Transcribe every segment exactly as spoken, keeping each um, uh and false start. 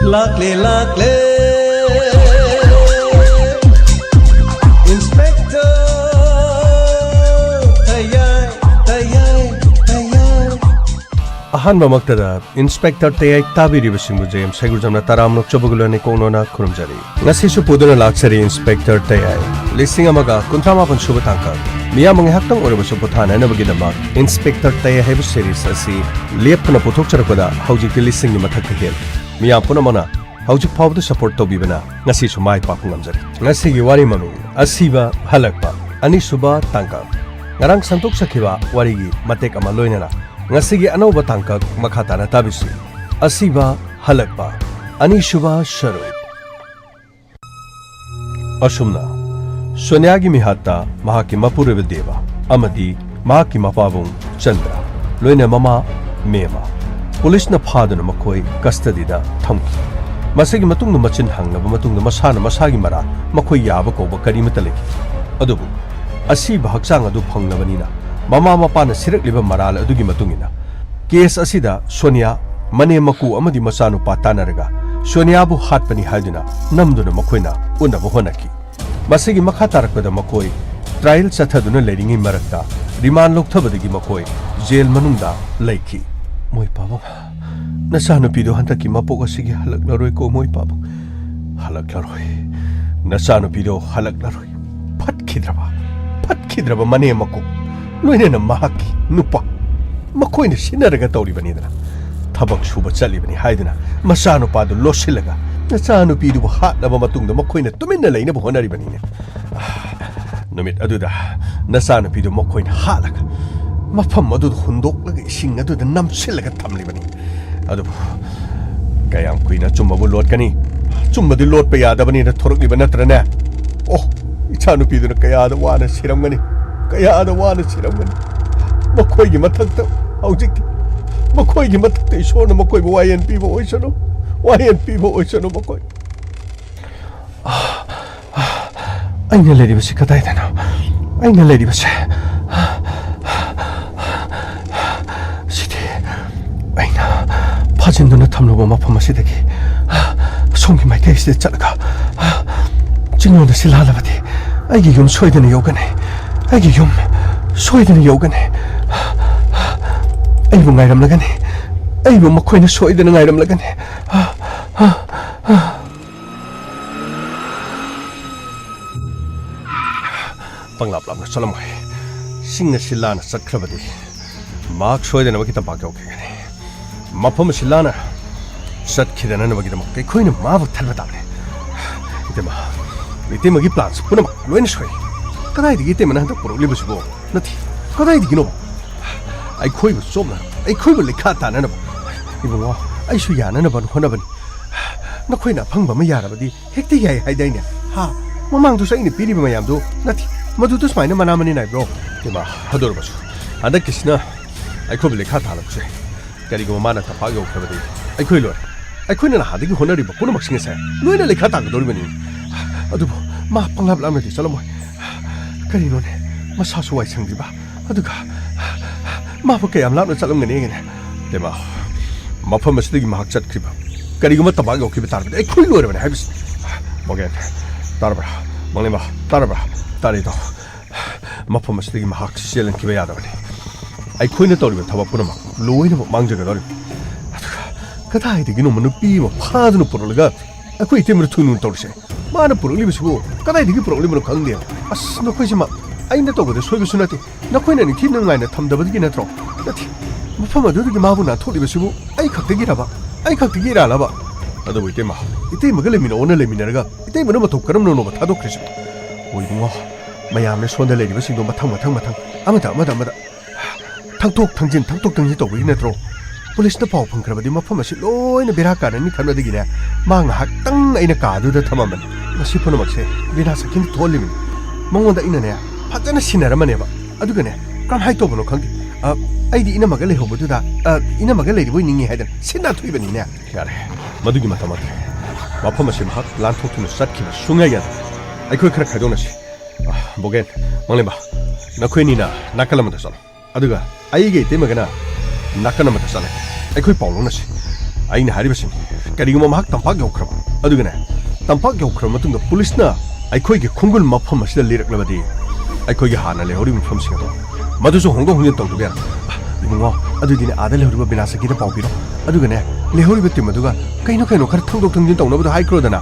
ꯂꯥꯛꯂꯦ, ꯂꯥꯛꯂꯦ, Inspector ꯇꯌꯥꯏ, ꯇꯌꯥꯏ, ꯇꯌꯥꯏ꯫ ꯑꯍꯥꯟꯕꯃꯛꯇꯗ Inspector ꯇꯌꯥꯏ ꯇꯥꯕꯤꯔꯤꯕꯁꯤꯡꯕꯨ J M ꯁꯩꯒꯨꯖꯝꯅ ꯇꯔꯥꯝꯅ ꯑꯣꯛꯆꯕꯒ ꯂꯣꯏꯅꯅ ꯀꯣꯛꯅꯣꯅ ꯈꯨꯔꯨꯝꯖꯔꯤ꯫ ꯉꯁꯤꯁꯨ ꯄꯨꯗꯨꯅ ꯂꯥꯛꯆꯔꯤ Inspector ꯇꯌꯥꯏ꯫ ꯂꯤꯁꯤꯡ ꯑꯃꯒ ꯀꯨꯟꯊ꯭ꯔꯥ ꯃꯥꯄꯟ ꯁꯨꯕ ꯇꯥꯡꯀꯛ꯫ ꯃꯤꯌꯥꯝ ꯉꯥꯏꯍꯥꯛꯇꯪ ꯑꯣꯏꯔꯕꯁꯨ ꯄꯣꯊꯥꯅꯅꯕꯒꯤꯗꯃꯛ Inspector ꯇꯌꯥꯏ ꯍꯥꯏꯕ series ꯑꯁꯤ ꯂꯦꯞꯇꯅ ꯄꯨꯊꯣꯛꯆꯔꯛꯄꯗ ꯍꯧꯖꯤꯛꯇꯤ ꯂꯤꯁꯤꯡꯒꯤ ꯃꯊꯛꯇ ꯍꯦꯜꯂꯦ꯫ ꯃꯤꯌꯥꯝ ꯄꯨꯝꯅꯃꯛꯅ ꯍꯧꯖꯤꯛ ꯐꯥꯎꯕꯗ support ꯇꯧꯕꯤꯕꯅ ꯉꯁꯤꯁꯨ ꯃꯥꯏ ꯄꯥꯛꯄ ꯉꯝꯖꯔꯤ꯫ ꯉꯁꯤꯒꯤ ꯋꯥꯔꯤ ꯃꯃꯤꯡ ꯑꯁꯤꯕ ꯍꯜꯂꯛꯄ, ꯑꯅꯤꯁꯨꯕ ꯇꯥꯡꯀꯛ꯫ ꯉꯔꯥꯡ ꯁꯟꯗꯣꯛꯆꯈꯤꯕ ꯋꯥꯔꯤꯒꯤ ꯃꯇꯦꯛ ꯑꯃ ꯂꯣꯏꯅꯅ ꯉꯁꯤꯒꯤ ꯑꯅꯧꯕ ꯇꯥꯡꯀꯛ ꯃꯈꯥ ꯇꯥꯅ ꯇꯥꯕꯤꯁꯤ꯫ ꯑꯁꯤꯕ ꯍꯜꯂꯛꯄ, ꯑꯅꯤꯁꯨꯕ ꯁꯔꯨꯛ꯫ ꯑꯁꯨꯝꯅ ꯁꯣꯅꯤꯌꯥꯒꯤ ꯃꯤꯍꯥꯠꯇ ꯃꯍꯥꯛꯀꯤ ꯃꯄꯨꯔꯣꯏꯕ ꯗꯦꯕ ꯑꯃꯗꯤ ꯃꯍꯥꯛꯀꯤ ꯃꯄꯥꯕꯨꯡ ꯆꯟꯗ꯭ꯔ, ꯂꯣꯏꯅ ꯃꯃꯥ ꯃꯦꯃ, ꯄꯨꯂꯤꯁꯅ ꯐꯥꯗꯨꯅ ꯃꯈꯣꯏ custody ꯗ ꯊꯝꯈꯤ꯫ ꯃꯁꯤꯒꯤ ꯃꯇꯨꯡꯗ ꯃꯆꯤꯟ ꯍꯪꯂꯕ ꯃꯇꯨꯡꯗ ꯃꯁꯥꯅ ꯃꯁꯥꯒꯤ ꯃꯔꯥꯜ, ꯃꯈꯣꯏ ꯌꯥꯕ ꯀꯧꯕ ꯀꯔꯤꯃꯠꯇ ꯂꯩꯈꯤꯗꯦ꯫ ꯑꯗꯨꯕꯨ ꯑꯁꯤꯕ ꯍꯛꯆꯥꯡ ꯑꯗꯨ ꯐꯪꯂꯕꯅꯤꯅ ꯃꯃꯥ ꯃꯄꯥꯅ ꯁꯤꯔꯛꯂꯤꯕ ꯃꯔꯥꯜ ꯑꯗꯨꯒꯤ ꯃꯇꯨꯡ ꯏꯟꯅ case ꯑꯁꯤꯗ ꯁꯣꯅꯤꯌꯥ, ꯃꯅꯦꯝ ꯃꯀꯨ ꯑꯃꯗꯤ ꯃꯆꯥꯅꯨꯄꯥ ꯇꯥꯟꯅꯔꯒ ꯁꯣꯅꯤꯌꯥꯕꯨ ꯍꯥꯠꯄꯅꯤ ꯍꯥꯏꯗꯨꯅ ꯅꯝꯗꯨꯅ ꯃꯈꯣꯏꯅ ꯎꯅꯕ ꯍꯣꯠꯅꯈꯤ꯫ ꯃꯁꯤꯒꯤ ꯃꯈꯥ ꯇꯥꯔꯛꯄꯗ ꯃꯈꯣꯏ trial ꯆꯠꯊꯗꯨꯅ ꯂꯩꯔꯤꯉꯩ ꯃꯔꯛꯇ remand ꯂꯧꯊꯕꯗꯒꯤ ꯃꯈꯣꯏ jail ꯃꯅꯨꯡꯗ ꯂꯩꯈꯤ꯫ ꯃꯣꯏ ꯄꯥꯕꯨꯡ, ꯅꯆꯥꯅꯨꯄꯤꯗꯨ ꯍꯟꯗꯛꯀꯤ ꯃꯄꯣꯛ ꯑꯁꯤꯒꯤ ꯍꯜꯂꯛꯂꯔꯣꯏꯀꯣ ꯃꯣꯏ ꯄꯥꯕꯨꯡ꯫ ꯍꯜꯂꯛꯂꯔꯣꯏ꯫ ꯅꯆꯥꯅꯨꯄꯤꯗꯣ ꯍꯜꯂꯛꯂꯔꯣꯏ꯫ ꯐꯠꯈꯤꯗ꯭ꯔꯕ, ꯐꯠꯈꯤꯗ꯭ꯔꯕ ꯃꯅꯦꯝ ꯃꯀꯨ, ꯂꯣꯏꯅꯅ ꯃꯍꯥꯛꯀꯤ ꯅꯨꯄꯥ, ꯃꯈꯣꯏꯅ ꯁꯤꯟꯅꯔꯒ ꯇꯧꯔꯤꯕꯅꯤꯗꯅ꯫ ꯊꯕꯛ ꯁꯨꯕ ꯆꯠꯂꯤꯕꯅꯤ ꯍꯥꯏꯗꯨꯅ ꯃꯆꯥꯅꯨꯄꯥꯗꯨ ꯂꯣꯠꯁꯤꯜꯂꯒ ꯅꯆꯥꯅꯨꯄꯤꯗꯨꯕꯨ ꯍꯥꯠꯂꯕ ꯃꯇꯨꯡꯗ ꯃꯈꯣꯏꯅ ꯇꯨꯃꯤꯟꯅ ꯂꯩꯅꯕ ꯍꯣꯠꯅꯔꯤꯕꯅꯤꯅꯦ꯫ ꯅꯨꯃꯤꯠ ꯑꯗꯨꯗ ꯅꯆꯥꯅꯨꯄꯤꯗꯨ ꯃꯈꯣꯏꯅ ꯍꯥꯠꯂꯒ ꯃꯐꯝ ꯑꯗꯨꯗ ꯍꯨꯟꯗꯣꯛꯂꯒ ꯏꯁꯤꯡ ꯑꯗꯨꯗ ꯅꯝꯁꯤꯜꯂꯒ ꯊꯝꯂꯤꯕꯅꯤ꯫ ꯑꯗꯨꯕꯨ ꯀꯌꯥꯝ ꯀꯨꯏꯅ ꯑꯆꯨꯝꯕꯕꯨ ꯂꯣꯠꯀꯅꯤ? ꯑꯆꯨꯝꯕꯗꯤ ꯂꯣꯠꯄ ꯌꯥꯗꯕꯅꯤꯅ ꯊꯣꯔꯛꯂꯤꯕ ꯅꯠꯇ꯭ꯔꯅꯦ? ꯑꯣ, ꯏꯆꯥꯅꯨꯄꯤꯗꯨꯅ ꯀꯌꯥꯗ ꯋꯥꯅ ꯁꯤꯔꯝꯒꯅꯤ, ꯀꯌꯥꯗ ꯋꯥꯅ ꯁꯤꯔꯝꯒꯅꯤ꯫ ꯃꯈꯣꯏꯒꯤ ꯃꯊꯛꯇ ꯍꯧꯖꯤꯛꯇꯤ, ꯃꯈꯣꯏꯒꯤ ꯃꯊꯛꯇ ꯏꯁꯣꯔꯅ ꯃꯈꯣꯏꯕꯨ ꯋꯥꯌꯦꯟ ꯄꯤꯕ ꯑꯣꯏꯁꯅꯨ, ꯋꯥꯌꯦꯟ ꯄꯤꯕ ꯑꯣꯏꯁꯅꯨ ꯃꯈꯣꯏ꯫ ꯑꯩꯅ ꯂꯩꯔꯤꯕꯁꯤ ꯀꯗꯥꯏꯗꯅꯣ? ꯑꯩꯅ ꯂꯩꯔꯤꯕꯁꯦ ꯁꯤꯗꯤ ꯑꯩꯅ ꯐꯥꯖꯤꯟꯗꯨꯅ ꯊꯝꯂꯨꯕ ꯃꯐꯝ ꯑꯁꯤꯗꯒꯤ ꯁꯣꯝꯒꯤ ꯃꯥꯏꯀꯩꯁꯤꯗ ꯆꯠꯂꯒ ꯆꯤꯡꯂꯣꯟꯗ ꯁꯤꯜꯂꯥꯜꯂꯕꯗꯤ ꯑꯩꯒꯤ ꯌꯨꯝ ꯁꯣꯏꯗꯅ ꯌꯧꯒꯅꯤ꯫ ꯑꯩꯒꯤ ꯌꯨꯝ ꯁꯣꯏꯗꯅ ꯌꯧꯒꯅꯤ꯫ ꯑꯩꯕꯨ ꯉꯥꯏꯔꯝꯂꯒꯅꯤ꯫ ꯑꯩꯕꯨ ꯃꯈꯣꯏꯅ ꯁꯣꯏꯗꯅ ꯉꯥꯏꯔꯝꯂꯒꯅꯤ꯫ ꯄꯪꯂꯥꯞ ꯂꯥꯞꯅ ꯆꯠꯂꯝꯃꯣꯏ꯫ ꯆꯤꯡ ꯑꯁꯤ ꯂꯥꯟꯅ ꯆꯠꯈ꯭ꯔꯕꯗꯤ ꯃꯍꯥꯛ ꯁꯣꯏꯗꯅꯃꯛꯀꯤ ꯇꯝꯄꯥꯛ ꯌꯧꯈꯤꯒꯅꯤ꯫ ꯃꯐꯝ ꯑꯁꯤ ꯂꯥꯟꯅ ꯆꯠꯈꯤꯗꯅꯕꯒꯤꯗꯃꯛꯇ ꯑꯩꯈꯣꯏꯅ ꯃꯥꯕꯨ ꯊꯠꯄ ꯇꯥꯕꯅꯤ꯫ ꯏꯇꯩꯃ, ꯏꯇꯩꯃꯒꯤ ꯄ꯭ꯂꯥꯟꯁꯤ ꯄꯨꯝꯅꯃꯛ ꯂꯣꯏꯅ ꯁꯣꯏ꯫ ꯀꯗꯥꯏꯗꯒꯤ ꯏꯇꯩꯃꯅ ꯍꯟꯗꯛ ꯄꯨꯔꯛꯂꯤꯕꯁꯤꯕꯣ? ꯅꯠꯇꯦ, ꯀꯗꯥꯏꯗꯒꯤꯅꯣ? ꯑꯩꯈꯣꯏꯕꯨ ꯆꯣꯞꯅ, ꯑꯩꯈꯣꯏꯕꯨ ꯂꯩꯈꯥ ꯇꯥꯅꯅꯕ꯫ ꯏꯕꯨꯡꯉꯣ, ꯑꯩꯁꯨ ꯌꯥꯅꯅꯕ ꯍꯣꯠꯅꯕꯅꯤ꯫ ꯅꯈꯣꯏꯅ ꯑꯐꯪꯕ ꯑꯃ ꯌꯥꯔꯕꯗꯤ ꯍꯦꯛꯇ ꯌꯥꯏ ꯍꯥꯏꯗꯥꯏꯅꯦ? ꯍꯥ? ꯃꯃꯥꯡꯗꯨꯁꯨ ꯑꯩꯅ ꯄꯤꯔꯤꯕ ꯃꯌꯥꯝꯗꯨ ꯅꯠꯇꯦ, ꯃꯗꯨꯗ ꯁꯨꯃꯥꯏꯅ ꯃꯅꯥ ꯃꯅꯤꯟ ꯅꯥꯏꯕ꯭ꯔꯣ? ꯏꯃꯥ, ꯑꯗꯨ ꯑꯣꯏꯔꯕꯁꯨ ꯍꯟꯗꯛꯀꯤꯁꯤꯅ ꯑꯩꯈꯣꯏꯕꯨ ꯂꯩꯈꯥ ꯇꯥꯍꯜꯂꯛꯄꯁꯦ꯫ ꯀꯔꯤꯒꯨꯝꯕ ꯃꯥꯅ ꯇꯝꯄꯥꯛ ꯌꯧꯈ꯭ꯔꯕꯗꯤ ꯑꯩꯈꯣꯏ ꯂꯣꯏꯔꯦ꯫ ꯑꯩꯈꯣꯏꯅ ꯅꯍꯥꯟꯗꯒꯤ ꯍꯣꯠꯅꯔꯤꯕ ꯄꯨꯝꯅꯃꯛꯁꯤꯡ ꯑꯁꯦ ꯂꯣꯏꯅ ꯂꯩꯈꯥ ꯇꯥꯒꯗꯧꯔꯤꯕꯅꯤ꯫ ꯑꯗꯨꯕꯨ ꯃꯥ ꯄꯪꯂꯥꯞ ꯂꯥꯞꯅꯗꯤ ꯆꯠꯂꯝꯃꯣꯏ꯫ ꯀꯔꯤꯅꯣꯅꯦ? ꯃꯁꯥꯁꯨ ꯋꯥꯏ ꯁꯪꯗ꯭ꯔꯤꯕ? ꯑꯗꯨꯒ ꯃꯥꯕꯨ ꯀꯌꯥꯝ ꯂꯥꯞꯅ ꯆꯠꯂꯝꯒꯅꯤꯒꯦꯅꯦ? ꯏꯃꯥ, ꯃꯐꯝ ꯑꯁꯤꯗꯒꯤ ꯃꯍꯥꯛ ꯆꯠꯈ꯭ꯔꯤꯕ, ꯀꯔꯤꯒꯨꯝꯕ ꯇꯝꯄꯥꯛ ꯌꯧꯈꯤꯕ ꯇꯥꯔꯕꯗꯤ ꯑꯩꯈꯣꯏ ꯂꯣꯏꯔꯕꯅꯤ ꯍꯥꯏꯕꯁꯤ꯫ ꯃꯣꯒꯦꯟ, ꯇꯥꯔꯕ꯭ꯔꯥ? ꯃꯪꯂꯦꯝꯕ, ꯇꯥꯔꯕ꯭ꯔꯥ? ꯇꯥꯔꯦꯗꯣ꯫ ꯃꯐꯝ ꯑꯁꯤꯗꯒꯤ ꯃꯍꯥꯛ ꯆꯦꯜꯍꯟꯈꯤꯕ ꯌꯥꯗꯕꯅꯤ꯫ ꯑꯩꯈꯣꯏꯅ ꯇꯧꯔꯤꯕ ꯊꯕꯛ ꯄꯨꯝꯅꯃꯛ ꯂꯣꯏꯅꯃꯛ ꯃꯥꯡꯖꯒꯗꯧꯔꯤꯕꯅꯤ꯫ ꯑꯗꯨꯒ ꯀꯗꯥꯏꯗꯒꯤꯅꯣ ꯅꯨꯄꯤ ꯑꯃ ꯐꯥꯗꯨꯅ ꯄꯨꯔꯛꯂꯒ ꯑꯩꯈꯣꯏ ꯏꯇꯩꯃꯗ ꯊꯨꯅꯨ ꯇꯧꯔꯤꯁꯦ? ꯃꯥꯅ ꯄꯨꯔꯛꯂꯤꯕꯁꯤꯕꯨ ꯀꯗꯥꯏꯗꯒꯤ ꯄꯨꯔꯛꯂꯤꯕꯅꯣ ꯈꯪꯗꯦ꯫ ꯑꯁ, ꯅꯈꯣꯏꯁꯤꯃ ꯑꯩꯅ ꯇꯧꯕꯗ ꯁꯣꯏꯕꯁꯨ ꯅꯠꯇꯦ꯫ ꯅꯈꯣꯏꯅ ꯅꯤꯡꯊꯤ ꯅꯨꯡꯉꯥꯏꯅ ꯊꯝꯗꯕꯗꯒꯤ ꯅꯠꯇ꯭ꯔꯣ? ꯅꯠꯇꯦ꯫ ꯃꯐꯝ ꯑꯗꯨꯗꯒꯤ ꯃꯥꯕꯨ ꯅꯥꯟꯊꯣꯛꯂꯤꯕꯁꯤꯕꯨ ꯑꯩ ꯈꯛꯇꯒꯤꯔꯕ? ꯑꯩ ꯈꯛꯇꯒꯤ ꯏꯔꯥꯜꯂꯕ? ꯑꯗꯨꯕꯨ ꯏꯇꯩꯃ, ꯏꯇꯩꯃꯒ ꯂꯩꯃꯤꯟꯅꯧꯅ ꯂꯩꯃꯤꯟꯅꯔꯒ ꯏꯇꯩꯃꯅ ꯃꯇꯧ ꯀꯔꯝꯅꯅꯣꯕ ꯊꯥꯗꯣꯛꯈ꯭ꯔꯤꯁꯤꯕꯨ? ꯑꯣ ꯏꯕꯨꯡꯉꯣ, ꯃꯌꯥꯝꯅ ꯁꯣꯝꯗ ꯂꯩꯔꯤꯕꯁꯤꯡꯗꯣ ꯃꯊꯪ ꯃꯊꯪ ꯃꯊꯪ, ꯑꯃꯗ ꯑꯃꯗ ꯑꯃꯗ ꯊꯪꯗꯣꯛ ꯊꯪꯖꯤꯟ, ꯊꯪꯗꯣꯛ ꯊꯪꯖꯤꯟ ꯇꯧꯕꯒꯤ ꯅꯠꯇ꯭ꯔꯣ? ꯄꯨꯂꯤꯁꯅ ꯄꯥꯎ ꯐꯪꯈ꯭ꯔꯕꯗꯤ ꯃꯐꯝ ꯑꯁꯤ ꯂꯣꯏꯅ ꯕꯦꯔꯥ ꯀꯥꯔꯅꯤ ꯈꯟꯕꯗꯒꯤꯅꯦ, ꯃꯥ ꯉꯥꯏꯍꯥꯛꯇꯪ ꯑꯩꯅ ꯀꯥꯗꯨꯗ ꯊꯝꯃꯝꯕꯅꯤ꯫ ꯃꯁꯤ ꯄꯨꯝꯅꯃꯛꯁꯦ ꯕꯤꯅꯥ ꯁꯈꯤꯅ ꯊꯣꯛꯍꯜꯂꯤꯕꯅꯤ꯫ ꯃꯉꯣꯟꯗ ꯑꯩꯅꯅꯦ ꯐꯖꯅ ꯁꯤꯟꯅꯔꯝꯕꯅꯦꯕ꯫ ꯑꯗꯨꯒꯅꯦ, ꯀꯔꯝꯍꯥꯏꯅ ꯇꯧꯕꯅꯣ ꯈꯪꯗꯦ꯫ ꯑ, ꯑꯩꯗꯤ ꯏꯅꯝꯃꯒ ꯂꯩꯍꯧꯕꯗꯨꯗ, ꯑ, ꯏꯅꯝꯃꯒ ꯂꯩꯔꯤꯕꯣꯏ ꯅꯤꯡꯉꯤ ꯍꯥꯏꯗꯅ ꯁꯤꯟ ꯅꯥꯟꯊꯣꯛꯏꯕꯅꯤꯅꯦ꯫ ꯌꯥꯔꯦ, ꯃꯗꯨꯒꯤ ꯃꯇꯝ ꯅꯠꯇ꯭ꯔꯦ꯫ ꯃꯐꯝ ꯑꯁꯤ ꯃꯍꯥꯛ ꯂꯥꯟꯊꯣꯛꯇꯨꯅ ꯆꯠꯈꯤꯕ ꯁꯨꯡꯌꯥ ꯌꯥꯗꯦ꯫ ꯑꯩꯈꯣꯏ ꯈꯔ ꯈꯥꯏꯗꯣꯛꯅꯁꯤ꯫ ꯑ, ꯕꯣꯒꯦꯟ, ꯃꯪꯂꯦꯝꯕ, ꯅꯈꯣꯏ ꯑꯅꯤꯅ ꯅꯥꯀꯜ ꯑꯃꯗ ꯆꯠꯂꯣ꯫ ꯑꯗꯨꯒ ꯑꯩꯒ ꯏꯇꯩꯃꯒꯅ ꯅꯥꯀꯜ ꯑꯃꯗ ꯆꯠꯂꯒꯦ꯫ ꯑꯩꯈꯣꯏ ꯄꯥꯎ ꯂꯧꯅꯁꯤ꯫ ꯑꯩꯅ ꯍꯥꯏꯔꯤꯕꯁꯤꯅꯤ, ꯀꯔꯤꯒꯨꯝꯕ ꯃꯍꯥꯛ ꯇꯝꯄꯥꯛ ꯌꯧꯈ꯭ꯔꯕ, ꯑꯗꯨꯒꯅꯦ, ꯇꯝꯄꯥꯛ ꯌꯧꯈ꯭ꯔꯕ ꯃꯇꯨꯡꯗ ꯄꯨꯂꯤꯁꯅ ꯑꯩꯈꯣꯏꯒꯤ ꯈꯣꯡꯒꯨꯜ ꯃꯐꯝ ꯑꯁꯤꯗ ꯂꯤꯔꯛꯂꯕꯗꯤ, ꯑꯩꯈꯣꯏꯒꯤ ꯍꯥꯟꯅ ꯂꯩꯍꯧꯔꯤꯕ ꯃꯐꯝꯁꯤꯡ ꯑꯗꯣ ꯃꯗꯨꯁꯨ ꯍꯣꯡꯗꯣꯛ ꯍꯣꯡꯖꯤꯟ ꯇꯧꯗꯕ ꯌꯥꯔꯣꯏ꯫ ꯑꯥ, ꯏꯕꯨꯡꯉꯣ, ꯑꯗꯨꯗꯤꯅꯦ, ꯑꯥꯗ ꯂꯩꯍꯧꯔꯤꯕ ꯕꯤꯅꯥꯁꯀꯤꯗ ꯄꯥꯎ ꯄꯤꯔꯣ, ꯑꯗꯨꯒꯅꯦ, ꯂꯩꯍꯧꯔꯤꯕ ꯇꯤꯝ ꯑꯗꯨꯒ ꯀꯩꯅꯣ ꯀꯩꯅꯣ ꯈꯔ ꯊꯣꯡꯗꯣꯛ ꯊꯣꯡꯖꯤꯟ ꯇꯧꯅꯕꯗꯣ ꯍꯥꯏꯈ꯭ꯔꯣꯗꯅ꯫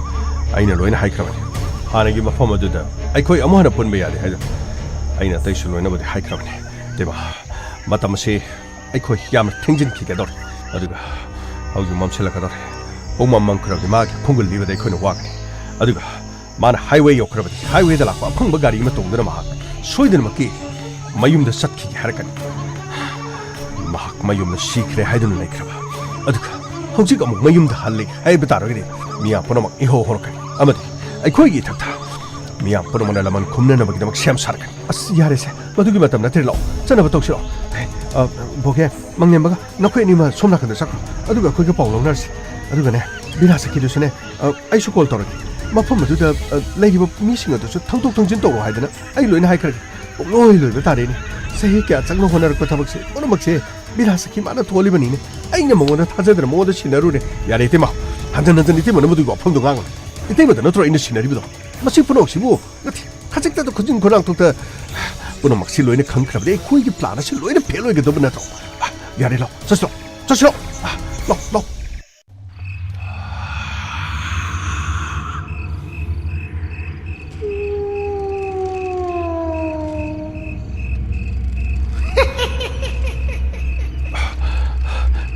ꯑꯩꯅ ꯂꯣꯏꯅ ꯍꯥꯏꯈ꯭ꯔꯕꯅꯤ꯫ ꯍꯥꯟꯅꯒꯤ ꯃꯐꯝ ꯑꯗꯨꯗ ꯑꯩꯈꯣꯏ ꯑꯃꯨꯛ ꯍꯟꯅ ꯄꯨꯟꯕ ꯌꯥꯗꯦ ꯍꯥꯏꯗꯨꯅ ꯑꯩꯅ ꯑꯇꯩꯁꯨ ꯂꯣꯏꯅꯕꯨꯗꯤ ꯍꯥꯏꯈ꯭ꯔꯕꯅꯤ꯫ ꯏꯇꯩꯃ, ꯃꯇꯝ ꯑꯁꯤ ꯑꯩꯈꯣꯏ ꯌꯥꯝꯅ ꯊꯦꯡꯖꯤꯟꯈꯤꯒꯗꯧꯔꯦ꯫ ꯑꯗꯨꯒ ꯍꯧꯖꯤꯛ ꯃꯝꯁꯤꯜꯂꯛꯀꯗꯧꯔꯦ꯫ ꯄꯨꯡ ꯃꯝ ꯃꯝꯈ꯭ꯔꯕꯗꯤ ꯃꯥꯒꯤ ꯈꯣꯡꯒꯨꯜ ꯂꯤꯕꯗ ꯑꯩꯈꯣꯏꯅ ꯋꯥꯒꯅꯤ꯫ ꯑꯗꯨꯒ ꯃꯥꯅ ꯍꯥꯏꯋꯦ ꯌꯧꯈ꯭ꯔꯕꯗꯤ, ꯍꯥꯏꯋꯦꯗ ꯂꯥꯛꯄ ꯑꯐꯪꯕ ꯒꯥꯔꯤ ꯑꯃ ꯇꯣꯡꯗꯨꯅ ꯃꯍꯥꯛ ꯁꯣꯏꯗꯅꯃꯛꯀꯤ ꯃꯌꯨꯝꯗ ꯆꯠꯈꯤꯒꯦ ꯍꯥꯏꯔꯛꯀꯅꯤ꯫ ꯃꯍꯥꯛ ꯃꯌꯨꯝꯗ ꯁꯤꯈ꯭ꯔꯦ ꯍꯥꯏꯗꯨꯅ ꯂꯩꯈ꯭ꯔꯕ, ꯑꯗꯨꯒ ꯍꯧꯖꯤꯛ ꯑꯃꯨꯛ ꯃꯌꯨꯝꯗ ꯍꯜꯂꯦ ꯍꯥꯏꯕ ꯇꯥꯔꯒꯗꯤ, ꯃꯤꯌꯥꯝ ꯄꯨꯝꯅꯃꯛ ꯏꯍꯧ ꯍꯧꯔꯛꯀꯅꯤ ꯑꯃꯗꯤ ꯑꯩꯈꯣꯏꯒꯤ ꯏꯊꯛꯇ ꯃꯤꯌꯥꯝ ꯄꯨꯝꯅꯃꯛꯅ ꯂꯃꯟ ꯈꯨꯝꯅꯅꯕꯒꯤꯗꯃꯛ ꯁꯦꯝ ꯁꯥꯔꯛꯀꯅꯤ꯫ ꯑꯁ, ꯌꯥꯔꯦꯁꯦ, ꯃꯗꯨꯒꯤ ꯃꯇꯝ ꯅꯠꯇ꯭ꯔꯦ꯫ ꯂꯥꯛꯑꯣ, ꯆꯠꯅꯕ ꯇꯧꯁꯤꯔꯣ? ꯑꯦ, ꯑ, ꯕꯣꯒꯦ, ꯃꯪꯂꯦꯝꯕꯒ ꯅꯈꯣꯏ ꯑꯅꯤꯃ ꯁꯣꯝ ꯅꯥꯀꯟꯗ ꯆꯠꯈ꯭ꯔꯣ, ꯑꯗꯨꯒ ꯑꯩꯈꯣꯏꯒ ꯄꯥꯎ ꯂꯧꯅꯔꯁꯤ꯫ ꯑꯗꯨꯒꯅꯦ, ꯕꯤꯅꯥ ꯁꯈꯤꯗꯨꯁꯨꯅꯦ, ꯑ, ꯑꯩꯁꯨ ꯀꯣꯜ ꯇꯧꯔꯒꯦ꯫ ꯃꯐꯝ ꯑꯗꯨꯗ, ꯑ, ꯂꯩꯔꯤꯕ ꯃꯤꯁꯤꯡ ꯑꯗꯨꯁꯨ ꯊꯧꯗꯣꯛ ꯊꯧꯖꯤꯟ ꯇꯧꯔꯣ ꯍꯥꯏꯗꯅ ꯑꯩ ꯂꯣꯏꯅ ꯍꯥꯏꯈ꯭ꯔꯒꯦ꯫ ꯄꯨꯡꯂꯣꯏ ꯂꯣꯏꯕ ꯇꯥꯔꯦꯅꯦ꯫ ꯆꯍꯤ ꯀꯌꯥ ꯆꯪꯅ ꯍꯣꯠꯅꯔꯛꯄ ꯊꯕꯛꯁꯦ ꯄꯨꯝꯅꯃꯛꯁꯦ ꯕꯤꯅꯥ ꯁꯈꯤ ꯃꯥꯅ ꯊꯣꯛꯍꯜꯂꯤꯕꯅꯤꯅꯦ꯫ ꯑꯩꯅ ꯃꯉꯣꯟꯗ ꯊꯥꯖꯗꯅ ꯃꯉꯣꯟꯗ ꯁꯤꯟꯅꯔꯨꯔꯦ꯫ ꯌꯥꯔꯦ, ꯏꯇꯩꯃ꯫ ꯍꯟꯖꯟ ꯍꯟꯖꯟ ꯏꯇꯩꯃꯅ ꯃꯗꯨꯒꯤ ꯋꯥꯐꯝꯗꯣ ꯉꯥꯡꯒꯅꯨ꯫ ꯏꯇꯩꯃꯗ ꯅꯠꯇ꯭ꯔꯣ ꯑꯩꯅ ꯁꯤꯟꯅꯔꯤꯕꯗꯣ? ꯃꯁꯤ ꯄꯨꯝꯅꯃꯛꯁꯤꯕꯨ ꯅꯠꯇꯦ, ꯈꯖꯤꯛꯇꯗ ꯈꯨꯖꯤꯟ ꯈꯨꯔꯥꯡꯊꯣꯛꯇ ꯄꯨꯝꯅꯃꯛꯁꯤ ꯂꯣꯏꯅ ꯈꯪꯈ꯭ꯔꯕꯗꯤ ꯑꯩꯈꯣꯏꯒꯤ ꯄ꯭ꯂꯥꯟ ꯑꯁꯤ ꯂꯣꯏꯅ ꯐꯦꯜ ꯑꯣꯏꯒꯗꯕ ꯅꯠꯇ꯭ꯔꯣ? ꯑ, ꯌꯥꯔꯦ, ꯂꯥꯛꯑꯣ, ꯆꯠꯁꯤꯔꯣ, ꯆꯠꯁꯤꯔꯣ꯫ ꯑ, ꯂꯥꯛꯑꯣ, ꯂꯥꯛꯑꯣ꯫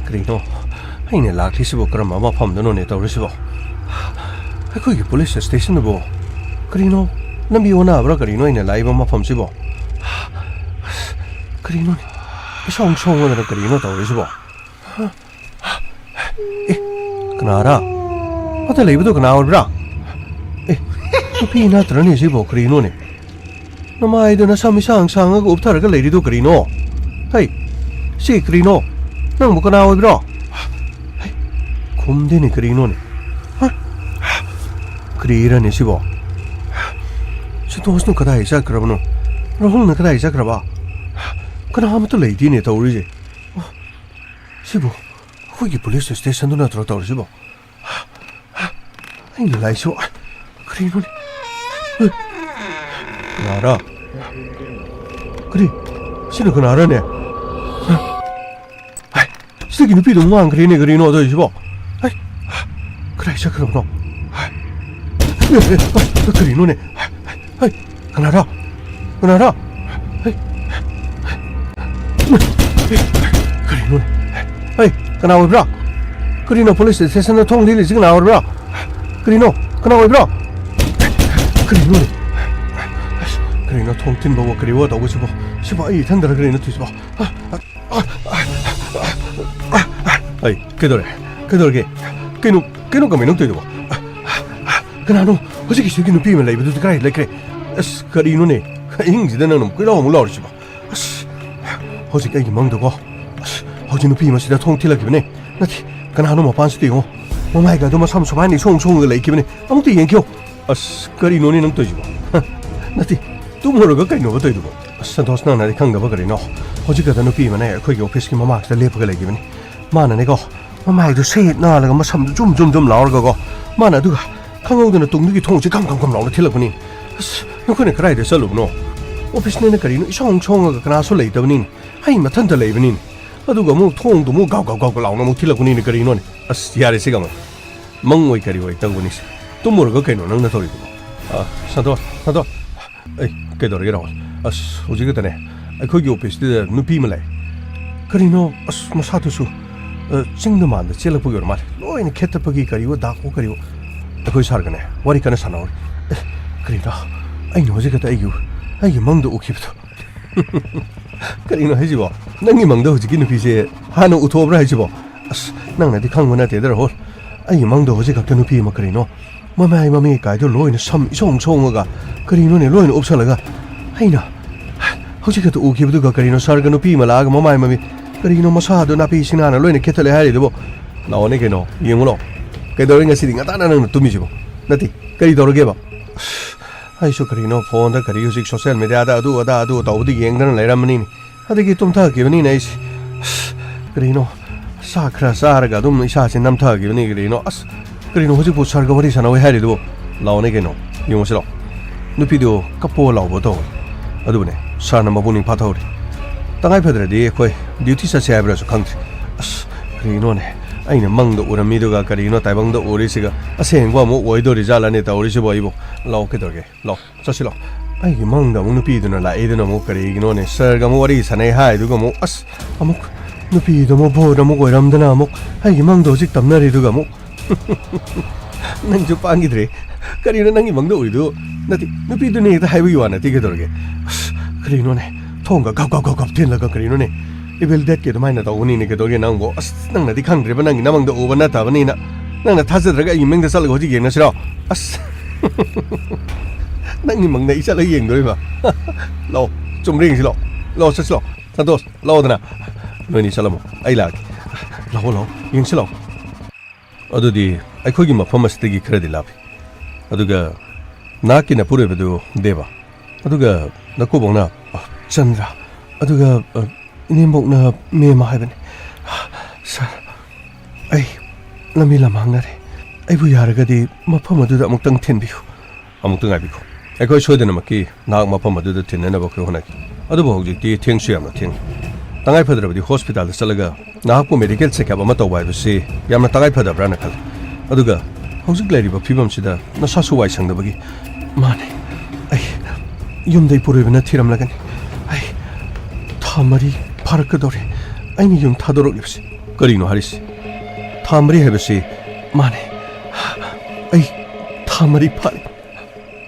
ꯀꯔꯤꯅꯣ? ꯑꯩꯅ ꯂꯥꯛꯂꯤꯁꯤꯕꯨ ꯀꯔꯝꯕ ꯃꯐꯝꯗꯅꯣꯅꯦ ꯇꯧꯔꯤꯁꯤꯕꯣ? ꯑꯩꯈꯣꯏꯒꯤ ꯄꯨꯂꯤꯁ ꯁ꯭ꯇꯦꯁꯟꯗꯨꯕꯨ ꯀꯔꯤꯅꯣ? ꯂꯝꯕꯤ ꯑꯣꯟꯅꯕ꯭ꯔꯥ ꯀꯔꯤꯅꯣ ꯑꯩꯅ ꯂꯥꯛꯏꯕ ꯃꯐꯝꯁꯤꯕꯣ? ꯀꯔꯤꯅꯣꯅꯦ? ꯏꯁꯣꯡ ꯁꯣꯡꯉꯗꯅ ꯀꯔꯤꯅꯣ ꯇꯧꯔꯤꯁꯤꯕꯣ? ꯑꯦ, ꯀꯅꯥꯔꯥ? ꯃꯊꯛ ꯂꯩꯕꯗꯣ ꯀꯅꯥ ꯑꯣꯏꯕ꯭ꯔꯥ? ꯑꯦ, ꯅꯨꯄꯤ ꯅꯠꯇ꯭ꯔꯅꯦ ꯁꯤꯕꯣ? ꯀꯔꯤꯅꯣꯅꯦ? ꯅꯃꯥꯏꯗꯣ ꯅꯁꯝ ꯏꯁꯥꯡ ꯁꯥꯡꯉꯒ ꯎꯞꯊꯔꯒ ꯂꯩꯔꯤꯗꯣ ꯀꯔꯤꯅꯣ? ꯍꯩ, ꯁꯤ ꯀꯔꯤꯅꯣ? ꯅꯪꯕꯨ ꯀꯅꯥ ꯑꯣꯏꯕ꯭ꯔꯣ? ꯍꯩ, ꯈꯨꯝꯗꯦꯅꯦ ꯀꯔꯤꯅꯣꯅꯦ? ꯍꯥ? ꯀꯔꯤꯔꯅꯦ ꯁꯤꯕꯣ? ꯁꯟꯇꯣꯁꯅ ꯀꯗꯥꯏ ꯆꯠꯈ꯭ꯔꯕꯅꯣ? ꯔꯥꯍꯨꯜꯅ ꯀꯗꯥꯏ ꯆꯠꯈ꯭ꯔꯕ? ꯀꯅꯥ ꯑꯃꯠꯇ ꯂꯩꯇꯦꯅꯦ ꯇꯧꯔꯤꯁꯦ꯫ ꯁꯤꯕꯨ ꯑꯩꯈꯣꯏꯒꯤ ꯄꯨꯂꯤꯁ ꯁ꯭ꯇꯦꯁꯟꯗꯨ ꯅꯠꯇ꯭ꯔꯣ ꯇꯧꯔꯤꯁꯤꯕꯣ? ꯑꯩꯅ ꯂꯥꯛꯏꯁꯤꯕꯣ? ꯀꯔꯤꯅꯣꯅꯦ? ꯀꯅꯥꯔ? ꯀꯔꯤ? ꯁꯤꯅ ꯀꯅꯥꯔꯅꯦ? ꯍꯥꯏ, ꯁꯤꯗꯒꯤ ꯅꯨꯄꯤꯗꯣ ꯃꯥꯡꯈ꯭ꯔꯦꯅꯦ, ꯀꯔꯤꯅꯣ ꯇꯧꯔꯤꯁꯤꯕꯣ? ꯍꯥꯏ, ꯀꯗꯥꯏ ꯆꯠꯈ꯭ꯔꯕꯅꯣ? ꯍꯥꯏ, ꯀꯔꯤꯅꯣꯅꯦ? ꯍꯥꯏ, ꯀꯅꯥꯔ? ꯀꯅꯥꯔ? ꯍꯩ! ꯀꯔꯤꯅꯣꯅꯦ? ꯍꯩ! ꯀꯅꯥ ꯑꯣꯏꯕ꯭ꯔꯥ? ꯀꯔꯤꯅꯣ ꯄꯨꯂꯤꯁ ꯁ꯭ꯇꯦꯁꯟꯗ ꯊꯣꯡ ꯊꯤꯜꯂꯤꯁꯤ ꯀꯅꯥ ꯑꯣꯏꯕ꯭ꯔꯥ? ꯀꯔꯤꯅꯣ? ꯀꯅꯥ ꯑꯣꯏꯕ꯭ꯔꯥ? ꯀꯔꯤꯅꯣꯅꯦ? ꯀꯔꯤꯅꯣ ꯊꯣꯡ ꯊꯤꯟꯕꯋꯣ ꯀꯔꯤꯋꯣ ꯇꯧꯕꯁꯤꯕꯣ? ꯁꯤꯕꯨ ꯑꯩ ꯏꯊꯟꯗꯔ ꯀꯔꯤꯅꯣ ꯇꯧꯔꯤꯁꯤꯕꯣ? ꯑꯩ, ꯀꯩꯗꯧꯔꯦ? ꯀꯩꯗꯧꯔꯒꯦ? ꯀꯩꯅꯣ, ꯀꯩꯅꯣ ꯀꯃꯥꯏꯅ ꯇꯧꯔꯤꯗꯨꯕꯣ? ꯀꯅꯥꯅꯣ? ꯍꯧꯖꯤꯛꯀꯤ ꯁꯤꯒꯤ ꯅꯨꯄꯤ ꯑꯃ ꯂꯩꯕꯗꯨꯗꯤ ꯀꯗꯥꯏ ꯂꯩꯈ꯭ꯔꯦ? ꯑꯁ, ꯀꯔꯤꯅꯣꯅꯦ? ꯑꯍꯤꯡꯁꯤꯗ ꯅꯪꯅ ꯑꯃꯨꯛ ꯀꯣꯏꯂꯥꯎ ꯑꯃꯨꯛ ꯂꯥꯎꯔꯤꯁꯤꯕꯣ? ꯑꯁ, ꯍꯧꯖꯤꯛ ꯑꯩꯒꯤ ꯃꯪꯗꯀꯣ, ꯑꯁ, ꯍꯧꯖꯤꯛ ꯅꯨꯄꯤ ꯑꯃ ꯁꯤꯗ ꯊꯣꯡ ꯊꯤꯜꯂꯛꯈꯤꯕꯅꯦ꯫ ꯅꯠꯇꯦ, ꯀꯅꯥꯅꯣ ꯃꯄꯥꯟꯁꯤꯗ ꯌꯦꯡꯉꯣ꯫ ꯃꯃꯥꯏꯒꯗꯣ ꯃꯁꯝ ꯁꯨꯃꯥꯏꯅ ꯏꯁꯣꯡ ꯁꯣꯡꯉꯒ ꯂꯩꯈꯤꯕꯅꯦ꯫ ꯑꯃꯨꯛꯇ ꯌꯦꯡꯈꯤꯌꯣ꯫ ꯑꯁ, ꯀꯔꯤꯅꯣꯅꯦ ꯅꯪ ꯇꯧꯔꯤꯁꯤꯕꯣ? ꯍ, ꯅꯠꯇꯦ, ꯇꯨꯝꯃꯨꯔꯒ ꯀꯩꯅꯣꯕ ꯇꯧꯔꯤꯗꯨꯕꯣ? ꯑꯁ, ꯁꯟꯇꯣꯁ, ꯅꯪꯅꯗꯤ ꯈꯪꯗꯕ ꯀꯔꯤꯅꯣ? ꯍꯧꯖꯤꯛ ꯈꯛꯇ ꯅꯨꯄꯤ ꯑꯃꯅꯦ ꯑꯩꯈꯣꯏꯒꯤ ꯑꯣꯐꯤꯁꯀꯤ ꯃꯃꯥꯡꯁꯤꯗ ꯂꯦꯞꯄꯒ ꯂꯩꯈꯤꯕꯅꯤ꯫ ꯃꯥꯅꯅꯦꯀꯣ, ꯃꯃꯥꯏꯗꯣ ꯁꯦꯠ ꯅꯥꯜꯂꯒ ꯃꯁꯝꯗꯣ ꯖꯨꯝ ꯖꯨꯝ ꯖꯨꯝ ꯂꯥꯎꯔꯒꯀꯣ, ꯃꯥꯅ ꯑꯗꯨꯒ ꯈꯪꯍꯧꯗꯅ ꯇꯨꯡꯗꯒꯤ ꯊꯣꯡꯁꯦ ꯈꯝ ꯈꯝ ꯈꯝ ꯂꯥꯎꯅ ꯊꯤꯜꯂꯛꯄꯅꯤ꯫ ꯑꯁ, ꯅꯈꯣꯏꯅ ꯀꯗꯥꯏꯗ ꯆꯠꯂꯨꯕꯅꯣ? ꯑꯣꯐꯤꯁꯅꯦꯅ ꯀꯔꯤꯅꯣ ꯏꯁꯣꯡ ꯁꯣꯡꯉꯒ ꯀꯅꯥꯁꯨ ꯂꯩꯇꯕꯅꯤꯅꯦ꯫ ꯑꯩ ꯃꯊꯟꯇ ꯂꯩꯕꯅꯤꯅꯦ꯫ ꯑꯗꯨꯒ ꯑꯃꯨꯛ ꯊꯣꯡꯗꯨ ꯑꯃꯨꯛ ꯒꯥꯎ ꯒꯥꯎ ꯒꯥꯎ ꯂꯥꯎꯅ ꯑꯃꯨꯛ ꯊꯤꯜꯂꯛꯄꯅꯤꯅꯦ ꯀꯔꯤꯅꯣꯅꯦ? ꯑꯁ, ꯌꯥꯔꯦ ꯁꯤꯒ ꯑꯃꯨꯛ꯫ ꯃꯪ ꯑꯣꯏ ꯀꯔꯤ ꯑꯣꯏ ꯇꯧꯕꯅꯤꯁꯦ꯫ ꯇꯨꯝꯃꯨꯔꯒ ꯀꯩꯅꯣ ꯅꯪꯅ ꯇꯧꯔꯤꯗꯨꯕꯣ? ꯑ, ꯁꯟꯇꯣꯁ, ꯁꯟꯇꯣꯁ꯫ ꯑꯩ, ꯀꯩꯗꯧꯔꯒꯦ ꯔꯥꯍꯨꯜ? ꯑꯁ, ꯍꯧꯖꯤꯛ ꯈꯛꯇꯅꯦ ꯑꯩꯈꯣꯏꯒꯤ ꯑꯣꯐꯤꯁꯇꯨꯗ ꯅꯨꯄꯤ ꯑꯃ ꯂꯩ꯫ ꯀꯔꯤꯅꯣ, ꯑꯁ, ꯃꯁꯥꯗꯨꯁꯨ, ꯑ, ꯆꯤꯡꯗ ꯃꯥꯟꯗ ꯆꯦꯜꯂꯛꯄꯒꯤ ꯑꯣꯏꯔ ꯃꯥꯜꯂꯦ꯫ ꯂꯣꯏꯅ ꯈꯦꯠꯇꯠꯄꯒꯤ ꯀꯔꯤꯑꯣ ꯗꯥꯛꯑꯣ ꯀꯔꯤꯑꯣ꯫ ꯑꯩꯈꯣꯏ ꯁꯥꯔꯒꯅꯦ ꯋꯥꯔꯤ ꯀꯟꯅ ꯁꯥꯟꯅꯍꯧꯔꯤ꯫ ꯑꯦ, ꯀꯔꯤꯅꯣ? ꯑꯩꯅ ꯍꯧꯖꯤꯛ ꯈꯛꯇ ꯑꯩꯒꯤ, ꯑꯩꯒꯤ ꯃꯪꯗ ꯎꯈꯤꯕꯗꯣ꯫ ꯀꯔꯤꯅꯣ ꯍꯥꯏꯁꯤꯕꯣ? ꯅꯪꯒꯤ ꯃꯪꯗ ꯍꯧꯖꯤꯛꯀꯤ ꯅꯨꯄꯤꯁꯦ ꯍꯥꯟꯅ ꯎꯊꯣꯛꯑꯕ꯭ꯔꯥ ꯍꯥꯏꯁꯤꯕꯣ? ꯑꯁ, ꯅꯪꯅꯗꯤ ꯈꯪꯕ ꯅꯠꯇꯦꯗ ꯔꯥꯍꯨꯜ꯫ ꯑꯩꯒꯤ ꯃꯪꯗ ꯍꯧꯖꯤꯛ ꯈꯛꯇ ꯅꯨꯄꯤ ꯑꯃ ꯀꯔꯤꯅꯣ ꯃꯃꯥꯏ ꯃꯃꯤꯠ ꯀꯥꯏꯗꯣ ꯂꯣꯏꯅ ꯁꯝ ꯏꯁꯣꯡ ꯁꯣꯡꯉꯒ ꯀꯔꯤꯅꯣꯅꯦ ꯂꯣꯏꯅ ꯎꯞꯁꯜꯂꯒ ꯑꯩꯅ ꯍꯧꯖꯤꯛ ꯈꯛꯇ ꯎꯈꯤꯕꯗꯨꯒ ꯀꯔꯤꯅꯣ ꯁꯥꯔꯒ ꯅꯨꯄꯤ ꯑꯃ ꯂꯥꯛꯑꯒ ꯃꯃꯥꯏ ꯃꯃꯤꯠ ꯀꯔꯤꯅꯣ ꯃꯁꯥꯗꯣ ꯅꯥꯄꯤ ꯁꯤꯡꯅꯥꯅ ꯂꯣꯏꯅ ꯈꯦꯠꯇꯠꯂꯦ ꯍꯥꯏꯔꯤꯗꯨꯕꯣ? ꯂꯥꯛꯑꯣꯅꯦ ꯀꯩꯅꯣ, ꯌꯦꯡꯉꯨ ꯂꯥꯛꯑꯣ꯫ ꯀꯩꯗꯧꯔꯦ ꯉꯁꯤꯗꯤ ꯉꯟꯇꯥꯅ ꯅꯪꯅ ꯇꯨꯝꯃꯤꯁꯤꯕꯣ? ꯅꯠꯇꯦ, ꯀꯔꯤ ꯇꯧꯔꯒꯦꯕ? ꯑꯁ, ꯑꯩꯁꯨ ꯀꯔꯤꯅꯣ ꯐꯣꯟꯗ ꯀꯔꯤ ꯍꯧꯖꯤꯛ ꯁꯣꯁꯦꯜ ꯃꯦꯗꯤꯌꯥꯗ ꯑꯗꯨ ꯑꯗꯥ ꯑꯗꯨ ꯇꯧꯕꯗ ꯌꯦꯡꯗꯅ ꯂꯩꯔꯝꯕꯅꯤꯅꯦ꯫ ꯑꯗꯒꯤ ꯇꯨꯝꯊꯈꯤꯕꯅꯤꯅꯦ ꯑꯩꯁꯦ꯫ ꯑꯁ, ꯀꯔꯤꯅꯣ? ꯑꯁ, ꯆꯥꯛ ꯈꯔ ꯆꯥꯔꯒ ꯑꯗꯨꯝ ꯏꯁꯥꯁꯦ ꯅꯝꯊꯈꯤꯕꯅꯤ꯫ ꯀꯔꯤꯅꯣ, ꯑꯁ, ꯀꯔꯤꯅꯣ ꯍꯧꯖꯤꯛꯄꯨ ꯁꯥꯔꯒ ꯋꯥꯔꯤ ꯁꯥꯟꯅꯧ ꯍꯥꯏꯔꯤꯗꯨꯕꯨ? ꯂꯥꯛꯑꯣꯅꯦ ꯀꯩꯅꯣ, ꯌꯦꯡꯉꯨꯁꯤ ꯂꯥꯛꯑꯣ꯫ ꯅꯨꯄꯤꯗꯨ ꯀꯞꯄꯣ ꯂꯥꯎꯕ ꯇꯧꯋꯦ꯫ ꯑꯗꯨꯕꯨꯅꯦ, ꯁꯥꯔꯅ ꯃꯄꯨꯛꯅꯤꯡ ꯐꯥꯊꯍꯧꯔꯦ꯫ ꯇꯉꯥꯏ ꯐꯗ꯭ꯔꯗꯤ ꯑꯩꯈꯣꯏ ꯗ꯭ꯌꯨꯇꯤ ꯆꯠꯁꯦ ꯍꯥꯏꯕ꯭ꯔꯁꯨ ꯈꯪꯗ꯭ꯔꯤ꯫ ꯑꯁ, ꯀꯔꯤꯅꯣꯅꯦ, ꯑꯩꯅ ꯃꯪꯗ ꯎꯔꯝꯃꯤꯗꯨꯒ ꯀꯔꯤꯅꯣ ꯇꯥꯏꯕꯪꯗ ꯎꯔꯤꯁꯤꯒ? ꯑꯁꯦꯡꯕ ꯑꯃꯨꯛ ꯑꯣꯏꯗꯣꯔꯤꯖꯥꯠꯂꯅꯦ ꯇꯧꯔꯤꯁꯤꯕꯣ ꯑꯩꯕꯨ? ꯂꯥꯛꯑꯣ, ꯀꯩꯗꯧꯔꯒꯦ? ꯂꯥꯛꯑꯣ, ꯆꯠꯁꯤ ꯂꯥꯛꯑꯣ꯫ ꯑꯩꯒꯤ ꯃꯪꯗ ꯑꯃꯨꯛ ꯅꯨꯄꯤꯗꯨꯅ ꯂꯥꯛꯏꯗꯨꯅ ꯑꯃꯨꯛ ꯀꯔꯤꯒꯤꯅꯣꯅꯦ? ꯁꯥꯔꯒ ꯑꯃꯨꯛ ꯋꯥꯔꯤ ꯁꯥꯟꯅꯩ ꯍꯥꯏꯗꯨꯒ ꯑꯃꯨꯛ, ꯑꯁ, ꯑꯃꯨꯛ ꯅꯨꯄꯤꯗꯨ ꯑꯃꯨꯛ ꯚꯨꯠ ꯑꯃꯨꯛ ꯑꯣꯏꯔꯝꯗꯅ ꯑꯃꯨꯛ ꯑꯩꯒꯤ ꯃꯪꯗꯣ ꯍꯧꯖꯤꯛ ꯇꯝꯅꯔꯤꯗꯨꯒ ꯑꯃꯨꯛ꯫ ꯅꯪꯁꯨ ꯄꯥꯡꯈꯤꯗ꯭ꯔꯦ꯫ ꯀꯔꯤꯅꯣ ꯅꯪꯒꯤ ꯃꯪꯗ ꯎꯔꯤꯗꯨ? ꯅꯠꯇꯦ, ꯅꯨꯄꯤꯗꯨꯅꯦ ꯍꯦꯛꯇ ꯍꯥꯏꯕꯒꯤ ꯋꯥ ꯅꯠꯇꯦ, ꯀꯩꯗꯧꯔꯒꯦ? ꯑꯁ, ꯀꯔꯤꯅꯣꯅꯦ? ꯊꯣꯡꯒ ꯒꯞ ꯒꯞ ꯒꯞ ꯒꯞ ꯊꯤꯜꯂꯒ ꯀꯔꯤꯅꯣꯅꯦ? Evil Deadꯀꯤ ꯑꯗꯨꯃꯥꯏꯅ ꯇꯧꯕꯅꯤꯅꯦ, ꯀꯩꯗꯧꯔꯒꯦ ꯅꯪꯕꯨ? ꯑꯁ, ꯅꯪꯅꯗꯤ ꯈꯪꯗ꯭ꯔꯤꯕ, ꯅꯪꯒꯤ ꯅꯃꯪꯗ ꯎꯕ ꯅꯠꯇꯕꯅꯤꯅ꯫ ꯅꯪꯅ ꯊꯥꯖꯗ꯭ꯔꯒ ꯑꯩꯒꯤ ꯃꯪꯗ ꯆꯠꯂꯒ ꯍꯧꯖꯤꯛ ꯌꯦꯡꯅꯁꯤꯔꯣ? ꯑꯁ, ꯅꯪꯒꯤ ꯃꯪꯗ ꯑꯩ ꯆꯠꯂꯒ ꯌꯦꯡꯗꯣꯔꯤꯕ? ꯂꯥꯛꯑꯣ, ꯆꯨꯝꯕ꯭ꯔꯥ ꯌꯦꯡꯁꯤ ꯂꯥꯛꯑꯣ꯫ ꯂꯥꯛꯑꯣ, ꯆꯠꯁꯤ ꯂꯥꯛꯑꯣ꯫ ꯁꯟꯇꯣꯁ, ꯂꯥꯛꯑꯣꯗꯅ꯫ ꯅꯣꯏꯅꯤ ꯆꯠꯂꯝꯃꯣ, ꯑꯩ ꯂꯥꯛꯑꯒꯦ꯫ ꯂꯥꯛꯑꯣ, ꯂꯥꯛꯑꯣ, ꯌꯦꯡꯁꯤ ꯂꯥꯛꯑꯣ꯫ ꯑꯗꯨꯗꯤ ꯑꯩꯈꯣꯏꯒꯤ ꯃꯐꯝ ꯑꯁꯤꯗꯒꯤ ꯈꯔꯗꯤ ꯂꯥꯞꯄꯤ꯫ ꯑꯗꯨꯒ ꯅꯍꯥꯛꯀꯤ ꯅꯄꯨꯔꯣꯏꯕꯗꯨ ꯗꯦꯕ, ꯑꯗꯨꯒ ꯅꯀꯨꯕꯣꯛꯅ, ꯑ, ꯆꯟꯗ꯭ꯔ, ꯑꯗꯨꯒ, ꯑ, ꯏꯅꯦꯝꯕꯣꯛꯅ ꯃꯦꯝ ꯍꯥꯏꯕꯅꯤ꯫ ꯁꯥꯔ, ꯑꯩ ꯂꯝꯕꯤ ꯂꯝꯍꯥꯡꯅꯔꯦ꯫ ꯑꯩꯕꯨ ꯌꯥꯔꯒꯗꯤ ꯃꯐꯝ ꯑꯗꯨꯗ ꯑꯃꯨꯛꯇꯪ ꯊꯤꯟꯕꯤꯌꯨ꯫ ꯑꯃꯨꯛꯇ ꯉꯥꯏꯕꯤꯈꯣ꯫ ꯑꯩꯈꯣꯏ ꯁꯣꯏꯗꯅꯃꯛꯀꯤ ꯅꯍꯥꯛ ꯃꯐꯝ ꯑꯗꯨꯗ ꯊꯤꯟꯅꯅꯕ ꯑꯩꯈꯣꯏ ꯍꯣꯠꯅꯒꯦ꯫ ꯑꯗꯨꯕꯨ ꯍꯧꯖꯤꯛꯇꯤ ꯊꯦꯡꯁꯨ ꯌꯥꯝꯅ ꯊꯦꯡꯂꯦ꯫ ꯇꯉꯥꯏ ꯐꯗ꯭ꯔꯕꯗꯤ ꯍꯣꯁꯄꯤꯇꯥꯜꯗ ꯆꯠꯂꯒ ꯅꯍꯥꯛꯄꯨ ꯃꯦꯗꯤꯀꯦꯜ ꯆꯦꯛꯑꯞ ꯑꯃ ꯇꯧꯕ ꯍꯥꯏꯕꯁꯤ ꯌꯥꯝꯅ ꯇꯉꯥꯏ ꯐꯗꯕ꯭ꯔꯥꯅ ꯈꯜꯂꯤ꯫ ꯑꯗꯨꯒ ꯍꯧꯖꯤꯛ ꯂꯩꯔꯤꯕ ꯐꯤꯕꯝꯁꯤꯗ ꯅꯁꯥꯁꯨ ꯋꯥꯏ ꯁꯪꯗꯕꯒꯤ꯫ ꯃꯥꯅꯦ, ꯑꯩ ꯌꯨꯝꯗ ꯏꯄꯨꯔꯣꯏꯕꯅ ꯊꯤꯔꯝꯂꯒꯅꯤ꯫ ꯑꯩ ꯊꯥ ꯃꯔꯤ ꯐꯥꯔꯛꯀꯗꯧꯔꯦ ꯑꯩꯅ ꯌꯨꯝ ꯊꯥꯗꯣꯔꯛꯂꯤꯕꯁꯦ꯫ ꯀꯔꯤꯅꯣ ꯍꯥꯏꯔꯤꯁꯤ? ꯊꯥ ꯃꯔꯤ ꯍꯥꯏꯕꯁꯤ? ꯃꯥꯅꯦ, ꯑꯩ ꯊꯥ ꯃꯔꯤ ꯐꯥꯔꯦ꯫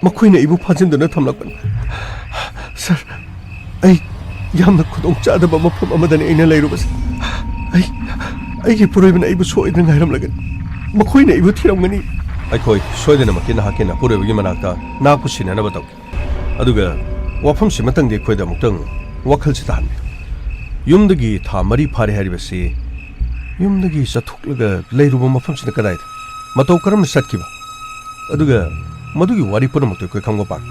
ꯃꯈꯣꯏꯅ ꯑꯩꯕꯨ ꯐꯥꯖꯤꯟꯗꯨꯅ ꯊꯝꯂꯛꯄꯅꯤ꯫ ꯁꯥꯔ, ꯑꯩ ꯌꯥꯝꯅ ꯈꯨꯗꯣꯡ ꯆꯥꯗꯕ ꯃꯐꯝ ꯑꯃꯗꯅꯤ ꯑꯩꯅ ꯂꯩꯔꯨꯕꯁꯦ꯫ ꯑꯩ, ꯑꯩꯒꯤ ꯄꯨꯔꯣꯏꯕꯅ ꯑꯩꯕꯨ ꯁꯣꯏꯗꯅ ꯉꯥꯏꯔꯝꯂꯒꯅꯤ꯫ ꯃꯈꯣꯏꯅ ꯑꯩꯕꯨ ꯊꯤꯔꯝꯒꯅꯤ꯫ ꯑꯩꯈꯣꯏ ꯁꯣꯏꯗꯅꯃꯛꯀꯤ ꯅꯍꯥꯛꯀꯤ ꯅꯄꯨꯔꯣꯏꯕꯒꯤ ꯃꯅꯥꯛꯇ ꯅꯍꯥꯛꯄꯨ ꯁꯤꯟꯅꯅꯕ ꯇꯧꯒꯦ꯫ ꯑꯗꯨꯒ ꯋꯥꯐꯝꯁꯤꯃꯇꯪꯗꯤ ꯑꯩꯈꯣꯏꯗ ꯑꯃꯨꯛꯇꯪ ꯋꯥꯈꯜꯁꯤ ꯇꯥꯍꯟꯕꯤꯌꯨ꯫ ꯌꯨꯝꯗꯒꯤ ꯊꯥ ꯃꯔꯤ ꯐꯥꯔꯦ ꯍꯥꯏꯔꯤꯕꯁꯤ ꯌꯨꯝꯗꯒꯤ ꯆꯠꯊꯣꯛꯂꯒ ꯂꯩꯔꯨꯕ ꯃꯐꯝꯁꯤꯅ ꯀꯗꯥꯏꯗ? ꯃꯇꯧ ꯀꯔꯝꯅ ꯆꯠꯈꯤꯕ? ꯑꯗꯨꯒ ꯃꯗꯨꯒꯤ ꯋꯥꯔꯤ ꯄꯨꯝꯅꯃꯛꯇꯨ ꯑꯩꯈꯣꯏ ꯈꯪꯕ ꯄꯥꯝꯃꯤ꯫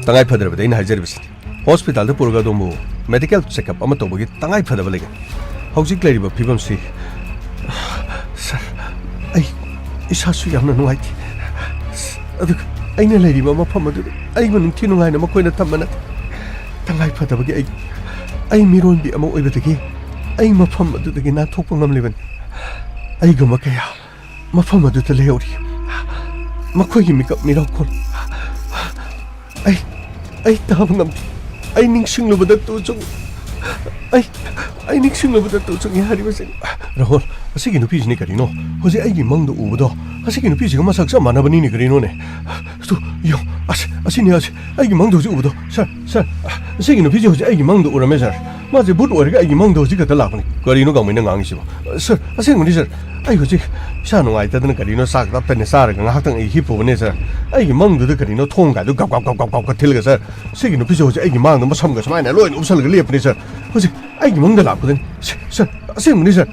ꯇꯉꯥꯏ ꯐꯗ꯭ꯔꯕꯗꯤ ꯑꯩꯅ ꯍꯥꯏꯖꯔꯤꯕꯁꯤꯅꯤ, ꯍꯣꯁꯄꯤꯇꯥꯜꯗ ꯄꯨꯔꯒ ꯑꯗꯣꯝꯕꯨ ꯃꯦꯗꯤꯀꯦꯜ ꯆꯦꯛꯑꯞ ꯑꯃ ꯇꯧꯕꯒꯤ ꯇꯉꯥꯏ ꯐꯗꯕ ꯂꯩꯒꯅꯤ꯫ ꯍꯧꯖꯤꯛ ꯂꯩꯔꯤꯕ ꯐꯤꯕꯝꯁꯤ, ꯁꯥꯔ, ꯑꯩ ꯏꯁꯥꯁꯨ ꯌꯥꯝꯅ ꯅꯨꯡꯉꯥꯏꯇꯦ꯫ ꯑꯗꯨꯒ ꯑꯩꯅ ꯂꯩꯔꯤꯕ ꯃꯐꯝ ꯑꯗꯨꯗ ꯑꯩꯕꯨ ꯅꯤꯡꯊꯤ ꯅꯨꯡꯉꯥꯏꯅ ꯃꯈꯣꯏꯅ ꯊꯝꯕ ꯅꯠꯇꯦ꯫ ꯇꯉꯥꯏ ꯐꯗꯕꯒꯤ ꯑꯩ, ꯑꯩ ꯃꯤꯔꯣꯟꯕꯤ ꯑꯃ ꯑꯣꯏꯕꯗꯒꯤ ꯑꯩ ꯃꯐꯝ ꯑꯗꯨꯗꯒꯤ ꯅꯥꯟꯊꯣꯛꯄ ꯉꯝꯂꯤꯕꯅꯤ꯫ ꯑꯩꯒꯨꯝꯕ ꯀꯌꯥ ꯃꯐꯝ ꯑꯗꯨꯗ ꯂꯩꯍꯧꯔꯤ꯫ ꯃꯈꯣꯏꯒꯤ ꯃꯤꯀꯞ ꯃꯤꯔꯥꯎꯈꯣꯜ ꯑꯩ, ꯑꯩ ꯇꯥꯕ ꯉꯝꯗꯦ꯫ ꯑꯩ ꯅꯤꯡꯁꯤꯡꯂꯨꯕꯗ ꯇꯨ ꯆꯨꯡ-, ꯑꯩ, ꯑꯩ ꯅꯤꯡꯁꯤꯡꯂꯨꯕꯗ ꯇꯨ ꯆꯨꯡꯉꯤ ꯍꯥꯏꯔꯤꯕꯁꯤꯅꯤ꯫ ꯔꯥꯍꯨꯜ, ꯑꯁꯤꯒꯤ ꯅꯨꯄꯤꯁꯤꯅꯤ ꯀꯔꯤꯅꯣ? ꯍꯧꯖꯤꯛ ꯑꯩꯒꯤ ꯃꯪꯗ ꯎꯕꯗꯣ, ꯑꯁꯤꯒꯤ ꯅꯨꯄꯤꯁꯤꯒ ꯃꯁꯛ ꯆꯞ ꯃꯥꯟꯅꯕꯅꯤꯅꯦ ꯀꯔꯤꯅꯣꯅꯦ? ꯇꯨ, ꯌꯦꯡꯉꯣ, ꯑꯁ, ꯑꯁꯤꯅꯤ, ꯑꯁꯤ, ꯑꯩꯒꯤ ꯃꯪꯗ ꯍꯧꯖꯤꯛ ꯎꯕꯗꯣ꯫ ꯁꯥꯔ, ꯁꯥꯔ, ꯑꯁꯤꯒꯤ ꯅꯨꯄꯤꯁꯤ ꯍꯧꯖꯤꯛ ꯑꯩꯒꯤ ꯃꯪꯗ ꯎꯔꯝꯃꯦ, ꯁꯥꯔ꯫ ꯃꯥꯁꯦ ꯚꯨꯠ ꯑꯣꯏꯔꯒ ꯑꯩꯒꯤ ꯃꯪꯗ ꯍꯧꯖꯤꯛ ꯈꯛꯇ ꯂꯥꯛꯄꯅꯤ꯫ ꯀꯔꯤꯅꯣ ꯒꯥꯡꯃꯩꯅ ꯉꯥꯡꯉꯤꯁꯤꯕꯣ? ꯁꯥꯔ, ꯑꯁꯦꯡꯕꯅꯤ, ꯁꯥꯔ꯫ ꯑꯩ ꯍꯧꯖꯤꯛ ꯏꯁꯥ ꯅꯨꯡꯉꯥꯏꯇꯗꯅ ꯀꯔꯤꯅꯣ ꯆꯥꯛ ꯇꯞ ꯇꯞꯅ ꯆꯥꯔꯒ ꯉꯥꯏꯍꯥꯛꯇꯪ ꯑꯩ ꯍꯤꯞꯄꯨꯕꯅꯦ, ꯁꯥꯔ꯫ ꯑꯩꯒꯤ ꯃꯪꯗꯨꯗ ꯀꯔꯤꯅꯣ ꯊꯣꯡ ꯀꯥꯏꯗꯣ ꯒꯞ ꯒꯞ ꯒꯞ ꯒꯞ ꯒꯞꯀ ꯊꯤꯜꯂꯒ, ꯁꯥꯔ, ꯁꯤꯒꯤ ꯅꯨꯄꯤꯁꯦ ꯍꯧꯖꯤꯛ ꯑꯩꯒꯤ ꯃꯥꯡꯗ ꯃꯁꯝꯒ ꯁꯨꯃꯥꯏꯅ ꯂꯣꯏꯅ ꯎꯞꯁꯜꯂꯒ ꯂꯦꯞꯄꯅꯦ, ꯁꯥꯔ꯫ ꯍꯧꯖꯤꯛ ꯑꯩꯒꯤ ꯃꯪꯗ ꯂꯥꯛꯄꯗꯅꯤ꯫ ꯁꯥꯔ, ꯁꯥꯔ, ꯑꯁꯦꯡꯕꯅꯤ, ꯁꯥꯔ꯫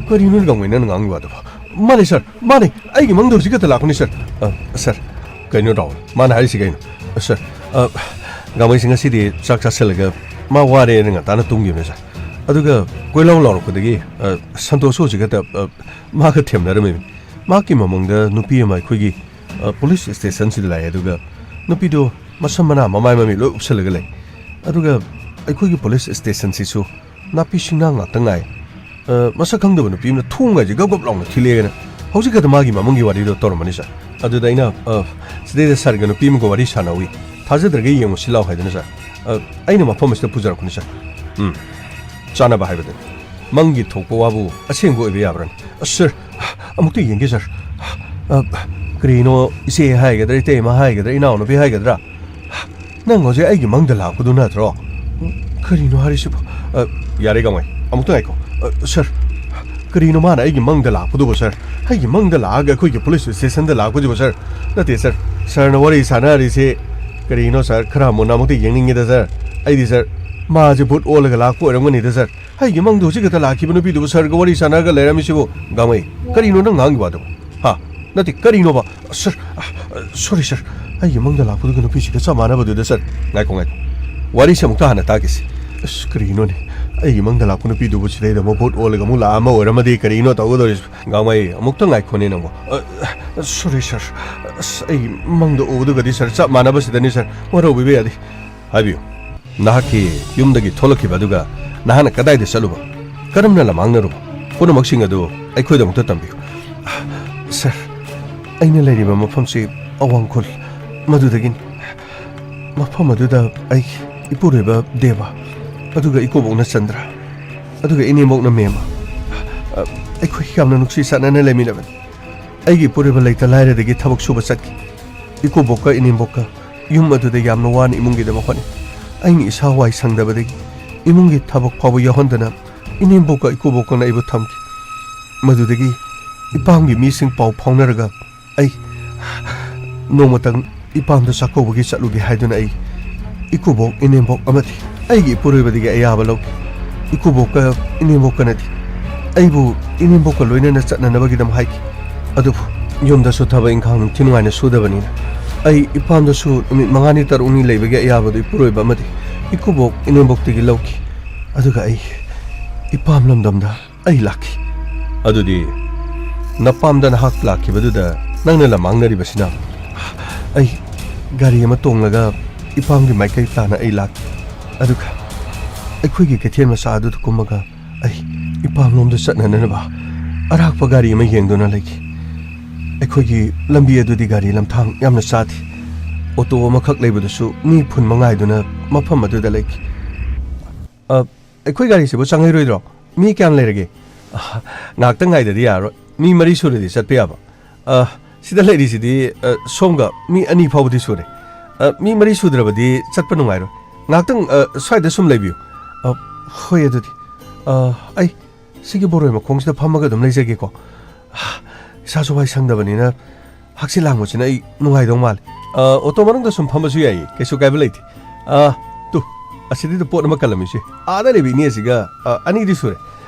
ꯀꯔꯤꯅꯣ ꯒꯥꯡꯃꯩꯅ ꯉꯥꯡꯉꯤ ꯋꯥꯗꯨꯕꯣ? ꯃꯥꯅꯦ, ꯁꯥꯔ, ꯃꯥꯅꯦ꯫ ꯑꯩꯒꯤ ꯃꯪꯗ ꯍꯧꯖꯤꯛ ꯈꯛꯇ ꯂꯥꯛꯄꯅꯤ, ꯁꯥꯔ꯫ ꯑ, ꯁꯥꯔ, ꯀꯩꯅꯣ ꯔꯥꯍꯨꯜ? ꯃꯥꯅ ꯍꯥꯏꯔꯤꯁꯤ ꯀꯩꯅꯣ? ꯑ, ꯁꯥꯔ, ꯑ, ꯒꯥꯡꯃꯩꯁꯤ ꯉꯁꯤꯗꯤ ꯆꯥꯛ ꯆꯥꯁꯤꯜꯂꯒ ꯃꯥ ꯋꯥꯔꯦꯅ ꯉꯟꯇꯥꯅ ꯇꯨꯝꯈꯤꯕꯅꯦ, ꯁꯥꯔ꯫ ꯑꯗꯨꯒ ꯀꯣꯏꯂꯥꯎ ꯂꯥꯎꯔꯛꯄꯗꯒꯤ, ꯑ, ꯁꯟꯇꯣꯁꯁꯨ ꯍꯧꯖꯤꯛ ꯈꯛꯇ, ꯑ, ꯃꯥꯒ ꯊꯦꯡꯅꯔꯝꯃꯤꯕꯅꯤ꯫ ꯃꯍꯥꯛꯀꯤ ꯃꯃꯪꯗ ꯅꯨꯄꯤ ꯑꯃ ꯑꯩꯈꯣꯏꯒꯤ, ꯑ, ꯄꯨꯂꯤꯁ ꯁ꯭ꯇꯦꯁꯟꯁꯤꯗ ꯂꯥꯛꯑꯦ, ꯑꯗꯨꯒ ꯅꯨꯄꯤꯗꯣ ꯃꯁꯝ ꯃꯅꯥ ꯃꯃꯥꯏ ꯃꯃꯤꯠ ꯂꯣꯏ ꯎꯞꯁꯜꯂꯒ ꯂꯩ꯫ ꯑꯗꯨꯒ ꯑꯩꯈꯣꯏꯒꯤ ꯄꯨꯂꯤꯁ ꯁ꯭ꯇꯦꯁꯟꯁꯤꯁꯨ ꯅꯥꯄꯤ ꯁꯤꯡꯅꯥꯡ ꯉꯥꯛꯇ ꯉꯥꯏ꯫ ꯑ, ꯃꯁꯛ ꯈꯪꯗꯕ ꯅꯨꯄꯤ ꯑꯃꯅ ꯊꯣꯡꯒꯁꯦ ꯒꯞ ꯒꯞ ꯂꯥꯎꯅ ꯊꯤꯜꯂꯛꯑꯦꯅ ꯍꯧꯖꯤꯛ ꯈꯛꯇ ꯃꯥꯒꯤ ꯃꯃꯪꯒꯤ ꯋꯥꯔꯤꯗꯣ ꯇꯧꯔꯝꯕꯅꯤ, ꯁꯥꯔ꯫ ꯑꯗꯨꯗ ꯑꯩꯅ, ꯑ, ꯁꯤꯗꯩꯗ ꯁꯥꯔꯒ ꯅꯨꯄꯤ ꯑꯃꯒ ꯋꯥꯔꯤ ꯁꯥꯟꯅꯧꯏ, ꯊꯥꯖꯗ꯭ꯔꯒ ꯌꯦꯡꯉꯨꯁꯤ ꯂꯥꯎ ꯍꯥꯏꯗꯅ, ꯁꯥꯔ꯫ ꯑ, ꯑꯩꯅ ꯃꯐꯝ ꯑꯁꯤꯗ ꯄꯨꯖꯔꯛꯄꯅꯤ, ꯁꯥꯔ꯫ ꯎꯝ, ꯆꯥꯅꯕ ꯍꯥꯏꯕꯗꯨꯅꯤ꯫ ꯃꯪꯒꯤ ꯊꯣꯛꯄ ꯋꯥꯕꯨ ꯑꯁꯦꯡꯕ ꯑꯣꯏꯕ ꯌꯥꯕ꯭ꯔꯥꯅꯦ? ꯑꯁ, ꯁꯥꯔ, ꯑꯃꯨꯛꯇ ꯌꯦꯡꯒꯦ, ꯁꯥꯔ꯫ ꯑ, ꯀꯔꯤꯅꯣ, ꯏꯆꯦ ꯍꯥꯏꯒꯗ꯭ꯔꯥ, ꯏꯇꯩꯃ ꯍꯥꯏꯒꯗ꯭ꯔꯥ, ꯏꯅꯥꯎꯅꯨꯄꯤ ꯍꯥꯏꯒꯗ꯭ꯔꯥ? ꯅꯪ ꯍꯧꯖꯤꯛ ꯑꯩꯒꯤ ꯃꯪꯗ ꯂꯥꯛꯄꯗꯨ ꯅꯠꯇ꯭ꯔꯣ? ꯀꯔꯤꯅꯣ ꯍꯥꯏꯔꯤꯁꯤꯕꯣ? ꯑ, ꯌꯥꯔꯦ ꯒꯥꯡꯃꯩ, ꯑꯃꯨꯛꯇ ꯉꯥꯏꯈꯣ꯫ ꯑ, ꯁꯥꯔ, ꯀꯔꯤꯅꯣ ꯃꯥꯅ ꯑꯩꯒꯤ ꯃꯪꯗ ꯂꯥꯛꯄꯗꯨꯕꯣ, ꯁꯥꯔ? ꯑꯩꯒꯤ ꯃꯪꯗ ꯂꯥꯛꯑꯒ ꯑꯩꯈꯣꯏꯒꯤ ꯄꯨꯂꯤꯁ ꯁ꯭ꯇꯦꯁꯟꯗ ꯂꯥꯛꯄꯁꯤꯕꯣ, ꯁꯥꯔ? ꯅꯠꯇꯦ, ꯁꯥꯔ, ꯁꯥꯔꯅ ꯋꯥꯔꯤ ꯁꯥꯟꯅꯔꯤꯁꯦ ꯀꯔꯤꯅꯣ, ꯁꯥꯔ? ꯈꯔ ꯃꯨꯟꯅ ꯑꯃꯨꯛꯇ ꯌꯦꯡꯅꯤꯡꯉꯤꯗ, ꯁꯥꯔ꯫ ꯑꯩꯗꯤ, ꯁꯥꯔ, ꯃꯥꯁꯦ ꯚꯨꯠ ꯑꯣꯜꯂꯒ ꯂꯥꯛꯄ ꯑꯣꯏꯔꯝꯒꯅꯤꯗ, ꯁꯥꯔ꯫ ꯑꯩꯒꯤ ꯃꯪꯗ ꯍꯧꯖꯤꯛ ꯈꯛꯇ ꯂꯥꯛꯈꯤꯕ ꯅꯨꯄꯤꯗꯨꯕꯨ ꯁꯥꯔꯒ ꯋꯥꯔꯤ ꯁꯥꯟꯅꯔꯒ ꯂꯩꯔꯝꯃꯤꯁꯤꯕꯨ? ꯒꯥꯡꯃꯩ, ꯀꯔꯤꯅꯣ ꯅꯪ ꯉꯥꯡꯉꯤ ꯋꯥꯗꯨꯕꯨ? ꯍꯥ? ꯅꯠꯇꯦ, ꯀꯔꯤꯅꯣꯕ? ꯁꯥꯔ, ꯑ, ꯁꯣꯔꯤ, ꯁꯥꯔ꯫ ꯑꯩꯒꯤ ꯃꯪꯗ ꯂꯥꯛꯄꯗꯨꯒ ꯅꯨꯄꯤꯁꯤꯒ ꯆꯞ ꯃꯥꯟꯅꯕꯗꯨꯗ, ꯁꯥꯔ꯫ ꯉꯥꯏꯈꯣ, ꯉꯥꯏꯈꯣ꯫ ꯋꯥꯔꯤꯁꯦ ꯑꯃꯨꯛꯇ ꯍꯥꯟꯅ ꯇꯥꯈꯤꯁꯤ꯫ ꯑꯁ, ꯀꯔꯤꯅꯣꯅꯦ? ꯑꯩꯒꯤ ꯃꯪꯗ ꯂꯥꯛꯄ ꯅꯨꯄꯤꯗꯨꯕꯨ ꯁꯤꯗꯩꯗ ꯃꯕꯨꯠ ꯑꯣꯜꯂꯒ ꯑꯃꯨꯛ ꯂꯥꯛꯑ ꯑꯃ ꯑꯣꯏꯔꯝꯃꯗꯤ ꯀꯔꯤꯅꯣ ꯇꯧꯒꯗꯧꯔꯤꯁꯦ? ꯒꯥꯡꯃꯩ, ꯑꯃꯨꯛꯇ ꯉꯥꯏꯈꯣꯅꯦ ꯅꯪꯕꯨ꯫ ꯑ, ꯁꯣꯔꯤ ꯁꯥꯔ꯫ ꯑꯁ, ꯑꯩ ꯃꯪꯗ ꯎꯕꯗꯨꯒꯗꯤ ꯁꯥꯔ ꯆꯞ ꯃꯥꯟꯅꯕꯁꯤꯗꯅꯤ ꯁꯥꯔ꯫ ꯋꯥꯔꯧꯕꯤꯕ ꯌꯥꯗꯦ꯫ ꯍꯥꯏꯕꯤꯌꯨ, ꯅꯍꯥꯛꯀꯤ ꯌꯨꯝꯗꯒꯤ ꯊꯣꯛꯂꯛꯈꯤꯕ ꯑꯗꯨꯒ ꯅꯍꯥꯛꯅ ꯀꯗꯥꯏꯗ ꯆꯠꯂꯨꯕ, ꯀꯔꯝꯅ ꯂꯃꯥꯡꯅꯔꯨꯕ, ꯄꯨꯝꯅꯃꯛꯁꯤꯡ ꯑꯗꯨ ꯑꯩꯈꯣꯏꯗꯃꯛꯇ ꯇꯝꯕꯤꯌꯨ꯫ ꯁꯥꯔ, ꯑꯩꯅ ꯂꯩꯔꯤꯕ ꯃꯐꯝꯁꯤ ꯑꯋꯥꯡ ꯈꯨꯜ, ꯃꯗꯨꯗꯒꯤꯅꯤ꯫ ꯃꯐꯝ ꯑꯗꯨꯗ ꯑꯩ, ꯏꯄꯨꯔꯣꯏꯕ ꯗꯦꯕ, ꯑꯗꯨꯒ ꯏꯀꯨꯕꯣꯛꯅ ꯆꯟꯗ꯭ꯔ, ꯑꯗꯨꯒ ꯏꯅꯦꯝꯕꯣꯛꯅ ꯃꯦꯝꯃ, ꯑꯩꯈꯣꯏ ꯌꯥꯝꯅ ꯅꯨꯡꯁꯤ ꯆꯥꯟꯅꯅ ꯂꯩꯃꯤꯟꯅꯕꯅꯤ꯫ ꯑꯩꯒꯤ ꯏꯄꯨꯔꯣꯏꯕ ꯂꯩꯇ ꯂꯥꯏꯔꯗꯒꯤ ꯊꯕꯛ ꯁꯨꯕ ꯆꯠꯈꯤ꯫ ꯏꯀꯨꯕꯣꯛꯀ ꯏꯅꯦꯝꯕꯣꯛꯀ ꯌꯨꯝ ꯑꯗꯨꯗ ꯌꯥꯝꯅ ꯋꯥꯅ ꯏꯃꯨꯡꯒꯤꯗꯃꯛ ꯍꯣꯠꯅꯩ꯫ ꯑꯩꯅ ꯏꯁꯥ ꯋꯥꯏ ꯁꯪꯗꯕꯗꯒꯤ ꯏꯃꯨꯡꯒꯤ ꯊꯕꯛ ꯐꯥꯎꯕ ꯌꯥꯎꯍꯟꯗꯅ ꯏꯅꯦꯝꯕꯣꯛꯀ ꯏꯀꯨꯕꯣꯛꯀꯅ ꯑꯩꯕꯨ ꯊꯝꯈꯤ꯫ ꯃꯗꯨꯗꯒꯤ ꯏꯄꯥꯝꯒꯤ ꯃꯤꯁꯤꯡ ꯄꯥꯎ ꯐꯥꯎꯅꯔꯒ ꯑꯩ ꯅꯣꯡꯃꯇꯪ ꯏꯄꯥꯝꯗ ꯆꯥꯛꯀꯧꯕꯒꯤ ꯆꯠꯂꯨꯒꯦ ꯍꯥꯏꯗꯨꯅ ꯑꯩ ꯏꯀꯨꯕꯣꯛ, ꯏꯅꯦꯝꯕꯣꯛ ꯑꯃꯗꯤ ꯑꯩꯒꯤ ꯏꯄꯨꯔꯣꯏꯕꯗꯒꯤ ꯑꯌꯥꯕ ꯂꯧꯈꯤ꯫ ꯏꯀꯨꯕꯣꯛꯀ ꯏꯅꯦꯝꯕꯣꯛꯀꯅꯗꯤ ꯑꯩꯕꯨ ꯏꯅꯦꯝꯕꯣꯛꯀ ꯂꯣꯏꯅꯅ ꯆꯠꯅꯅꯕꯒꯤꯗꯃꯛ ꯍꯥꯏꯈꯤ꯫ ꯑꯗꯨꯕꯨ ꯌꯨꯝꯗꯁꯨ ꯊꯕꯛ ꯏꯪꯈꯥꯡ ꯅꯤꯡꯊꯤ ꯅꯨꯡꯉꯥꯏꯅ ꯁꯨꯗꯕꯅꯤꯅ ꯑꯩ ꯏꯄꯥꯝꯗꯁꯨ ꯅꯨꯃꯤꯠ ꯃꯉꯥꯅꯤ ꯇꯔꯨꯛꯅꯤ ꯂꯩꯕꯒꯤ ꯑꯌꯥꯕꯗꯨ ꯏꯄꯨꯔꯣꯏꯕ ꯑꯃꯗꯤ ꯏꯀꯨꯕꯣꯛ, ꯏꯅꯦꯝꯕꯣꯛꯇꯒꯤ ꯂꯧꯈꯤ꯫ ꯑꯗꯨꯒ ꯑꯩ ꯏꯄꯥꯝ ꯂꯝꯗꯝꯗ ꯑꯩ ꯂꯥꯛꯈꯤ꯫ ꯑꯗꯨꯗꯤ ꯅꯄꯥꯝꯗ ꯅꯍꯥꯛ ꯂꯥꯛꯈꯤꯕꯗꯨꯗ ꯅꯪꯅ ꯂꯝꯃꯥꯡꯅꯔꯤꯕꯁꯤꯅ? ꯑꯩ ꯒꯥꯔꯤ ꯑꯃ ꯇꯣꯡꯂꯒ ꯏꯄꯥꯝꯒꯤ ꯃꯥꯏꯀꯩ ꯇꯥꯅ ꯑꯩ ꯂꯥꯛꯈꯤ꯫ ꯑꯗꯨꯒ ꯑꯩꯈꯣꯏꯒꯤ ꯀꯩꯊꯦꯜ ꯃꯆꯥ ꯑꯗꯨꯗ ꯀꯨꯝꯃꯒ ꯑꯩ ꯏꯄꯥꯝꯂꯣꯝꯗ ꯆꯠꯅꯅꯕ ꯑꯔꯥꯛꯄ ꯒꯥꯔꯤ ꯑꯃ ꯌꯦꯡꯗꯨꯅ ꯂꯩꯈꯤ꯫ ꯑꯩꯈꯣꯏꯒꯤ ꯂꯝꯕꯤ ꯑꯗꯨꯗꯤ ꯒꯥꯔꯤ ꯂꯝꯊꯥꯡ ꯌꯥꯝꯅ ꯆꯥꯗꯦ꯫ ꯑꯣꯇꯣ ꯑꯃꯈꯛ ꯂꯩꯕꯗꯨꯁꯨ ꯃꯤ ꯐꯨꯟ ꯃꯉꯥꯏꯗꯨꯅ ꯃꯐꯝ ꯑꯗꯨꯗ ꯂꯩꯈꯤ꯫ "ꯑ, ꯑꯩꯈꯣꯏ ꯒꯥꯔꯤꯁꯤꯕꯨ ꯆꯪꯍꯩꯔꯣꯏꯗ꯭ꯔꯣ? ꯃꯤ ꯀꯌꯥꯝ ꯂꯩꯔꯒꯦ?" "ꯑ, ꯉꯥꯏꯍꯥꯛꯇꯪ ꯉꯥꯏꯗꯗꯤ ꯌꯥꯔꯔꯣꯏ꯫ ꯃꯤ ꯃꯔꯤ ꯁꯨꯔꯗꯤ ꯆꯠꯄ ꯌꯥꯕ꯫ ꯑ, ꯁꯤꯗ ꯂꯩꯔꯤꯁꯤꯗꯤ, ꯑ, ꯁꯣꯝꯒ ꯃꯤ ꯑꯅꯤ ꯐꯥꯎꯕꯗꯤ ꯁꯨꯔꯦ꯫ ꯑ, ꯃꯤ ꯃꯔꯤ ꯁꯨꯗ꯭ꯔꯕꯗꯤ ꯆꯠꯄ ꯅꯨꯡꯉꯥꯏꯔꯣꯏ꯫ ꯉꯥꯏꯍꯥꯛꯇꯪ, ꯑ, ꯁ꯭ꯋꯥꯏꯗ ꯁꯨꯝ ꯂꯩꯕꯤꯌꯨ꯫" "ꯑ, ꯍꯣꯏ, ꯑꯗꯨꯗꯤ꯫ ꯑ, ꯑꯩ ꯁꯤꯒꯤ ꯕꯣꯔꯣꯏ ꯃꯈꯣꯡꯁꯤꯗ ꯐꯝꯃꯒ ꯑꯗꯨꯝ ꯂꯩꯖꯒꯦꯀꯣ꯫ ꯏꯁꯥꯁꯨ ꯋꯥꯏ ꯁꯪꯗꯕꯅꯤꯅ ꯍꯛꯆꯤꯠ ꯂꯥꯡꯕꯁꯤꯅ ꯑꯩ ꯅꯨꯡꯉꯥꯏꯗꯧ ꯃꯥꯜꯂꯦ꯫ ꯑ, ꯑꯣꯇꯣ ꯃꯅꯨꯡꯗ ꯁꯨꯝ ꯐꯝꯕꯁꯨ ꯌꯥꯏꯌꯦ, ꯀꯩꯁꯨ ꯀꯥꯏꯕ ꯂꯩꯇꯦ꯫ ꯑ, ꯇꯨ, ꯑꯁꯤꯗꯩꯗ ꯄꯣꯠ ꯑꯃ ꯀꯜꯂꯝꯃꯤꯁꯦ꯫ ꯑꯥꯗ ꯂꯩꯕ ꯏꯅꯦ ꯑꯁꯤꯒ, ꯑ, ꯑꯅꯤꯗꯤ ꯁꯨꯔꯦ꯫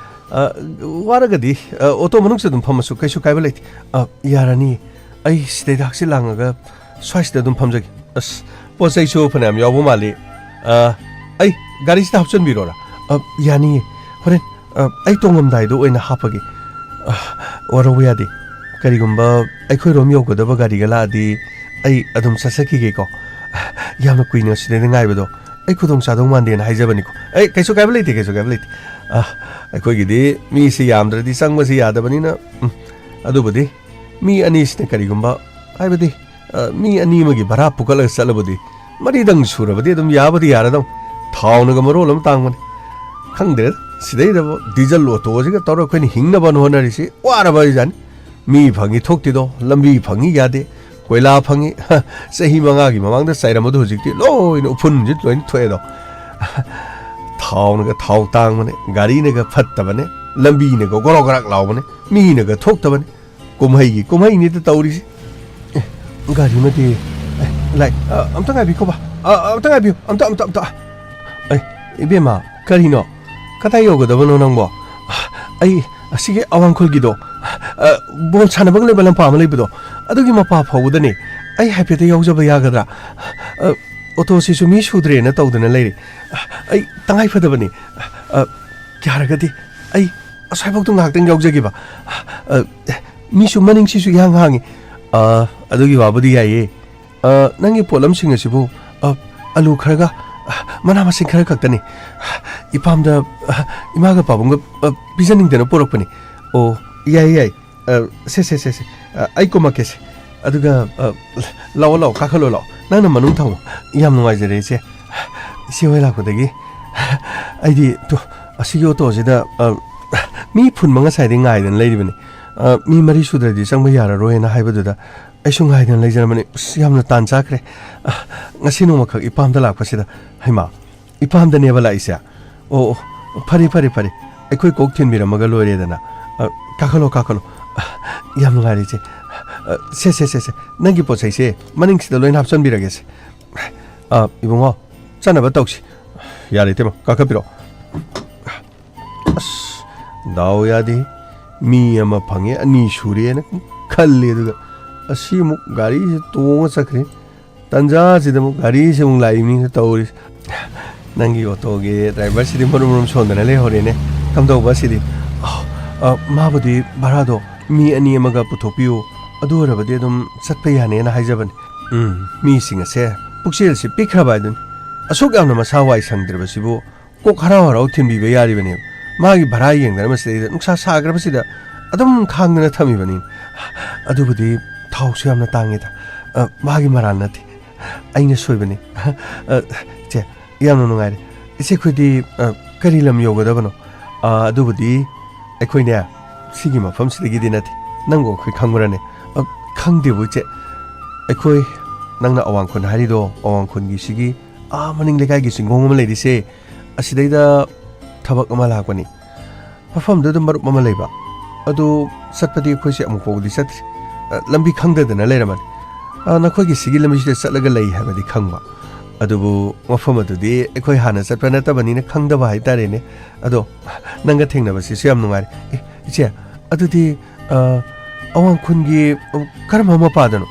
ꯑ, ꯋꯥꯔꯒꯗꯤ, ꯑ, ꯑꯣꯇꯣ ꯃꯅꯨꯡꯁꯤꯗ ꯑꯗꯨꯝ ꯐꯝꯃꯁꯨ ꯀꯩꯁꯨ ꯀꯥꯏꯕ ꯂꯩꯇꯦ꯫" "ꯑ, ꯌꯥꯔꯅꯤ꯫ ꯑꯩ ꯁꯤꯗꯩꯗ ꯍꯛꯆꯤꯠ ꯂꯥꯡꯉꯒ ꯁ꯭ꯋꯥꯏꯁꯤꯗ ꯑꯗꯨꯝ ꯐꯝꯖꯒꯦ꯫" "ꯑꯁ, ꯄꯣꯠ ꯆꯩꯁꯨ ꯐꯅꯌꯥꯝ ꯌꯥꯎꯕ ꯃꯥꯜꯂꯤ꯫ ꯑ, ꯑꯩ ꯒꯥꯔꯤꯁꯤꯗ ꯍꯥꯞꯆꯤꯟꯕꯤꯔꯣꯔꯥ?" ꯑ, ꯌꯥꯅꯤꯌꯦ꯫ ꯍꯣꯔꯦꯟ, ꯑ, ꯑꯩ ꯇꯣꯡꯉꯝꯗꯥꯏꯗꯣ ꯑꯣꯏꯅ ꯍꯥꯞꯄꯒꯦ꯫ ꯑ, ꯋꯥꯔꯧꯕ ꯌꯥꯗꯦ꯫ ꯀꯔꯤꯒꯨꯝꯕ ꯑꯩꯈꯣꯏꯔꯣꯝ ꯌꯧꯒꯗꯕ ꯒꯥꯔꯤꯒ ꯂꯥꯛꯑꯗꯤ ꯑꯩ ꯑꯗꯨꯝ ꯆꯠꯆꯈꯤꯒꯦꯀꯣ꯫ ꯌꯥꯝꯅ ꯀꯨꯏꯅ ꯁꯤꯗꯩꯗ ꯉꯥꯏꯕꯗꯣ ꯑꯩ ꯈꯨꯗꯣꯡ ꯆꯥꯗꯧ ꯃꯥꯟꯗꯦꯅ ꯍꯥꯏꯖꯕꯅꯤꯀꯣ꯫ ꯑꯩ ꯀꯩꯁꯨ ꯀꯥꯏꯕ ꯂꯩꯇꯦ, ꯀꯩꯁꯨ ꯀꯥꯏꯕ ꯂꯩꯇꯦ꯫ ꯑ, ꯑꯩꯈꯣꯏꯒꯤꯗꯤ ꯃꯤꯁꯤ ꯌꯥꯝꯗ꯭ꯔꯗꯤ ꯆꯪꯕꯁꯤ ꯌꯥꯗꯕꯅꯤꯅ, ꯎꯝ, ꯑꯗꯨꯕꯨꯗꯤ ꯃꯤ ꯑꯅꯤꯁꯤꯅ ꯀꯔꯤꯒꯨꯝꯕ, ꯍꯥꯏꯕꯗꯤ, ꯑ, ꯃꯤ ꯑꯅꯤ ꯑꯃꯒꯤ ꯚꯔꯥ ꯄꯨꯈꯠꯂꯒ ꯆꯠꯂꯕꯗꯤ ꯃꯔꯤꯗꯪ ꯁꯨꯔꯕꯗꯤ ꯑꯗꯨꯝ ꯌꯥꯕꯨꯗꯤ ꯌꯥꯔꯗꯧ꯫ ꯊꯥꯎꯅꯒ ꯃꯔꯣꯜ ꯑꯃ ꯇꯥꯡꯕꯅꯤ꯫ ꯈꯪꯗ꯭ꯔꯦꯗ, ꯁꯤꯗꯩꯗꯕꯨ ꯗꯤꯖꯜ ꯑꯣꯇꯣꯁꯤꯒ ꯇꯧꯔꯒ ꯑꯩꯈꯣꯏꯅ ꯍꯤꯡꯅꯕꯅ ꯍꯣꯠꯅꯔꯤꯁꯤ ꯋꯥꯔꯕ ꯖꯥꯠꯅꯤ꯫ ꯃꯤ ꯐꯪꯉꯤ ꯊꯣꯛꯇꯦꯗꯣ, ꯂꯝꯕꯤ ꯐꯪꯉꯤ ꯌꯥꯗꯦ, ꯀꯣꯏꯂꯥ ꯐꯪꯉꯤ, ꯍ, ꯆꯍꯤ ꯃꯉꯥꯒꯤ ꯃꯃꯥꯡꯗ ꯆꯥꯏꯔꯝꯕꯗꯣ ꯍꯧꯖꯤꯛꯇꯤ ꯂꯣꯏꯅ ꯎꯐꯨꯟꯁꯤ ꯂꯣꯏꯅ ꯊꯣꯛꯑꯦꯗꯣ꯫ ꯊꯥꯎꯅꯒ ꯊꯥꯎ ꯇꯥꯡꯕꯅꯦ, ꯒꯥꯔꯤꯅꯒ ꯐꯠꯇꯕꯅꯦ, ꯂꯝꯕꯤꯅꯒ ꯒꯣꯔꯣꯛ ꯒꯔꯥꯛ ꯂꯥꯎꯕꯅꯦ, ꯃꯤꯅꯒ ꯊꯣꯛꯇꯕꯅꯦ꯫ ꯀꯨꯝꯍꯩꯒꯤ ꯀꯨꯝꯍꯩꯅꯤꯗ ꯇꯧꯔꯤꯁꯤ꯫ ꯑꯦ, ꯒꯥꯔꯤ ꯑꯃꯗꯤ, ꯑꯦ, ꯂꯥꯏ, ꯑ, ꯑꯝꯇ ꯉꯥꯏꯕꯤꯈꯣꯕ꯫ ꯑ, ꯑꯝꯇ ꯉꯥꯏꯕꯤꯌꯨ, ꯑꯝꯇ, ꯑꯝꯇ, ꯑꯝꯇ꯫ ꯑꯦ, ꯏꯕꯦꯝꯃ, ꯀꯔꯤꯅꯣ? ꯀꯗꯥꯏ ꯌꯧꯒꯗꯕꯅꯣ ꯅꯪꯕꯣ? ꯑꯩ ꯑꯁꯤꯒꯤ ꯑꯋꯥꯡꯈꯨꯜꯒꯤꯗꯣ, ꯑ, ꯕꯣꯜ ꯁꯥꯟꯅꯐꯝ ꯂꯩꯕ ꯂꯝꯄꯥꯛ ꯑꯃ ꯂꯩꯕꯗꯣ, ꯑꯗꯨꯒꯤ ꯃꯄꯥ ꯐꯥꯎꯕꯗꯅꯦ꯫ ꯑꯩ ꯍꯥꯏꯐꯦꯠꯇ ꯌꯥꯎꯖꯕ ꯌꯥꯒꯗ꯭ꯔꯥ? ꯑ, ꯑꯣꯇꯣꯁꯤꯁꯨ ꯃꯤ ꯁꯨꯗ꯭ꯔꯦꯅ ꯇꯧꯗꯅ ꯂꯩꯔꯦ꯫ ꯑꯩ ꯇꯉꯥꯏ ꯐꯗꯕꯅꯤ꯫ ꯑ, ꯌꯥꯔꯒꯗꯤ ꯑꯩ ꯑꯁ꯭ꯋꯥꯏꯐꯥꯎꯗ ꯉꯥꯏꯍꯥꯛꯇꯪ ꯌꯥꯎꯖꯒꯦꯕ꯫ ꯑ, ꯃꯤꯁꯨ ꯃꯅꯤꯡꯁꯤꯁꯨ ꯏꯍꯥꯡ ꯍꯥꯡꯉꯤ꯫ ꯑ, ꯑꯗꯨꯒꯤ ꯋꯥꯕꯨꯗꯤ ꯌꯥꯏꯌꯦ꯫ ꯑ, ꯅꯪꯒꯤ ꯄꯣꯠꯂꯝꯁꯤꯡ ꯑꯁꯤꯕꯨ, ꯑ, ꯑꯂꯨ ꯈꯔꯒ, ꯑ, ꯃꯅꯥ ꯃꯁꯤꯡ ꯈꯔ ꯈꯛꯇꯅꯤ꯫ ꯏꯄꯥꯝꯗ, ꯑ, ꯏꯃꯥꯒ ꯄꯥꯕꯨꯡꯒ, ꯑ, ꯄꯤꯖꯅꯤꯡꯗꯅ ꯄꯣꯔꯛꯄꯅꯤ꯫ ꯑꯣ, ꯌꯥꯏ, ꯌꯥꯏ꯫ ꯑ, ꯁꯦ, ꯁꯦ, ꯁꯦ, ꯁꯦ꯫ ꯑ, ꯑꯩ ꯀꯨꯝꯃꯛꯀꯦꯁꯦ꯫ ꯑꯗꯨꯒ, ꯑ, ꯂꯥꯛꯑꯣ, ꯂꯥꯛꯑꯣ, ꯀꯥꯈꯠꯂꯣ, ꯂꯥꯛꯑꯣ꯫ ꯅꯪꯅ ꯃꯅꯨꯡ ꯊꯧꯑꯣ꯫ ꯌꯥꯝ ꯅꯨꯡꯉꯥꯏꯖꯔꯦ, ꯏꯆꯦ꯫ ꯏꯆꯦ ꯍꯣꯏ ꯂꯥꯛꯄꯗꯒꯤ ꯑꯩꯗꯤ, ꯇꯨ, ꯑꯁꯤꯒꯤ ꯑꯣꯇꯣꯁꯤꯗ, ꯑ, ꯃꯤ ꯐꯨꯟꯕ ꯉꯁꯥꯏꯗꯩ ꯉꯥꯏꯗꯅ ꯂꯩꯔꯤꯕꯅꯤ꯫ ꯑ, ꯃꯤ ꯃꯔꯤ ꯁꯨꯗ꯭ꯔꯗꯤ ꯆꯪꯕ ꯌꯥꯔꯔꯣꯏꯅ ꯍꯥꯏꯕꯗꯨꯗ ꯑꯩꯁꯨ ꯉꯥꯏꯗꯅ ꯂꯩꯖꯔꯝꯕꯅꯤ꯫ ꯑꯁ, ꯌꯥꯝꯅ ꯇꯥꯟ ꯆꯥꯈ꯭ꯔꯦ꯫ ꯑ, ꯉꯁꯤ ꯅꯣꯡꯃꯈꯛ ꯏꯄꯥꯝꯗ ꯂꯥꯛꯄꯁꯤꯗ꯫ ꯍꯩꯃꯥ, ꯏꯄꯥꯝꯗꯅꯦꯕ ꯂꯥꯛꯏꯁꯦ? ꯑꯣ, ꯑꯣ, ꯐꯔꯦ, ꯐꯔꯦ, ꯐꯔꯦ꯫ ꯑꯩꯈꯣꯏ ꯀꯣꯛ ꯊꯤꯟꯕꯤꯔꯝꯃꯒ ꯂꯣꯏꯔꯦꯗꯅ꯫ ꯑ, ꯀꯥꯈꯠꯂꯣ, ꯀꯥꯈꯠꯂꯣ꯫ ꯑ, ꯌꯥꯝ ꯅꯨꯡꯉꯥꯏꯔꯦ, ꯏꯆꯦ꯫ ꯑ, ꯁꯦ, ꯁꯦ, ꯁꯦ, ꯁꯦ꯫ ꯅꯪꯒꯤ ꯄꯣꯠ ꯆꯩꯁꯦ ꯃꯅꯤꯡꯁꯤꯗ ꯂꯣꯏꯅ ꯍꯥꯞꯆꯤꯟꯕꯤꯔꯒꯦꯁꯦ꯫ ꯑ, ꯏꯕꯨꯡꯉꯣ, ꯆꯠꯅꯕ ꯇꯧꯁꯤ꯫ ꯌꯥꯔꯦ, ꯏꯇꯩꯃ, ꯀꯥꯈꯠꯄꯤꯔꯛꯑꯣ꯫ ꯑꯁ, ꯗꯥꯎ ꯌꯥꯗꯦ꯫ ꯃꯤ ꯑꯃ ꯐꯪꯉꯦ, ꯑꯅꯤ ꯁꯨꯔꯦꯅ ꯈꯜꯂꯤ, ꯑꯗꯨꯒ ꯑꯁꯤ ꯑꯃꯨꯛ ꯒꯥꯔꯤꯁꯤ ꯇꯣꯡꯉ ꯆꯠꯈ꯭ꯔꯦ꯫ ꯇꯟꯖꯥꯁꯤꯗ ꯑꯃꯨꯛ ꯒꯥꯔꯤꯁꯤ ꯑꯃꯨꯛ ꯂꯥꯛꯏꯕꯅꯤꯅ ꯇꯧꯔꯤꯁꯦ꯫ ꯅꯪꯒꯤ ꯑꯣꯇꯣꯒꯤ ꯗ꯭ꯔꯥꯏꯚꯔꯁꯤꯗꯤ ꯃꯔꯨꯝ ꯃꯔꯨꯝ ꯁꯣꯟꯗꯅ ꯂꯩꯍꯧꯔꯦꯅꯦ꯫ ꯀꯝꯗꯧꯕ ꯑꯁꯤꯗꯤ? ꯑ, ꯑ, ꯃꯥꯕꯨꯗꯤ ꯚꯔꯥꯗꯣ ꯃꯤ ꯑꯅꯤ ꯑꯃꯒ ꯄꯨꯊꯣꯛꯄꯤꯌꯨ, ꯑꯗꯨ ꯑꯣꯏꯔꯕꯗꯤ ꯑꯗꯨꯝ ꯆꯠꯄ ꯌꯥꯅꯦꯅ ꯍꯥꯏꯖꯕꯅꯤ꯫ ꯎꯝ, ꯃꯤꯁꯤꯡ ꯑꯁꯦ ꯄꯨꯛꯆꯦꯜꯁꯤ ꯄꯤꯛꯈ꯭ꯔꯕ ꯍꯥꯏꯗꯨꯅꯤ꯫ ꯑꯁꯨꯛ ꯌꯥꯝꯅ ꯃꯁꯥ ꯋꯥꯏ ꯁꯪꯗ꯭ꯔꯕꯁꯤꯕꯨ ꯀꯣꯛ ꯍꯔꯥꯎ ꯍꯔꯥꯎ ꯊꯤꯟꯕꯤꯕ ꯌꯥꯔꯤꯕꯅꯦꯕ꯫ ꯃꯥꯒꯤ ꯚꯔꯥ ꯌꯦꯡꯗꯅ ꯃꯁꯤꯗꯩꯗ ꯅꯨꯡꯁꯥ ꯁꯥꯈ꯭ꯔꯕꯁꯤꯗ ꯑꯗꯨꯝ ꯈꯥꯡꯗꯅ ꯊꯝꯃꯤꯕꯅꯤ꯫ ꯑꯗꯨꯕꯨꯗꯤ ꯊꯥꯎꯁꯨ ꯌꯥꯝꯅ ꯇꯥꯡꯉꯦꯗ꯫ ꯑ, ꯃꯥꯒꯤ ꯃꯔꯥꯜ ꯅꯠꯇꯦ, ꯑꯩꯅ ꯁꯣꯏꯕꯅꯤ꯫ ꯑ, ꯏꯆꯦ, ꯌꯥꯝꯅ ꯅꯨꯡꯉꯥꯏꯔꯦ꯫ ꯏꯆꯦ, ꯑꯩꯈꯣꯏꯗꯤ, ꯑ, ꯀꯔꯤ ꯂꯝ ꯌꯧꯒꯗꯕꯅꯣ? ꯑ, ꯑꯗꯨꯕꯨꯗꯤ ꯑꯩꯈꯣꯏꯅꯦ, ꯁꯤꯒꯤ ꯃꯐꯝꯁꯤꯗꯒꯤꯗꯤ ꯅꯠꯇꯦ꯫ ꯅꯪꯕꯨ ꯑꯩꯈꯣꯏ ꯈꯪꯕ꯭ꯔꯅꯦ? ꯑ, ꯈꯪꯗꯦꯕꯨ ꯏꯆꯦ꯫ ꯑꯩꯈꯣꯏ, ꯅꯪꯅ ꯑꯋꯥꯡ ꯈꯨꯟ ꯍꯥꯏꯔꯤꯗꯣ, ꯑꯋꯥꯡ ꯈꯨꯟꯒꯤ ꯁꯤꯒꯤ ꯑꯥ ꯃꯅꯤꯡ ꯂꯩꯀꯥꯏꯒꯤ ꯆꯤꯡꯈꯣꯡ ꯑꯃ ꯂꯩꯔꯤꯁꯦ, ꯑꯁꯤꯗꯩꯗ ꯊꯕꯛ ꯑꯃ ꯂꯥꯛꯄꯅꯤ꯫ ꯃꯐꯝꯗꯨꯗ ꯃꯔꯨꯞ ꯑꯃ ꯂꯩꯕ꯫ ꯑꯗꯨ ꯆꯠꯄꯗꯤ ꯑꯩꯈꯣꯏꯁꯦ ꯑꯃꯨꯛ ꯐꯥꯎꯕꯗꯤ ꯆꯠꯇ꯭ꯔꯤ꯫ ꯑ, ꯂꯝꯕꯤ ꯈꯪꯗꯗꯅ ꯂꯩꯔꯝꯃꯅꯤ꯫ ꯑ, ꯅꯈꯣꯏꯒꯤ ꯁꯤꯒꯤ ꯂꯝꯕꯤꯁꯤꯗ ꯆꯠꯂꯒ ꯂꯩ ꯍꯥꯏꯕꯗꯤ ꯈꯪꯕ꯫ ꯑꯗꯨꯕꯨ ꯃꯐꯝ ꯑꯗꯨꯗꯤ ꯑꯩꯈꯣꯏ ꯍꯥꯟꯅ ꯆꯠꯄ ꯅꯠꯇꯕꯅꯤꯅ ꯈꯪꯗꯕ ꯍꯥꯏꯇꯥꯔꯦꯅꯦ꯫ ꯑꯗꯣ ꯅꯪꯒ ꯊꯦꯡꯅꯕꯁꯤꯁꯨ ꯌꯥꯝ ꯅꯨꯡꯉꯥꯏꯔꯦ꯫ ꯑꯦ, ꯏꯆꯦ, ꯑꯗꯨꯗꯤ, ꯑ, ꯑꯋꯥꯡ ꯈꯨꯟꯒꯤ, ꯑ, ꯀꯔꯝꯕ ꯃꯄꯥꯗꯅꯣ?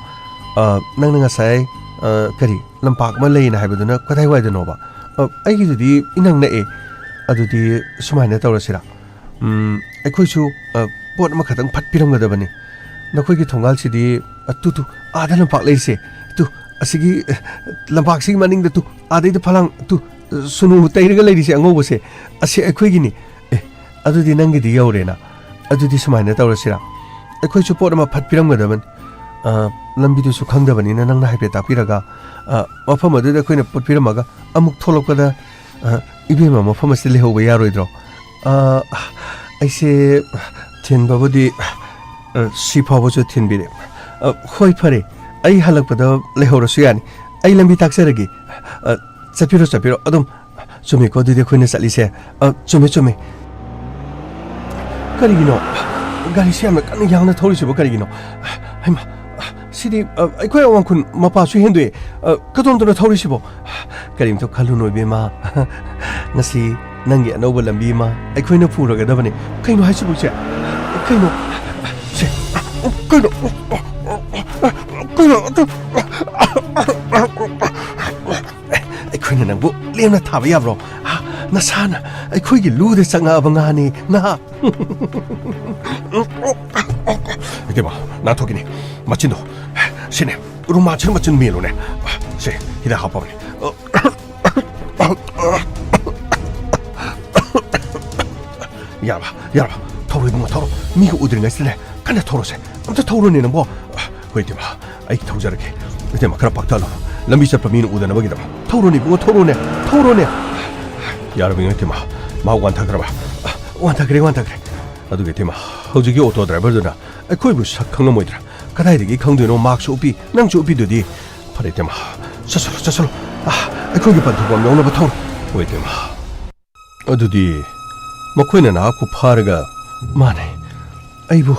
ꯑ, ꯅꯪꯅ ꯉꯁꯥꯏ, ꯑ, ꯀꯔꯤ, ꯂꯝꯄꯥꯛ ꯑꯃ ꯂꯩꯌꯦꯅ ꯍꯥꯏꯕꯗꯨꯅ ꯀꯗꯥꯏꯋꯥꯏꯗꯅꯣꯕ? ꯑ, ꯑꯩꯒꯤꯗꯨꯗꯤ ꯏꯅꯛ ꯅꯛꯑꯦ꯫ ꯑꯗꯨꯗꯤ ꯁꯨꯃꯥꯏꯅ ꯇꯧꯔꯁꯤꯔꯥ? ꯎꯝ, ꯑꯩꯈꯣꯏꯁꯨ, ꯑ, ꯄꯣꯠ ꯑꯃꯈꯛꯇꯪ ꯐꯠ ꯄꯤꯔꯝꯒꯗꯕꯅꯤ꯫ ꯅꯈꯣꯏꯒꯤ ꯊꯣꯡꯒꯥꯜꯁꯤꯗꯤ, ꯑ, ꯇꯨ, ꯇꯨ, ꯑꯥꯗ ꯂꯝꯄꯥꯛ ꯂꯩꯔꯤꯁꯦ꯫ ꯇꯨ, ꯑꯁꯤꯒꯤ, ꯑ, ꯂꯝꯄꯥꯛꯁꯤꯒꯤ ꯃꯅꯤꯡꯗ ꯇꯨ, ꯑꯥꯗꯩꯗ ꯐꯂꯥꯡ, ꯇꯨ, ꯑ, ꯁꯨꯅꯨ ꯇꯩꯔꯒ ꯂꯩꯔꯤꯁꯦ ꯑꯉꯧꯕꯁꯦ꯫ ꯑꯁꯤ ꯑꯩꯈꯣꯏꯒꯤꯅꯤ꯫ ꯑꯦ, ꯑꯗꯨꯗꯤ ꯅꯪꯒꯤꯗꯤ ꯌꯧꯔꯦꯅ꯫ ꯑꯗꯨꯗꯤ ꯁꯨꯃꯥꯏꯅ ꯇꯧꯔꯁꯤꯔꯥ? ꯑꯩꯈꯣꯏꯁꯨ ꯄꯣꯠ ꯑꯃ ꯐꯠ ꯄꯤꯔꯝꯒꯗꯕꯅꯤ꯫ ꯑ, ꯂꯝꯕꯤꯗꯨꯁꯨ ꯈꯪꯗꯕꯅꯤꯅ ꯅꯪꯅ ꯍꯥꯏꯐꯦꯠ ꯇꯥꯛꯄꯤꯔꯒ, ꯑ, ꯃꯐꯝ ꯑꯗꯨꯗ ꯑꯩꯈꯣꯏꯅ ꯄꯣꯠ ꯄꯤꯔꯝꯃꯒ ꯑꯃꯨꯛ ꯊꯣꯛꯂꯛꯄꯗ, ꯑ, ꯏꯕꯦꯝꯃ ꯃꯐꯝ ꯑꯁꯤꯗ ꯂꯩꯍꯧꯕ ꯌꯥꯔꯣꯏꯗ꯭ꯔꯣ? ꯑ, ꯑꯩꯁꯦ ꯊꯤꯟꯕꯕꯨꯗꯤ, ꯑ, ꯁꯤ ꯐꯥꯎꯕꯁꯨ ꯊꯤꯟꯕꯤꯔꯦ꯫ ꯑ, ꯍꯣꯏ, ꯐꯔꯦ, ꯑꯩ ꯍꯜꯂꯛꯄꯗ ꯂꯩꯍꯧꯔꯁꯨ ꯌꯥꯅꯤ꯫ ꯑꯩ ꯂꯝꯕꯤ ꯇꯥꯛꯆꯔꯒꯦ꯫ ꯑ, ꯆꯠꯄꯤꯔꯣ, ꯆꯠꯄꯤꯔꯣ, ꯑꯗꯨꯝ꯫ ꯆꯨꯝꯃꯤꯀꯣ, ꯑꯗꯨꯗꯤ ꯑꯩꯈꯣꯏꯅ ꯆꯠꯂꯤꯁꯦ꯫ ꯑ, ꯆꯨꯝꯃꯦ, ꯆꯨꯝꯃꯦ꯫ ꯀꯔꯤꯒꯤꯅꯣ ꯒꯥꯔꯤꯁꯤ ꯌꯥꯝꯅ ꯀꯟꯅ ꯌꯥꯡꯅ ꯊꯧꯔꯤꯁꯤꯕꯣ? ꯀꯔꯤꯒꯤꯅꯣ? ꯍꯩꯃꯥ, ꯁꯤꯗꯤ, ꯑ, ꯑꯩꯈꯣꯏ ꯑꯋꯥꯡ ꯈꯨꯟ ꯃꯄꯥꯁꯨ ꯍꯦꯟꯗꯣꯛꯑꯦ꯫ ꯑ, ꯀꯗꯣꯝꯗꯅꯣ ꯊꯧꯔꯤꯁꯤꯕꯣ? ꯀꯔꯤꯝꯇ ꯈꯜꯂꯨꯅꯨ, ꯏꯕꯦꯝꯃ꯫ ꯉꯁꯤ ꯅꯪꯒꯤ ꯑꯅꯧꯕ ꯂꯝꯕꯤ ꯑꯃ ꯑꯩꯈꯣꯏꯅ ꯄꯨꯔꯒꯗꯕꯅꯤ꯫ ꯀꯩꯅꯣ ꯍꯥꯏꯁꯤꯕꯨ, ꯏꯆꯦ? ꯀꯩꯅꯣ? ꯁꯦ, ꯀꯩꯅꯣ? ꯀꯩꯅꯣ? ꯑꯩꯈꯣꯏꯅ ꯅꯪꯕꯨ ꯑꯦꯝꯅ ꯊꯥꯕ ꯌꯥꯕ꯭ꯔꯣ? ꯍꯥ? ꯅꯁꯥꯅ ꯑꯩꯈꯣꯏꯒꯤ ꯂꯨꯗ ꯆꯪꯉꯛꯑꯕ ꯉꯥꯅꯤ, ꯉꯥ꯫ ꯏꯇꯩꯃ, ꯅꯥꯟꯊꯣꯛꯈꯤꯅꯤ꯫ ꯃꯆꯤꯟꯗꯣ ꯁꯤꯅꯦ, ꯔꯨꯃꯥꯜꯁꯤꯅ ꯃꯆꯤꯟ ꯃꯦꯜꯂꯨꯅꯦ꯫ ꯁꯦ, ꯍꯤꯗꯥꯛ ꯍꯥꯞꯄꯕꯅꯦ꯫ ꯌꯥꯔꯕ? ꯌꯥꯔꯕ? ꯊꯧꯔꯣ ꯏꯕꯨꯡꯉꯣ, ꯊꯧꯔꯣ꯫ ꯃꯤꯒ ꯎꯗ꯭ꯔꯤꯉꯩꯁꯤꯗꯅꯦ, ꯀꯟꯅ ꯊꯧꯔꯣꯁꯦ꯫ ꯑꯝꯇ ꯊꯧꯔꯣꯅꯦ ꯅꯪꯕꯣ꯫ ꯍꯣꯏ, ꯏꯇꯩꯃ, ꯑꯩ ꯊꯧꯖꯔꯒꯦ꯫ ꯏꯇꯩꯃ, ꯈꯔ ꯄꯥꯛꯊꯍꯜꯂꯣ꯫ ꯂꯝꯕꯤ ꯆꯠꯄ ꯃꯤꯅ ꯎꯗꯅꯕꯒꯤꯗꯃꯛ꯫ ꯊꯧꯔꯣꯅꯦ ꯏꯕꯨꯡꯉꯣ, ꯊꯧꯔꯣꯅꯦ, ꯊꯧꯔꯣꯅꯦ꯫ ꯌꯥꯔꯕ ꯏꯕꯨꯡꯉꯣ, ꯏꯇꯩꯃ? ꯃꯍꯥꯛ ꯋꯥꯟꯊꯈ꯭ꯔꯕ? ꯋꯥꯟꯊꯈ꯭ꯔꯦ, ꯋꯥꯟꯊꯈ꯭ꯔꯦ꯫ ꯑꯗꯨꯒ ꯏꯇꯩꯃ, ꯍꯧꯖꯤꯛꯀꯤ ꯑꯣꯇꯣ ꯗ꯭ꯔꯥꯏꯚꯔꯗꯨꯅ ꯑꯩꯈꯣꯏꯕꯨ ꯁꯛ ꯈꯪꯉꯝꯃꯣꯏꯗ꯭ꯔꯥ? ꯀꯗꯥꯏꯗꯒꯤ ꯈꯪꯗꯣꯏꯅꯣ? ꯃꯥꯛꯁꯁꯨ ꯎꯞꯄꯤ, ꯅꯪꯁꯨ ꯎꯞꯄꯤꯗꯨꯗꯤ꯫ ꯐꯔꯦ, ꯏꯇꯩꯃ, ꯆꯠꯁꯜꯂꯣ, ꯆꯠꯁꯜꯂꯣ꯫ ꯑꯥ, ꯑꯩꯈꯣꯏꯒꯤ ꯄꯟꯊꯨꯡꯐꯝ ꯌꯧꯅꯕ ꯊꯧꯔꯣ꯫ ꯍꯣꯏ, ꯏꯇꯩꯃ꯫ ꯑꯗꯨꯗꯤ ꯃꯈꯣꯏꯅ ꯅꯍꯥꯛꯄꯨ ꯐꯥꯔꯒ, ꯃꯥꯅꯦ, ꯑꯩꯕꯨ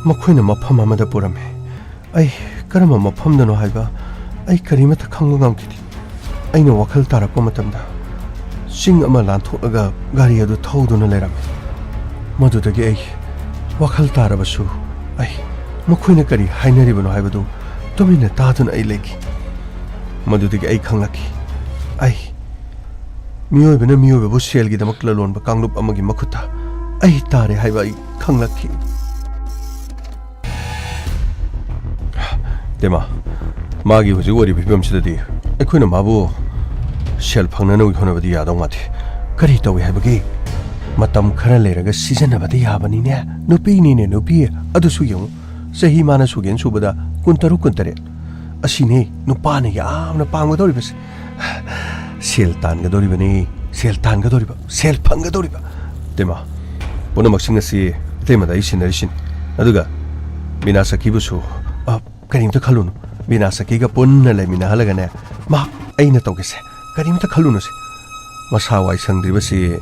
ꯃꯈꯣꯏꯅ ꯃꯐꯝ ꯑꯃꯗ ꯄꯨꯔꯝꯃꯤ꯫ ꯑꯩ ꯀꯔꯝꯕ ꯃꯐꯝꯗꯅꯣ ꯍꯥꯏꯕ ꯑꯩ ꯀꯔꯤꯃꯠꯇ ꯈꯪꯕ ꯉꯝꯈꯤꯗꯦ꯫ ꯑꯩꯅ ꯋꯥꯈꯜ ꯇꯥꯔꯛꯄ ꯃꯇꯝꯗ, ꯆꯤꯡ ꯑꯃ ꯂꯥꯟꯊꯣꯛꯂꯒ ꯒꯥꯔꯤ ꯑꯗꯨ ꯊꯧꯗꯨꯅ ꯂꯩꯔꯝꯃꯤ꯫ ꯃꯗꯨꯗꯒꯤ ꯑꯩ ꯋꯥꯈꯜ ꯇꯥꯔꯕꯁꯨ, ꯑꯩ ꯃꯈꯣꯏꯅ ꯀꯔꯤ ꯍꯥꯏꯅꯔꯤꯕꯅꯣ ꯍꯥꯏꯕꯗꯨ ꯇꯨꯃꯤꯟꯅ ꯇꯥꯗꯨꯅ ꯑꯩ ꯂꯩꯈꯤ꯫ ꯃꯗꯨꯗꯒꯤ ꯑꯩ ꯈꯪꯂꯛꯈꯤ, ꯑꯩ ꯃꯤꯑꯣꯏꯕꯅ ꯃꯤꯑꯣꯏꯕꯕꯨ ꯁꯦꯜꯒꯤꯗꯃꯛ ꯂꯂꯣꯟꯕ ꯀꯥꯡꯂꯨꯞ ꯑꯃꯒꯤ ꯃꯈꯨꯠꯇ ꯑꯩ ꯇꯥꯔꯦ ꯍꯥꯏꯕ ꯑꯩ ꯈꯪꯂꯛꯈꯤ꯫ ꯏꯇꯩꯃ, ꯃꯥꯒꯤ ꯍꯧꯖꯤꯛ ꯑꯣꯏꯔꯤꯕ ꯐꯤꯕꯝꯁꯤꯗꯗꯤ ꯑꯩꯈꯣꯏꯅ ꯃꯥꯕꯨ ꯁꯦꯜ ꯐꯪꯅꯅꯕꯒꯤ ꯍꯣꯠꯅꯕꯗꯤ ꯌꯥꯗꯧ ꯃꯥꯟꯗꯦ꯫ ꯀꯔꯤ ꯇꯧꯏ ꯍꯥꯏꯕꯒꯦ? ꯃꯇꯝ ꯈꯔ ꯂꯩꯔꯒ ꯁꯤꯖꯤꯟꯅꯕꯗꯤ ꯌꯥꯕꯅꯤꯅꯦ꯫ ꯅꯨꯄꯤꯅꯤꯅꯦ, ꯅꯨꯄꯤ꯫ ꯑꯗꯨꯁꯨ ꯌꯦꯡꯉꯨ, ꯆꯍꯤ ꯃꯥꯅ ꯁꯨꯒꯦꯅ ꯁꯨꯕꯗ ꯀꯨꯟꯇꯔꯨꯛ, ꯀꯨꯟꯇꯔꯦꯠ꯫ ꯑꯁꯤꯅꯦ ꯅꯨꯄꯥꯅ ꯌꯥꯝꯅ ꯄꯥꯝꯒꯗꯧꯔꯤꯕꯁꯦ꯫ ꯁꯦꯜ ꯇꯥꯟꯒꯗꯧꯔꯤꯕꯅꯤ, ꯁꯦꯜ ꯇꯥꯟꯒꯗꯧꯔꯤꯕ, ꯁꯦꯜ ꯐꯪꯒꯗꯧꯔꯤꯕ꯫ ꯏꯇꯩꯃ, ꯄꯨꯝꯅꯃꯛꯁꯤꯡ ꯑꯁꯤ ꯏꯇꯩꯃꯗ ꯑꯩ ꯁꯤꯟꯅꯔꯤꯁꯤꯅꯤ꯫ ꯑꯗꯨꯒ ꯕꯤꯅꯥ ꯁꯈꯤꯕꯨꯁꯨ, ꯑ, ꯀꯔꯤꯝꯇ ꯈꯜꯂꯨꯅꯨ꯫ ꯕꯤꯅꯥ ꯁꯈꯤꯒ ꯄꯨꯟꯅ ꯂꯩꯃꯤꯟꯅꯍꯜꯂꯒꯅꯦ, ꯃꯥ ꯑꯩꯅ ꯇꯧꯒꯦꯁꯦ꯫ ꯀꯔꯤꯝꯇ ꯈꯜꯂꯨꯅꯨꯁꯦ꯫ ꯃꯁꯥ ꯋꯥꯏ ꯁꯪꯗ꯭ꯔꯤꯕꯁꯤ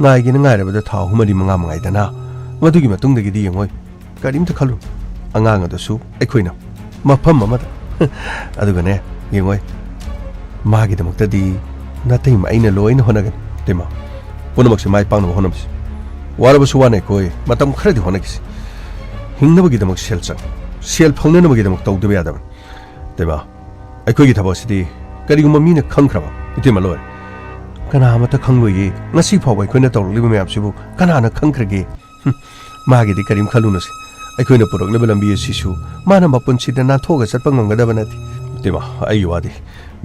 ꯉꯥꯏꯒꯦꯅ ꯉꯥꯏꯔꯕꯗ ꯊꯥ ꯑꯍꯨꯝ, ꯃꯔꯤ, ꯃꯉꯥ ꯃꯉꯥꯏꯗꯅ꯫ ꯃꯗꯨꯒꯤ ꯃꯇꯨꯡꯗꯒꯤꯗꯤ ꯌꯦꯡꯉꯣꯏ꯫ ꯀꯔꯤꯝꯇ ꯈꯜꯂꯨ꯫ ꯑꯉꯥꯡ ꯑꯗꯨꯁꯨ ꯑꯩꯈꯣꯏꯅ ꯃꯐꯝ ꯑꯃꯗ꯫ ꯑꯗꯨꯒꯅꯦ, ꯌꯦꯡꯉꯣꯏ, ꯃꯥꯒꯤꯗꯃꯛꯇꯗꯤ ꯅꯥꯇꯩꯃ ꯑꯩꯅ ꯂꯣꯏꯅ ꯍꯣꯠꯅꯒꯅꯤ꯫ ꯏꯇꯩꯃ, ꯄꯨꯝꯅꯃꯛꯁꯦ ꯃꯥꯏ ꯄꯥꯛꯅꯕ ꯍꯣꯠꯅꯕꯁꯤ꯫ ꯋꯥꯔꯕꯁꯨ ꯋꯥꯅ ꯑꯩꯈꯣꯏ ꯃꯇꯝ ꯈꯔꯗꯤ ꯍꯣꯠꯅꯈꯤꯁꯤ꯫ ꯍꯤꯡꯅꯕꯒꯤꯗꯃꯛ ꯁꯦꯜ ꯆꯪ, ꯁꯦꯜ ꯐꯪꯅꯅꯕꯒꯤꯗꯃꯛ ꯇꯧꯗꯕ ꯌꯥꯗꯕꯅꯤ꯫ ꯏꯇꯩꯃ, ꯑꯩꯈꯣꯏꯒꯤ ꯊꯕꯛ ꯑꯁꯤꯗꯤ ꯀꯔꯤꯒꯨꯝꯕ ꯃꯤꯅ ꯈꯪꯈ꯭ꯔꯕ, ꯏꯇꯩꯃ, ꯂꯣꯏꯔꯦ꯫ ꯀꯅꯥ ꯑꯃꯠꯇ ꯈꯪꯂꯣꯏꯌꯦ꯫ ꯉꯁꯤ ꯐꯥꯎꯕ ꯑꯩꯈꯣꯏꯅ ꯇꯧꯔꯛꯂꯤꯕ ꯃꯌꯥꯝꯁꯤꯕꯨ ꯀꯅꯥꯅ ꯈꯪꯈ꯭ꯔꯒꯦ? ꯍꯨꯝ, ꯃꯥꯒꯤꯗꯤ ꯀꯔꯤꯝ ꯈꯜꯂꯨꯅꯨꯁꯦ꯫ ꯑꯩꯈꯣꯏꯅ ꯄꯨꯔꯛꯂꯤꯕ ꯂꯝꯕꯤ ꯑꯁꯤꯁꯨ ꯃꯥꯅ ꯃꯄꯨꯟꯁꯤꯗ ꯅꯥꯟꯊꯣꯛꯑꯒ ꯆꯠꯄ ꯉꯝꯒꯗꯕ ꯅꯠꯇꯦ꯫ ꯏꯇꯩꯃ, ꯑꯩꯒꯤ ꯋꯥꯗꯤ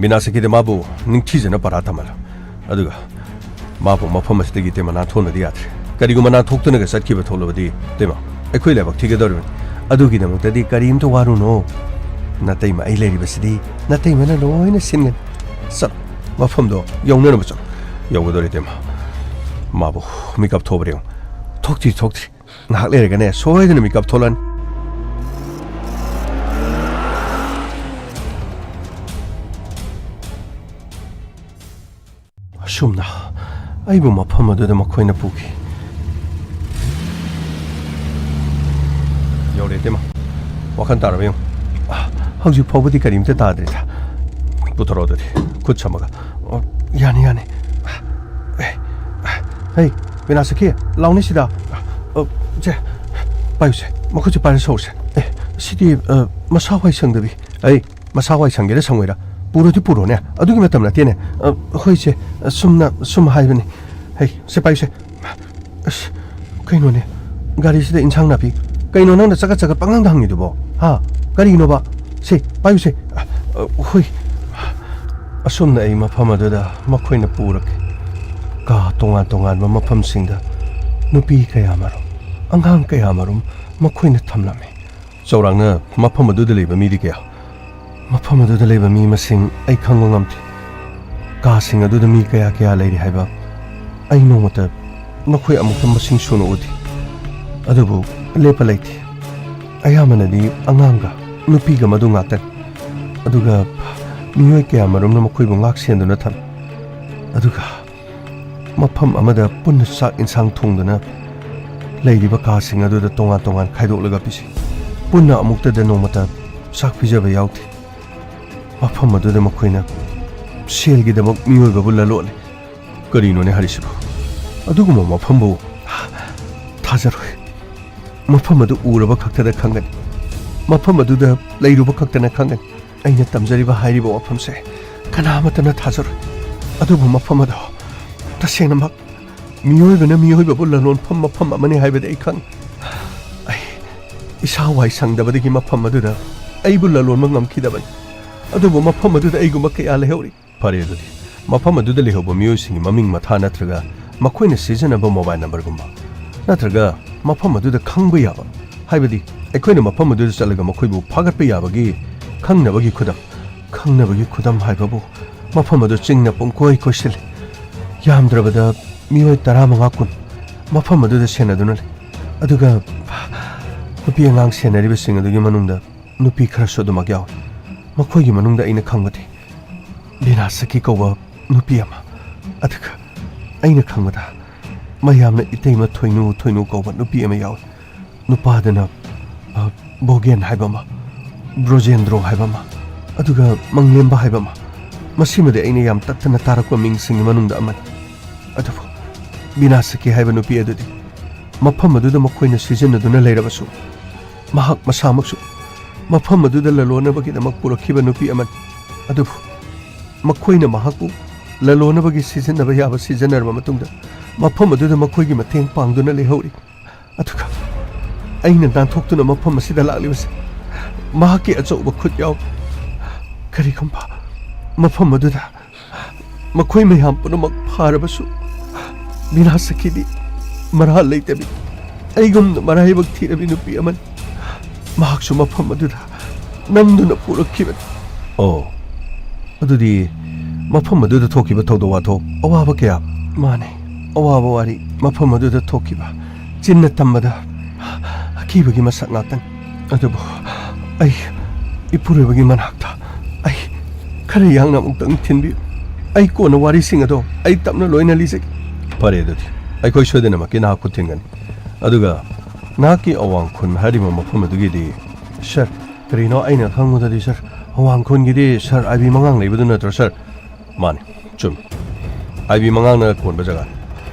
ꯕꯤꯅꯥꯁꯀꯤꯗꯤ ꯃꯥꯕꯨ ꯅꯤꯡꯊꯤꯖꯅ ꯄꯔꯥ ꯇꯝꯍꯜꯂꯨ꯫ ꯑꯗꯨꯒ ꯃꯥꯕꯨ ꯃꯐꯝ ꯑꯁꯤꯗꯒꯤ ꯏꯇꯩꯃ ꯅꯥꯟꯊꯣꯛꯅꯗꯤ ꯌꯥꯗ꯭ꯔꯦ꯫ ꯀꯔꯤꯒꯨꯝꯕ ꯅꯥꯟꯊꯣꯛꯇꯨꯅꯒ ꯆꯠꯈꯤꯕ ꯊꯣꯛꯂꯕꯗꯤ, ꯏꯇꯩꯃ, ꯑꯩꯈꯣꯏ ꯂꯥꯏꯕꯛ ꯊꯤꯒꯗꯧꯔꯤꯕꯅꯤ꯫ ꯑꯗꯨꯒꯤꯗꯃꯛꯇꯗꯤ ꯀꯔꯤꯝꯇ ꯋꯥꯔꯨꯅꯣ꯫ ꯅꯇꯩꯃ ꯑꯩ ꯂꯩꯔꯤꯕꯁꯤꯗꯤ ꯅꯇꯩꯃꯅ ꯂꯣꯏꯅ ꯁꯤꯟꯒꯅꯤ꯫ ꯆꯠꯂꯣ, ꯃꯐꯝꯗꯣ ꯌꯧꯅꯅꯕ ꯆꯠꯂꯣ꯫ ꯌꯧꯒꯗꯧꯔꯦ, ꯏꯇꯩꯃ꯫ ꯃꯥꯕꯨ ꯃꯤꯀꯞ ꯊꯣꯛꯄ꯭ꯔꯥ ꯌꯦꯡꯉꯨ꯫ ꯊꯣꯛꯇ꯭ꯔꯤ, ꯊꯣꯛꯇ꯭ꯔꯤ꯫ ꯉꯥꯏꯍꯥꯛ ꯂꯩꯔꯒꯅꯦ, ꯁꯣꯏꯗꯅ ꯃꯤꯀꯞ ꯊꯣꯛꯂꯛꯑꯅꯤ꯫ ꯑꯁꯨꯝꯅ ꯑꯩꯕꯨ ꯃꯐꯝ ꯑꯗꯨꯗ ꯃꯈꯣꯏꯅ ꯄꯨꯈꯤ꯫ ꯌꯧꯔꯦ, ꯏꯇꯩꯃ꯫ ꯋꯥꯈꯜ ꯇꯥꯔꯕ ꯌꯦꯡꯉꯨ꯫ ꯍꯧꯖꯤꯛ ꯐꯥꯎꯕꯗꯤ ꯀꯔꯤꯝꯇ ꯇꯥꯗ꯭ꯔꯤꯗ꯫ ꯄꯨꯊꯣꯔꯛꯑꯣ ꯑꯗꯨꯗꯤ, ꯈꯨꯠ ꯁꯝꯃꯒ꯫ ꯑꯣ, ꯌꯥꯅꯤ, ꯌꯥꯅꯤ꯫ ꯑꯦ, ꯍꯩ, ꯕꯤꯅꯥꯁꯀꯤ, ꯂꯥꯎꯅꯦ ꯁꯤꯗ꯫ ꯑ, ꯁꯦ, ꯄꯥꯏꯌꯨꯁꯦ, ꯃꯈꯨꯠꯁꯦ ꯄꯥꯏꯔ ꯁꯧꯔꯁꯦ꯫ ꯑꯦ, ꯁꯤꯗꯤ, ꯑ, ꯃꯁꯥ ꯋꯥꯏ ꯁꯪꯗꯕꯤ꯫ ꯑꯩ, ꯃꯁꯥ ꯋꯥꯏ ꯁꯪꯒꯦꯔꯥ ꯁꯪꯉꯣꯏꯔꯥ, ꯄꯨꯔꯗꯤ ꯄꯨꯔꯣꯅꯦ, ꯑꯗꯨꯒꯤ ꯃꯇꯝ ꯅꯠꯇꯦꯅꯦ꯫ ꯑ, ꯍꯣꯏꯁꯦ, ꯑ, ꯁꯨꯝꯅ, ꯁꯨꯝ ꯍꯥꯏꯕꯅꯤ꯫ ꯍꯩ, ꯁꯦ ꯄꯥꯏꯌꯨꯁꯦ꯫ ꯑꯁ, ꯀꯩꯅꯣꯅꯦ, ꯒꯥꯔꯤꯁꯤꯗ ꯏꯟꯁꯥꯡ ꯅꯥꯄꯤ? ꯀꯩꯅꯣ ꯅꯪꯅ ꯆꯒꯠ ꯆꯒꯠ ꯄꯪꯍꯪꯗ ꯍꯪꯉꯤꯗꯨꯕꯣ? ꯍꯥ? ꯀꯔꯤꯅꯣꯕ? ꯁꯦ, ꯄꯥꯏꯌꯨꯁꯦ꯫ ꯑ, ꯑ, ꯍꯣꯏ꯫ ꯑꯁꯨꯝꯅ ꯑꯩ ꯃꯐꯝ ꯑꯗꯨꯗ ꯃꯈꯣꯏꯅ ꯄꯨꯔꯛꯈꯤ꯫ ꯀꯥ ꯇꯣꯉꯥꯟ ꯇꯣꯉꯥꯟꯕ ꯃꯐꯝꯁꯤꯡꯗ ꯅꯨꯄꯤ ꯀꯌꯥꯃꯔꯨꯝ, ꯑꯉꯥꯡ ꯀꯌꯥꯃꯔꯨꯝ ꯃꯈꯣꯏꯅ ꯊꯝꯂꯝꯃꯤ꯫ ꯆꯥꯎꯔꯥꯛꯅ ꯃꯐꯝ ꯑꯗꯨꯗ ꯂꯩꯕ ꯃꯤꯗꯤ ꯀꯌꯥ? ꯃꯐꯝ ꯑꯗꯨꯗ ꯂꯩꯕ ꯃꯤ ꯃꯁꯤꯡ ꯑꯩ ꯈꯪꯕ ꯉꯝꯗꯦ꯫ ꯀꯥꯁꯤꯡ ꯑꯗꯨꯗ ꯃꯤ ꯀꯌꯥ ꯀꯌꯥ ꯂꯩꯔꯤ ꯍꯥꯏꯕ ꯑꯩ ꯅꯣꯡꯃꯇ ꯃꯈꯣꯏ ꯑꯃꯨꯛꯇ ꯃꯁꯤꯡ ꯁꯨꯅ ꯎꯗꯦ꯫ ꯑꯗꯨꯕꯨ ꯂꯦꯞꯄ ꯂꯩꯇꯦ꯫ ꯑꯌꯥꯝꯕꯅꯗꯤ ꯑꯉꯥꯡꯒ ꯅꯨꯄꯤꯒ ꯃꯗꯨ ꯉꯥꯛꯇꯅꯤ꯫ ꯑꯗꯨꯒ ꯃꯤꯑꯣꯏ ꯀꯌꯥꯃꯔꯨꯝꯅ ꯃꯈꯣꯏꯕꯨ ꯉꯥꯛ ꯁꯦꯟꯗꯨꯅ ꯊꯝꯃꯤ꯫ ꯑꯗꯨꯒ ꯃꯐꯝ ꯑꯃꯗ ꯄꯨꯟꯅ ꯆꯥꯛ ꯏꯟꯁꯥꯡ ꯊꯣꯡꯗꯨꯅ ꯂꯩꯔꯤꯕ ꯀꯥꯁꯤꯡ ꯑꯗꯨꯗ ꯇꯣꯉꯥꯟ ꯇꯣꯉꯥꯟ ꯈꯥꯏꯗꯣꯛꯂꯒ ꯄꯤꯖꯩ꯫ ꯄꯨꯟꯅ ꯑꯃꯨꯛꯇꯗ ꯅꯣꯡꯃꯇ ꯆꯥꯛ ꯄꯤꯖꯕ ꯌꯥꯎꯗꯦ꯫ ꯃꯐꯝ ꯑꯗꯨꯗ ꯃꯈꯣꯏꯅ ꯁꯦꯜꯒꯤꯗꯃꯛ ꯃꯤꯑꯣꯏꯕꯕꯨ ꯂꯂꯣꯠꯂꯤ꯫ ꯀꯔꯤꯅꯣꯅꯦ ꯍꯥꯏꯔꯤꯁꯤꯕꯨ? ꯑꯗꯨꯒꯨꯝꯕ ꯃꯐꯝꯕꯨ ꯊꯥꯖꯔꯣꯏ꯫ ꯃꯐꯝ ꯑꯗꯨ ꯎꯔꯕ ꯈꯛꯇꯗ ꯈꯪꯒꯅꯤ꯫ ꯃꯐꯝ ꯑꯗꯨꯗ ꯂꯩꯔꯨꯕ ꯈꯛꯇꯅ ꯈꯪꯒꯅꯤ꯫ ꯑꯩꯅ ꯇꯝꯖꯔꯤꯕ ꯍꯥꯏꯔꯤꯕ ꯋꯥꯐꯝꯁꯦ ꯀꯅꯥ ꯑꯃꯠꯇꯅ ꯊꯥꯖꯔꯣꯏ꯫ ꯑꯗꯨꯕꯨ ꯃꯐꯝ ꯑꯗꯣ ꯇꯁꯦꯡꯅꯃꯛ ꯃꯤꯑꯣꯏꯕꯅ ꯃꯤꯑꯣꯏꯕꯕꯨ ꯂꯂꯣꯟꯐꯝ ꯃꯐꯝ ꯑꯃꯅꯤ ꯍꯥꯏꯕꯗꯤ ꯑꯩ ꯈꯪꯏ꯫ ꯑꯩ ꯏꯁꯥ ꯋꯥꯏ ꯁꯪꯗꯕꯗꯒꯤ ꯃꯐꯝ ꯑꯗꯨꯗ ꯑꯩꯕꯨ ꯂꯂꯣꯟꯕ ꯉꯝꯈꯤꯗꯕꯅꯤ꯫ ꯑꯗꯨꯕꯨ ꯃꯐꯝ ꯑꯗꯨꯗ ꯑꯩꯒꯨꯝꯕ ꯀꯌꯥ ꯂꯩꯍꯧꯔꯤ꯫ ꯐꯔꯦ ꯑꯗꯨꯗꯤ, ꯃꯐꯝ ꯑꯗꯨꯗ ꯂꯩꯍꯧꯕ ꯃꯤꯑꯣꯏꯁꯤꯡꯒꯤ ꯃꯃꯤꯡ ꯃꯊꯥ ꯅꯠꯇ꯭ꯔꯒ ꯃꯈꯣꯏꯅ ꯁꯤꯖꯤꯟꯅꯕ ꯃꯣꯕꯥꯏꯜ ꯅꯝꯕꯔꯒꯨꯝꯕ, ꯅꯠꯇ꯭ꯔꯒ ꯃꯐꯝ ꯑꯗꯨꯗ ꯈꯪꯕ ꯌꯥꯕ, ꯍꯥꯏꯕꯗꯤ ꯑꯩꯈꯣꯏꯅ ꯃꯐꯝ ꯑꯗꯨꯗ ꯆꯠꯂꯒ ꯃꯈꯣꯏꯕꯨ ꯐꯥꯒꯠꯄ ꯌꯥꯕꯒꯤ ꯈꯪꯅꯕꯒꯤ ꯈꯨꯗꯝ, ꯈꯪꯅꯕꯒꯤ ꯈꯨꯗꯝ ꯍꯥꯏꯕꯕꯨ ꯃꯐꯝ ꯑꯗꯨ ꯆꯤꯡꯅ ꯄꯨꯡꯀꯣꯏ ꯀꯣꯏꯁꯤꯜꯂꯤ꯫ ꯌꯥꯝꯗ꯭ꯔꯕꯗ ꯃꯤꯑꯣꯏ ꯇꯔꯥꯃꯉꯥ ꯀꯨꯟ ꯃꯐꯝ ꯑꯗꯨꯗ ꯁꯦꯟꯅꯗꯨꯅ ꯂꯩ꯫ ꯑꯗꯨꯒ ꯅꯨꯄꯤ ꯑꯉꯥꯡ ꯁꯦꯟꯅꯔꯤꯕꯁꯤꯡ ꯑꯗꯨꯒꯤ ꯃꯅꯨꯡꯗ ꯅꯨꯄꯤ ꯈꯔꯁꯨ ꯑꯗꯨꯃꯛ ꯌꯥꯎꯏ꯫ ꯃꯈꯣꯏꯒꯤ ꯃꯅꯨꯡꯗ ꯑꯩꯅ ꯈꯪꯕꯗꯤ ꯕꯤꯅꯥꯁꯀꯤ ꯀꯧꯕ ꯅꯨꯄꯤ ꯑꯃ, ꯑꯗꯨꯒ ꯑꯩꯅ ꯈꯪꯕꯗ ꯃꯌꯥꯝꯅ ꯏꯇꯩꯃ ꯊꯣꯏꯅꯨ, ꯊꯣꯏꯅꯨ ꯀꯧꯕ ꯅꯨꯄꯤ ꯑꯃ ꯌꯥꯎꯏ꯫ ꯅꯨꯄꯥꯗꯅ, ꯑ, ꯕꯣꯒꯦꯟ ꯍꯥꯏꯕ ꯑꯃ, ꯕ꯭ꯔꯣꯖꯦꯟꯗ꯭ꯔꯣ ꯍꯥꯏꯕ ꯑꯃ, ꯑꯗꯨꯒ ꯃꯪꯂꯦꯝꯕ ꯍꯥꯏꯕ ꯑꯃ꯫ ꯃꯁꯤꯃꯗꯤ ꯑꯩꯅ ꯌꯥꯝ ꯇꯠꯇꯅ ꯇꯥꯔꯛꯄ ꯃꯤꯡꯁꯤꯡꯒꯤ ꯃꯅꯨꯡꯗ ꯑꯃꯅꯤ꯫ ꯑꯗꯨꯕꯨ ꯕꯤꯅꯥꯁꯀꯤ ꯍꯥꯏꯕ ꯅꯨꯄꯤ ꯑꯗꯨꯗꯤ ꯃꯐꯝ ꯑꯗꯨꯗ ꯃꯈꯣꯏꯅ ꯁꯤꯖꯤꯟꯅꯗꯨꯅ ꯂꯩꯔꯕꯁꯨ, ꯃꯍꯥꯛ ꯃꯁꯥꯃꯛꯁꯨ ꯃꯐꯝ ꯑꯗꯨꯗ ꯂꯂꯣꯟꯅꯕꯒꯤꯗꯃꯛ ꯄꯨꯔꯛꯈꯤꯕ ꯅꯨꯄꯤ ꯑꯃꯅꯤ꯫ ꯑꯗꯨꯕꯨ ꯃꯈꯣꯏꯅ ꯃꯍꯥꯛꯄꯨ ꯂꯂꯣꯟꯅꯕꯒꯤ ꯁꯤꯖꯤꯟꯅꯕ ꯌꯥꯕ ꯁꯤꯖꯤꯟꯅꯔꯕ ꯃꯇꯨꯡꯗ, ꯃꯐꯝ ꯑꯗꯨꯗ ꯃꯈꯣꯏꯒꯤ ꯃꯇꯦꯡ ꯄꯥꯡꯗꯨꯅ ꯂꯩꯍꯧꯔꯤ꯫ ꯑꯗꯨꯒ ꯑꯩꯅ ꯅꯥꯟꯊꯣꯛꯇꯨꯅ ꯃꯐꯝ ꯑꯁꯤꯗ ꯂꯥꯛꯂꯤꯕꯁꯦ ꯃꯍꯥꯛꯀꯤ ꯑꯆꯧꯕ ꯈꯨꯠ ꯌꯥꯎꯏ꯫ ꯀꯔꯤꯒꯨꯝꯕ ꯃꯐꯝ ꯑꯗꯨꯗ ꯃꯈꯣꯏ ꯃꯌꯥꯝ ꯄꯨꯝꯅꯃꯛ ꯐꯥꯔꯕꯁꯨ, ꯕꯤꯅꯥꯁꯀꯤꯗꯤ ꯃꯔꯥꯜ ꯂꯩꯇꯕꯤ, ꯑꯩꯒꯨꯝꯅ ꯃꯔꯥꯏꯕꯛ ꯊꯤꯔꯕꯤ ꯅꯨꯄꯤ ꯑꯃꯅꯤ꯫ ꯃꯍꯥꯛꯁꯨ ꯃꯐꯝ ꯑꯗꯨꯗ ꯅꯝꯗꯨꯅ ꯄꯨꯔꯛꯈꯤꯕꯅꯤ꯫ ꯑꯣ, ꯑꯗꯨꯗꯤ ꯃꯐꯝ ꯑꯗꯨꯗ ꯊꯣꯛꯈꯤꯕ ꯊꯧꯗꯣꯛ ꯋꯥꯊꯣꯛ, ꯑꯋꯥꯕ ꯀꯌꯥ? ꯃꯥꯅꯦ, ꯑꯋꯥꯕ ꯋꯥꯔꯤ꯫ ꯃꯐꯝ ꯑꯗꯨꯗ ꯊꯣꯛꯈꯤꯕ ꯆꯤꯟꯅ ꯇꯝꯕꯗ ꯑꯀꯤꯕꯒꯤ ꯃꯁꯛ ꯉꯥꯛꯇꯅꯤ꯫ ꯑꯗꯨꯕꯨ ꯑꯩ ꯏꯄꯨꯔꯣꯏꯕꯒꯤ ꯃꯅꯥꯛꯇ ꯑꯩ ꯈꯔ ꯌꯥꯡꯅ ꯑꯃꯨꯛꯇꯪ ꯊꯤꯟꯕꯤꯌꯨ꯫ ꯑꯩ ꯀꯣꯟꯅ ꯋꯥꯔꯤꯁꯤꯡ ꯑꯗꯣ ꯑꯩ ꯇꯞꯅ ꯂꯣꯏꯅ ꯂꯤꯖꯒꯦ꯫ ꯐꯔꯦ, ꯑꯗꯨꯗꯤ ꯑꯩꯈꯣꯏ ꯁꯣꯏꯗꯅꯃꯛꯀꯤ ꯅꯍꯥꯛꯄꯨ ꯊꯤꯟꯒꯅꯤ꯫ ꯑꯗꯨꯒ ꯅꯍꯥꯛꯀꯤ ꯑꯋꯥꯡ ꯈꯨꯟ ꯍꯥꯏꯔꯤꯕ ꯃꯐꯝ ꯑꯗꯨꯒꯤꯗꯤ? ꯁꯥꯔ, ꯀꯔꯤꯅꯣ ꯑꯩꯅ ꯈꯪꯕꯗꯗꯤ, ꯁꯥꯔ, ꯑꯋꯥꯡ ꯈꯨꯟꯒꯤꯗꯤ ꯁꯥꯔ ꯑꯥꯏ ꯕꯤ ꯃꯉꯥꯡ ꯂꯩꯕꯗꯨ ꯅꯠꯇ꯭ꯔꯣ, ꯁꯥꯔ? ꯃꯥꯅꯤ, ꯆꯨꯝꯃꯤ꯫ ꯑꯥꯏ ꯕꯤ ꯃꯉꯥꯡꯅ ꯀꯣꯟꯕ ꯖꯒꯥꯅꯤ꯫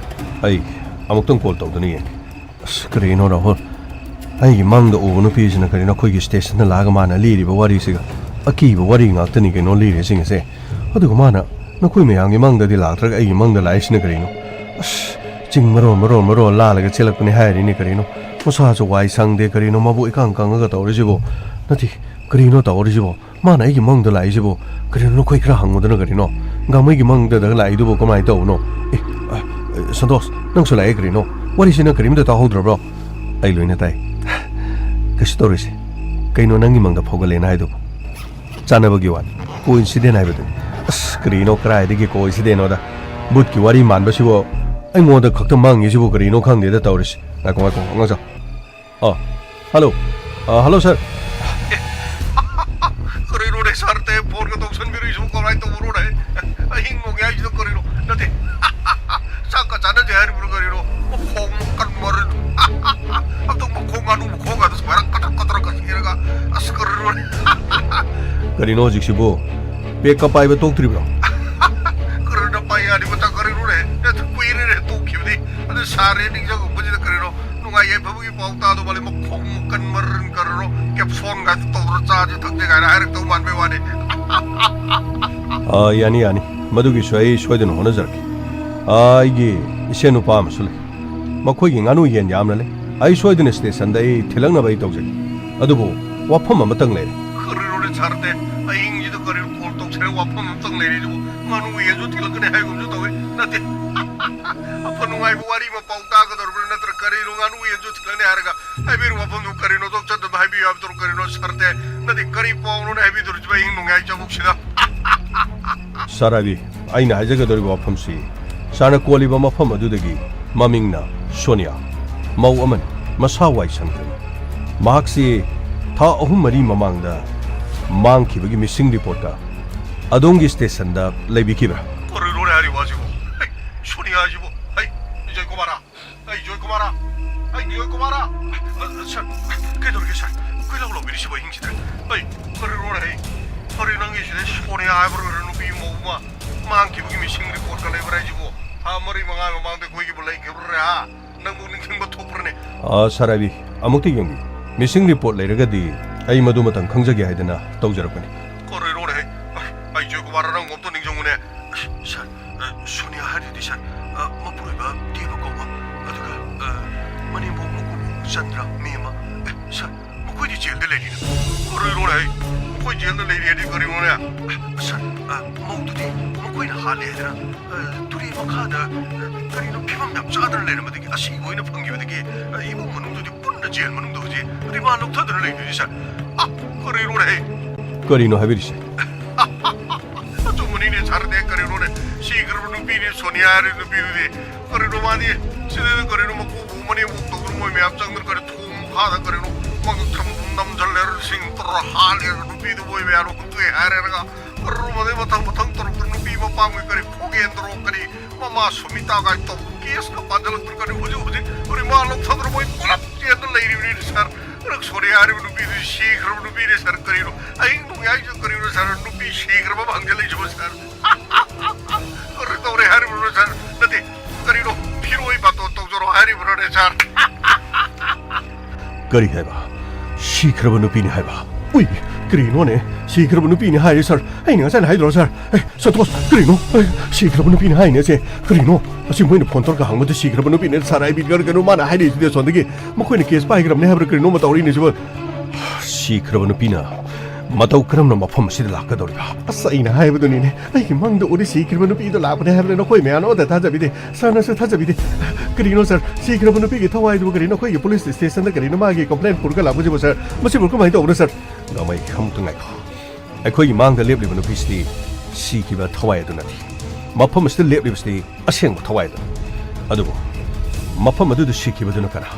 ꯑꯩ ꯑꯃꯨꯛꯇꯪ ꯀꯣꯜ ꯇꯧꯗꯨꯅ ꯌꯦꯡꯒꯦ꯫ ꯑꯁ, ꯀꯔꯤꯅꯣ ꯔꯥꯍꯨꯜ? ꯑꯩꯒꯤ ꯃꯪꯗ ꯎꯕ ꯅꯨꯄꯤꯁꯤꯅ ꯀꯔꯤꯅꯣ ꯑꯩꯈꯣꯏꯒꯤ ꯁ꯭ꯇꯦꯁꯟꯗ ꯂꯥꯛꯑꯒ ꯃꯥꯅ ꯂꯤꯔꯤꯕ ꯋꯥꯔꯤꯁꯤꯒ? ꯑꯀꯤꯕ ꯋꯥꯔꯤ ꯉꯥꯛꯇꯅꯤ ꯀꯩꯅꯣ ꯂꯤꯔꯤꯁꯤꯡ ꯑꯁꯦ꯫ ꯑꯗꯨꯒ ꯃꯥꯅ ꯅꯈꯣꯏ ꯃꯌꯥꯝꯒꯤ ꯃꯪꯗꯗꯤ ꯂꯥꯛꯇ꯭ꯔꯒ ꯑꯩꯒꯤ ꯃꯪꯗ ꯂꯥꯛꯏꯁꯤꯅ ꯀꯔꯤꯅꯣ? ꯑꯁ, ꯆꯤꯡ ꯃꯔꯣꯟ ꯃꯔꯣꯟ ꯃꯔꯣꯟ ꯂꯥꯜꯂꯒ ꯆꯦꯜꯂꯛꯄꯅꯤ ꯍꯥꯏꯔꯤꯅꯤ ꯀꯔꯤꯅꯣ? ꯃꯁꯥꯁꯨ ꯋꯥꯏ ꯁꯪꯗꯦ ꯀꯔꯤꯅꯣ? ꯃꯕꯨꯛ ꯏꯀꯪ ꯀꯪꯉꯒ ꯇꯧꯔꯤꯁꯤꯕꯣ? ꯅꯠꯇꯦ, ꯀꯔꯤꯅꯣ ꯇꯧꯔꯤꯁꯤꯕꯣ? ꯃꯥꯅ ꯑꯩꯒꯤ ꯃꯪꯗ ꯂꯥꯛꯏꯁꯤꯕꯣ? ꯀꯔꯤꯅꯣ, ꯅꯈꯣꯏ ꯈꯔ ꯍꯪꯉꯨꯗꯅ ꯀꯔꯤꯅꯣ? ꯒꯥꯃꯩꯒꯤ ꯃꯪꯗꯗ ꯂꯥꯛꯏꯗꯨꯕꯨ ꯀꯃꯥꯏꯅ ꯇꯧꯕꯅꯣ? ꯑꯦ, ꯑ, ꯑ, ꯁꯟꯇꯣꯁ, ꯅꯪꯁꯨ ꯂꯥꯛꯑꯦ ꯀꯔꯤꯅꯣ? ꯋꯥꯔꯤꯁꯤ ꯅꯪ ꯀꯔꯤꯝꯇ ꯇꯥꯍꯧꯗ꯭ꯔꯕ꯭ꯔꯣ? ꯑꯩ ꯂꯣꯏꯅ ꯇꯥꯏ꯫ ꯀꯩꯁꯨ ꯇꯧꯔꯣꯏꯁꯦ꯫ ꯀꯩꯅꯣ ꯅꯪꯒꯤ ꯃꯪꯗ ꯐꯥꯎꯒꯠꯂꯦꯅ ꯍꯥꯏꯗꯨꯕꯨ? ꯆꯥꯟꯅꯕꯒꯤ ꯋꯥꯅꯤ꯫ Coincidence ꯍꯥꯏꯕꯗꯨꯅꯤ꯫ ꯑꯁ, ꯀꯔꯤꯅꯣ, ꯀꯗꯥꯏꯗꯒꯤ coincidence ꯅꯣꯗ? ꯕꯨꯠꯀꯤ ꯋꯥꯔꯤ ꯃꯥꯟꯕꯁꯤꯕꯨ ꯑꯩꯉꯣꯟꯗ ꯈꯛꯇ ꯃꯪꯉꯤꯁꯤꯕꯨ ꯀꯔꯤꯅꯣ ꯈꯪꯗꯦꯗ ꯇꯧꯔꯤꯁꯤ꯫ ꯉꯥꯏꯈꯣ, ꯉꯥꯏꯈꯣ, ꯑꯉꯥꯡꯁꯥ꯫ ꯑ, hello꯫ ꯑ, hello, sir꯫ ꯀꯔꯤꯅꯣꯅꯦ, sir ꯇꯦ phone ꯒ ꯇꯧꯁꯟꯕꯤꯔꯛꯏꯁꯤꯕꯨ ꯀꯃꯥꯏꯅ ꯇꯧꯕꯅꯣꯅꯦ? ꯑꯍꯤꯡ ꯅꯣꯡꯌꯥꯏꯁꯤꯗ ꯀꯔꯤꯅꯣ? ꯅꯠꯇꯦ꯫ ꯆꯥꯛꯀ ꯆꯥꯅꯁꯦ ꯍꯥꯏꯔꯤꯕ꯭ꯔꯣ ꯀꯔꯤꯅꯣ? ꯃꯈꯣꯡ ꯀꯟꯃꯔꯦ꯫ ꯑꯗꯨ ꯃꯈꯣꯡ ꯉꯥꯅꯨ ꯃꯈꯣꯡꯒꯗꯣ ꯁꯨꯃꯥꯏꯅ ꯀꯇ꯭ꯔꯛ ꯀꯇ꯭ꯔꯛꯀ ꯁꯤꯔꯒ꯫ ꯑꯁ, ꯀꯔꯤꯅꯣꯅꯦ? ꯀꯔꯤꯅꯣ ꯍꯧꯖꯤꯛꯁꯤꯕꯨ? Pack ꯀ ꯄꯥꯏꯕ ꯇꯣꯛꯇ꯭ꯔꯤꯕ꯭ꯔꯣ? ꯀꯔꯤꯅꯣ ꯄꯥꯏ ꯌꯥꯔꯤ ꯃꯇꯝ ꯀꯔꯤꯅꯣꯅꯦ? ꯑꯗꯨ ꯀꯨꯏꯔꯦꯅꯦ ꯇꯣꯛꯈꯤꯕꯗꯤ꯫ ꯑꯗꯨ sir ꯅꯤꯡꯁꯤꯡꯉꯛꯄꯁꯤꯗ ꯀꯔꯤꯅꯣ? ꯅꯨꯡꯉꯥꯏ ꯌꯥꯏꯐꯕꯒꯤ ꯄꯥꯎ ꯇꯥꯗꯧ ꯃꯥꯜꯂꯦ꯫ ꯃꯈꯣꯡ ꯀꯟꯃꯔꯟ ꯀꯔꯤꯅꯣ? Capsule ꯒ ꯇꯧꯗꯅ ꯆꯥꯁꯦ ꯊꯛꯁꯦ ꯀꯥꯏꯅ ꯍꯥꯏꯔꯛꯇꯧ ꯃꯥꯟꯕꯩ ꯋꯥꯅꯤ꯫ ꯑꯥ, ꯌꯥꯅꯤ, ꯌꯥꯅꯤ꯫ ꯃꯗꯨꯒꯤꯁꯨ ꯑꯩ ꯁꯣꯏꯗꯅ ꯍꯣꯠꯅꯖꯔꯛꯀꯦ꯫ ꯑꯥ, ꯑꯩꯒꯤ ꯏꯁꯦꯟ ꯅꯨꯄꯥ ꯑꯃꯁꯨ ꯂꯩ꯫ ꯃꯈꯣꯏꯒꯤ ꯉꯥꯅꯨ ꯌꯦꯟ ꯌꯥꯝꯅ ꯂꯩ꯫ ꯑꯩ ꯁꯣꯏꯗꯅ station ꯗ ꯑꯩ ꯊꯤꯜꯂꯛꯅꯕ ꯑꯩ ꯇꯧꯖꯒꯦ꯫ ꯑꯗꯨꯕꯨ ꯋꯥꯐꯝ ꯑꯃꯇꯪ ꯂꯩꯔꯦ꯫ ꯀꯔꯤꯅꯣꯅꯦ sir ꯇꯦ? ꯑꯍꯤꯡꯁꯤꯗ ꯀꯔꯤꯅꯣ call ꯇꯧꯁꯤꯜꯂꯦ? ꯋꯥꯐꯝ ꯑꯃꯇꯪ ꯂꯩꯔꯦ ꯑꯗꯨꯕꯨ꯫ ꯉꯥꯅꯨ ꯌꯦꯟꯁꯨ ꯊꯤꯜꯂꯛꯀꯅꯤ ꯍꯥꯏꯒꯨꯝꯁꯨ ꯇꯧꯏ꯫ ꯅꯠꯇꯦ꯫ ꯑꯐ ꯅꯨꯡꯉꯥꯏꯕ ꯋꯥꯔꯤ ꯑꯃ ꯄꯥꯎ ꯇꯥꯒꯗꯧꯔꯤꯕ꯭ꯔꯥ? ꯅꯠꯇ꯭ꯔ ꯀꯔꯤꯅꯣ? ꯉꯥꯅꯨ ꯌꯦꯟꯁꯨ ꯊꯤꯜꯂꯛꯅꯤ ꯍꯥꯏꯔꯒ ꯍꯥꯏꯕꯤꯔꯨ ꯋꯥꯐꯝꯗꯨ ꯀꯔꯤꯅꯣ? ꯆꯠꯇꯕ ꯍꯥꯏꯕꯤꯌꯨ ꯍꯥꯏꯕꯗꯨ ꯀꯔꯤꯅꯣ sir ꯇꯦ? ꯅꯠꯇꯦ, ꯀꯔꯤ ꯄꯥꯎꯅꯣꯅꯦ ꯍꯥꯏꯕꯤꯗꯧꯔꯤꯁꯤꯕꯣ ꯑꯍꯤꯡ ꯅꯣꯡꯌꯥꯏ ꯆꯥꯛꯕꯨꯛꯁꯤꯗ? Sir ꯔꯕꯤ, ꯑꯩꯅ ꯍꯥꯏꯖꯒꯗꯧꯔꯤꯕ ꯋꯥꯐꯝꯁꯤ sir ꯅ ꯀꯣꯜꯂꯤꯕ ꯃꯐꯝ ꯑꯗꯨꯗꯒꯤ ꯃꯃꯤꯡꯅ ꯁꯣꯅꯤꯌꯥ, ꯃꯧ ꯑꯃꯅꯤ, ꯃꯁꯥ ꯋꯥꯏ ꯁꯪꯗ꯭ꯔꯕꯤ꯫ ꯃꯍꯥꯛꯁꯤ ꯊꯥ ꯑꯍꯨꯝ ꯃꯔꯤ ꯃꯃꯥꯡꯗ ꯃꯥꯡꯈꯤꯕꯒꯤ missing report ꯀ ꯑꯗꯣꯝꯒꯤ station ꯗ ꯂꯩꯕꯤꯈꯤꯕ꯭ꯔꯥ? ꯀꯔꯤꯅꯣꯅꯦ ꯍꯥꯏꯔꯤꯕ ꯑꯁꯤꯕꯣ? ꯍꯩ, ꯁꯣꯅꯤꯌꯥ ꯍꯥꯏꯁꯤꯕꯣ? ꯍꯩ, ꯖꯣꯏ ꯀꯨꯃꯥꯔ! ꯑꯩ ꯖꯣꯏ ꯀꯨꯃꯥꯔ! ꯑꯩ ꯖꯣꯏ ꯀꯨꯃꯥꯔ! ꯑ, sir, ꯀꯩꯗꯧꯔꯒꯦ sir? ꯀꯣꯏꯂꯥꯎ ꯂꯥꯎꯕꯤꯔꯤꯁꯤꯕꯣ ꯑꯍꯤꯡꯁꯤꯗ? ꯑꯩ ꯀꯔꯤꯅꯣꯅꯦ? ꯍꯩ, ꯀꯔꯤ ꯅꯪꯒꯤꯁꯤꯗ ꯁꯣꯅꯤꯌꯥ ꯍꯥꯏꯕ꯭ꯔꯥ ꯀꯔꯤꯅꯣ ꯅꯨꯄꯤ ꯃꯧ ꯑꯃ ꯃꯥꯡꯈꯤꯕꯒꯤ missing report ꯀ ꯂꯩꯕ꯭ꯔꯥ ꯍꯥꯏꯁꯤꯕꯣ? ꯊꯥ ꯃꯔꯤ ꯃꯉꯥ ꯃꯃꯥꯡꯗ ꯑꯩꯈꯣꯏꯒꯤꯕꯨ ꯂꯩꯈꯤꯕ꯭ꯔꯥ? ꯍꯥ? ꯅꯪꯕꯨ ꯅꯤꯡꯁꯤꯡꯕ ꯊꯣꯛꯄ꯭ꯔꯅꯦ? ꯑ, sir ꯔꯕꯤ, ꯑꯃꯨꯛꯇ ꯌꯦꯡꯕꯤꯌꯨ꯫ Missing report ꯂꯩꯔꯒꯗꯤ ꯑꯩ ꯃꯗꯨꯃꯇꯪ ꯈꯪꯖꯒꯦ ꯍꯥꯏꯗꯅ ꯇꯧꯖꯔꯛꯄꯅꯤ꯫ ꯀꯔꯤꯅꯣꯅꯦ? ꯍꯩ, ꯑꯩ ꯖꯣꯏ ꯀꯨꯃꯥꯔ ꯅꯪꯕꯨ ꯑꯝꯇ ꯅꯤꯡꯁꯤꯡꯉꯨꯅꯦ꯫ ꯆꯟꯗ꯭ꯔ, ꯃꯤ ꯑꯃ꯫ ꯑꯦ, ꯁꯥꯔ, ꯃꯈꯣꯏꯗꯤ ꯖꯦꯜꯗ ꯂꯩꯔꯤꯅ꯫ ꯀꯔꯤꯅꯣꯅꯦ? ꯃꯈꯣꯏ ꯖꯦꯜꯗ ꯂꯩꯔꯤ ꯍꯥꯏꯗꯤ ꯀꯔꯤꯅꯣꯅꯦ? ꯑ, ꯁꯥꯔ, ꯑ, ꯃꯧꯗꯨꯗꯤ ꯃꯈꯣꯏꯅ ꯍꯥꯠꯂꯦ ꯍꯥꯏꯗꯅ, ꯑ, ꯇꯨꯔꯦꯜ ꯃꯈꯥꯗ, ꯑ, ꯀꯔꯤꯅꯣ ꯐꯤꯕꯝ ꯌꯥꯝ ꯆꯥꯗꯅ ꯂꯩꯔꯝꯕꯗꯒꯤ, ꯑꯁꯤꯕ ꯑꯣꯏꯅ ꯐꯪꯈꯤꯕꯗꯒꯤ, ꯑ, ꯏꯃꯨꯡ ꯃꯅꯨꯡꯗꯨꯗꯤ ꯄꯨꯟꯅ ꯖꯦꯜ ꯃꯅꯨꯡꯗ ꯍꯧꯖꯤꯛ ꯔꯤꯃꯥꯟ ꯂꯧꯊꯗꯨꯅ ꯂꯩꯗꯣꯏꯅꯤ, ꯁꯥꯔ꯫ ꯑ, ꯀꯔꯤꯅꯣꯅꯦ? ꯀꯔꯤꯅꯣ ꯍꯥꯏꯕꯤꯔꯤꯁꯦ? ꯑꯆꯨꯝꯕꯅꯤꯅꯦ, ꯁꯥꯔ, ꯅꯦ, ꯀꯔꯤꯅꯣꯅꯦ? ꯁꯤꯈ꯭ꯔꯕ ꯅꯨꯄꯤꯅꯦ, ꯁꯣꯅꯤꯌꯥ ꯍꯥꯏꯔꯤꯕ ꯅꯨꯄꯤꯗꯨꯗꯤ꯫ ꯀꯔꯤꯅꯣ ꯃꯥꯗꯤ? ꯁꯤꯗ ꯀꯔꯤꯅꯣ ꯃꯀꯣꯛ ꯃꯅꯦꯝꯕꯣꯛ ꯇꯧꯗꯅ ꯃꯣꯏ ꯃꯌꯥꯝ ꯆꯪꯗꯅ ꯀꯔꯤ ꯊꯣꯡ ꯃꯈꯥꯗ ꯀꯔꯤꯅꯣ ꯃꯉꯛ ꯁꯝ ꯅꯝꯁꯤꯜꯂꯦ, ꯁꯤꯡ ꯇꯧꯔ ꯍꯥꯠꯂꯦ, ꯅꯨꯄꯤꯗꯨ ꯃꯣꯏ ꯃꯌꯥꯝꯅ ꯍꯨꯟꯗꯣꯛꯑꯦ ꯍꯥꯏꯔꯦ꯫ ꯑꯗꯨꯒ ꯀꯔꯤꯅꯣ ꯃꯗꯩ ꯃꯊꯪ ꯃꯊꯪ ꯇꯧꯔꯛꯇꯅ ꯅꯨꯄꯤ ꯃꯄꯥꯝꯒꯤ ꯀꯔꯤ ꯐꯣꯒꯦꯟꯗ꯭ꯔꯣ ꯀꯔꯤ ꯃꯃꯥ ꯁꯨꯃꯤꯇꯥ ꯀꯥꯏ ꯇꯧ ꯀꯦꯁꯀ ꯄꯥꯟꯖꯜꯂꯛꯇꯅ ꯀꯔꯤ ꯍꯧꯖꯤꯛ ꯍꯧꯖꯤꯛ ꯔꯤꯃꯥꯟ ꯂꯧꯊꯗꯅ ꯃꯣꯏ ꯄꯨꯂꯞ ꯆꯦꯟꯗ ꯂꯩꯔꯤꯕꯅꯤꯅꯦ, ꯁꯥꯔ꯫ ꯁꯣꯅꯤꯌꯥ ꯍꯥꯏꯔꯤꯕ ꯅꯨꯄꯤꯗꯨ ꯁꯤꯈ꯭ꯔꯕ ꯅꯨꯄꯤꯅꯦ, ꯁꯥꯔ꯫ ꯀꯔꯤꯅꯣ ꯑꯍꯤꯡ ꯅꯣꯡꯌꯥꯏꯁꯤꯗ ꯀꯔꯤꯅꯣ, ꯁꯥꯔ? ꯅꯨꯄꯤ ꯁꯤꯈ꯭ꯔꯕ ꯑꯃ ꯍꯪꯖꯜꯂꯛꯏꯁꯤꯕꯣ, ꯁꯥꯔ? ꯀꯔꯤ ꯇꯧꯔꯦ ꯍꯥꯏꯔꯤꯕꯅꯣ, ꯁꯥꯔ? ꯅꯠꯇꯦ, ꯀꯔꯤꯅꯣ, ꯐꯤꯔꯣꯏ ꯕꯥꯇꯣꯟ ꯇꯧꯖꯔꯣ ꯍꯥꯏꯔꯤꯕꯅꯣꯅꯦ, ꯁꯥꯔ? ꯀꯔꯤ ꯍꯥꯏꯕ? ꯁꯤꯈ꯭ꯔꯕ ꯅꯨꯄꯤꯅꯤ ꯍꯥꯏꯕ? ꯎꯏ, ꯀꯔꯤꯅꯣꯅꯦ? ꯁꯤꯈ꯭ꯔꯕ ꯅꯨꯄꯤꯅꯤ ꯍꯥꯏꯔꯦ, ꯁꯥꯔ꯫ ꯑꯩꯅ ꯉꯁꯥꯏꯅ ꯍꯥꯏꯗ꯭ꯔꯣ, ꯁꯥꯔ? ꯑꯦ, ꯁꯟꯇꯣꯁ, ꯀꯔꯤꯅꯣ? ꯑꯦ, ꯁꯤꯈ꯭ꯔꯕ ꯅꯨꯄꯤꯅꯤ ꯍꯥꯏꯅꯦ ꯑꯁꯦ꯫ ꯀꯔꯤꯅꯣ? ꯑꯁꯤ ꯃꯣꯏꯅ ꯐꯣꯟ ꯇꯧꯔꯒ ꯍꯪꯕꯗ ꯁꯤꯈ꯭ꯔꯕ ꯅꯨꯄꯤꯅꯦ, ꯁꯥꯔ꯫ ꯑꯩ ꯕꯤꯠ ꯀꯔꯤ ꯀꯩꯅꯣ ꯃꯥꯅ ꯍꯥꯏꯔꯤꯁꯤꯗꯤ ꯑꯁꯣꯝꯗꯒꯤ꯫ ꯃꯈꯣꯏꯅ ꯀꯦꯁ ꯄꯥꯏꯈ꯭ꯔꯕꯅꯦ ꯍꯥꯏꯕ꯭ꯔꯥ ꯀꯔꯤꯅꯣꯃ ꯇꯧꯔꯤꯅꯦ ꯁꯤꯕꯣ꯫ ꯁꯤꯈ꯭ꯔꯕ ꯅꯨꯄꯤꯅ ꯃꯇꯧ ꯀꯔꯝꯅ ꯃꯐꯝ ꯑꯁꯤꯗ ꯂꯥꯛꯀꯗꯧꯔꯤꯕ? ꯑꯁ, ꯑꯩꯅ ꯍꯥꯏꯕꯗꯨꯅꯤꯅꯦ꯫ ꯑꯩꯒꯤ ꯃꯪꯗ ꯎꯔꯤ ꯁꯤꯈ꯭ꯔꯕ ꯅꯨꯄꯤꯗꯣ ꯂꯥꯛꯄꯅꯦ ꯍꯥꯏꯕꯗ ꯅꯈꯣꯏ ꯃꯌꯥꯝꯅ ꯑꯃꯠꯇ ꯊꯥꯖꯕꯤꯗꯦ꯫ ꯁꯥꯔꯅꯁꯨ ꯊꯥꯖꯕꯤꯗꯦ꯫ ꯀꯔꯤꯅꯣ, ꯁꯥꯔ? ꯁꯤꯈ꯭ꯔꯕ ꯅꯨꯄꯤꯒꯤ ꯊꯋꯥꯏꯗꯨꯕꯨ ꯀꯔꯤꯅꯣ ꯑꯩꯈꯣꯏꯒꯤ ꯄꯨꯂꯤꯁ ꯁ꯭ꯇꯦꯁꯟꯗ ꯀꯔꯤꯅꯣ ꯃꯥꯒꯤ ꯀꯝꯄ꯭ꯂꯦꯟ ꯄꯨꯔꯒ ꯂꯥꯛꯄꯁꯤꯕꯨ, ꯁꯥꯔ? ꯃꯁꯤꯕꯨ ꯀꯃꯥꯏꯅ ꯇꯧꯕꯅꯣ, ꯁꯥꯔ? ꯒꯥꯃꯩ, ꯑꯃꯨꯛꯇ ꯉꯥꯏꯈꯣ꯫ ꯑꯩꯈꯣꯏꯒꯤ ꯃꯥꯡꯗ ꯂꯦꯞꯂꯤꯕ ꯅꯨꯄꯤꯁꯤꯗꯤ ꯁꯤꯈꯤꯕ ꯊꯋꯥꯏ ꯑꯗꯨ ꯅꯠꯇꯦ꯫ ꯃꯐꯝ ꯑꯁꯤꯗ ꯂꯦꯞꯂꯤꯕꯁꯤꯗꯤ ꯑꯁꯦꯡꯕ ꯊꯋꯥꯏ ꯑꯗꯨꯅꯤ꯫ ꯑꯗꯨꯕꯨ ꯃꯐꯝ ꯑꯗꯨꯗ ꯁꯤꯈꯤꯕꯗꯨꯅ ꯀꯅꯥ?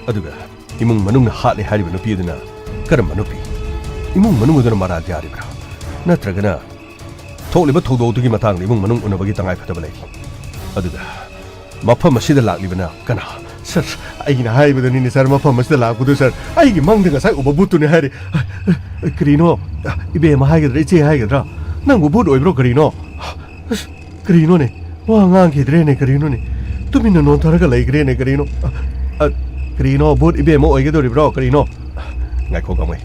ꯑꯗꯨꯒ ꯏꯃꯨꯡ ꯃꯅꯨꯡꯅ ꯍꯥꯠꯂꯦ ꯍꯥꯏꯔꯤꯕ ꯅꯨꯄꯤ ꯑꯗꯨꯅ ꯀꯔꯝꯕ ꯅꯨꯄꯤ? ꯏꯃꯨꯡ ꯃꯅꯨꯡ ꯑꯗꯨꯅ ꯃꯔꯥꯜ ꯌꯥꯔꯤꯕ꯭ꯔꯥ? ꯅꯠꯇ꯭ꯔꯒꯅ ꯊꯣꯛꯂꯤꯕ ꯊꯧꯗꯣꯛ ꯑꯗꯨꯒꯤ ꯃꯇꯥꯡꯗ ꯏꯃꯨꯡ ꯃꯅꯨꯡ ꯎꯅꯕꯒꯤ ꯇꯉꯥꯏ ꯐꯗꯕ ꯂꯩꯔꯤ? ꯑꯗꯨꯒ ꯃꯐꯝ ꯑꯁꯤꯗ ꯂꯥꯛꯂꯤꯕꯅ ꯀꯅꯥ? ꯁꯥꯔ, ꯑꯩꯅ ꯍꯥꯏꯕꯗꯨꯅꯤꯅꯦ, ꯁꯥꯔ, ꯃꯐꯝ ꯑꯁꯤꯗ ꯂꯥꯛꯄꯗꯨ, ꯁꯥꯔ, ꯑꯩꯒꯤ ꯃꯪꯗ ꯉꯁꯥꯏ ꯎꯕ ꯚꯨꯠꯇꯨꯅꯦ ꯍꯥꯏꯔꯤ꯫ ꯀꯔꯤꯅꯣ? ꯏꯕꯦꯝꯃ ꯍꯥꯏꯒꯗ꯭ꯔꯥ, ꯏꯆꯦ ꯍꯥꯏꯒꯗ꯭ꯔꯥ? ꯅꯪꯕꯨ ꯚꯨꯠ ꯑꯣꯏꯕ꯭ꯔꯣ ꯀꯔꯤꯅꯣ? ꯑꯁ, ꯀꯔꯤꯅꯣꯅꯦ? ꯋꯥ ꯉꯥꯡꯈꯤꯗ꯭ꯔꯦꯅꯦ ꯀꯔꯤꯅꯣꯅꯦ? ꯇꯨꯃꯤꯟꯅ ꯅꯣꯟꯊꯔꯒ ꯂꯩꯈ꯭ꯔꯦꯅꯦ ꯀꯔꯤꯅꯣ? ꯑ, ꯑ, ꯀꯔꯤꯅꯣ? ꯚꯨꯠ ꯏꯕꯦꯝꯃ ꯑꯣꯏꯒꯗꯧꯔꯤꯕ꯭ꯔꯣ ꯀꯔꯤꯅꯣ? ꯉꯥꯏꯈꯣ, ꯒꯥꯃꯩ꯫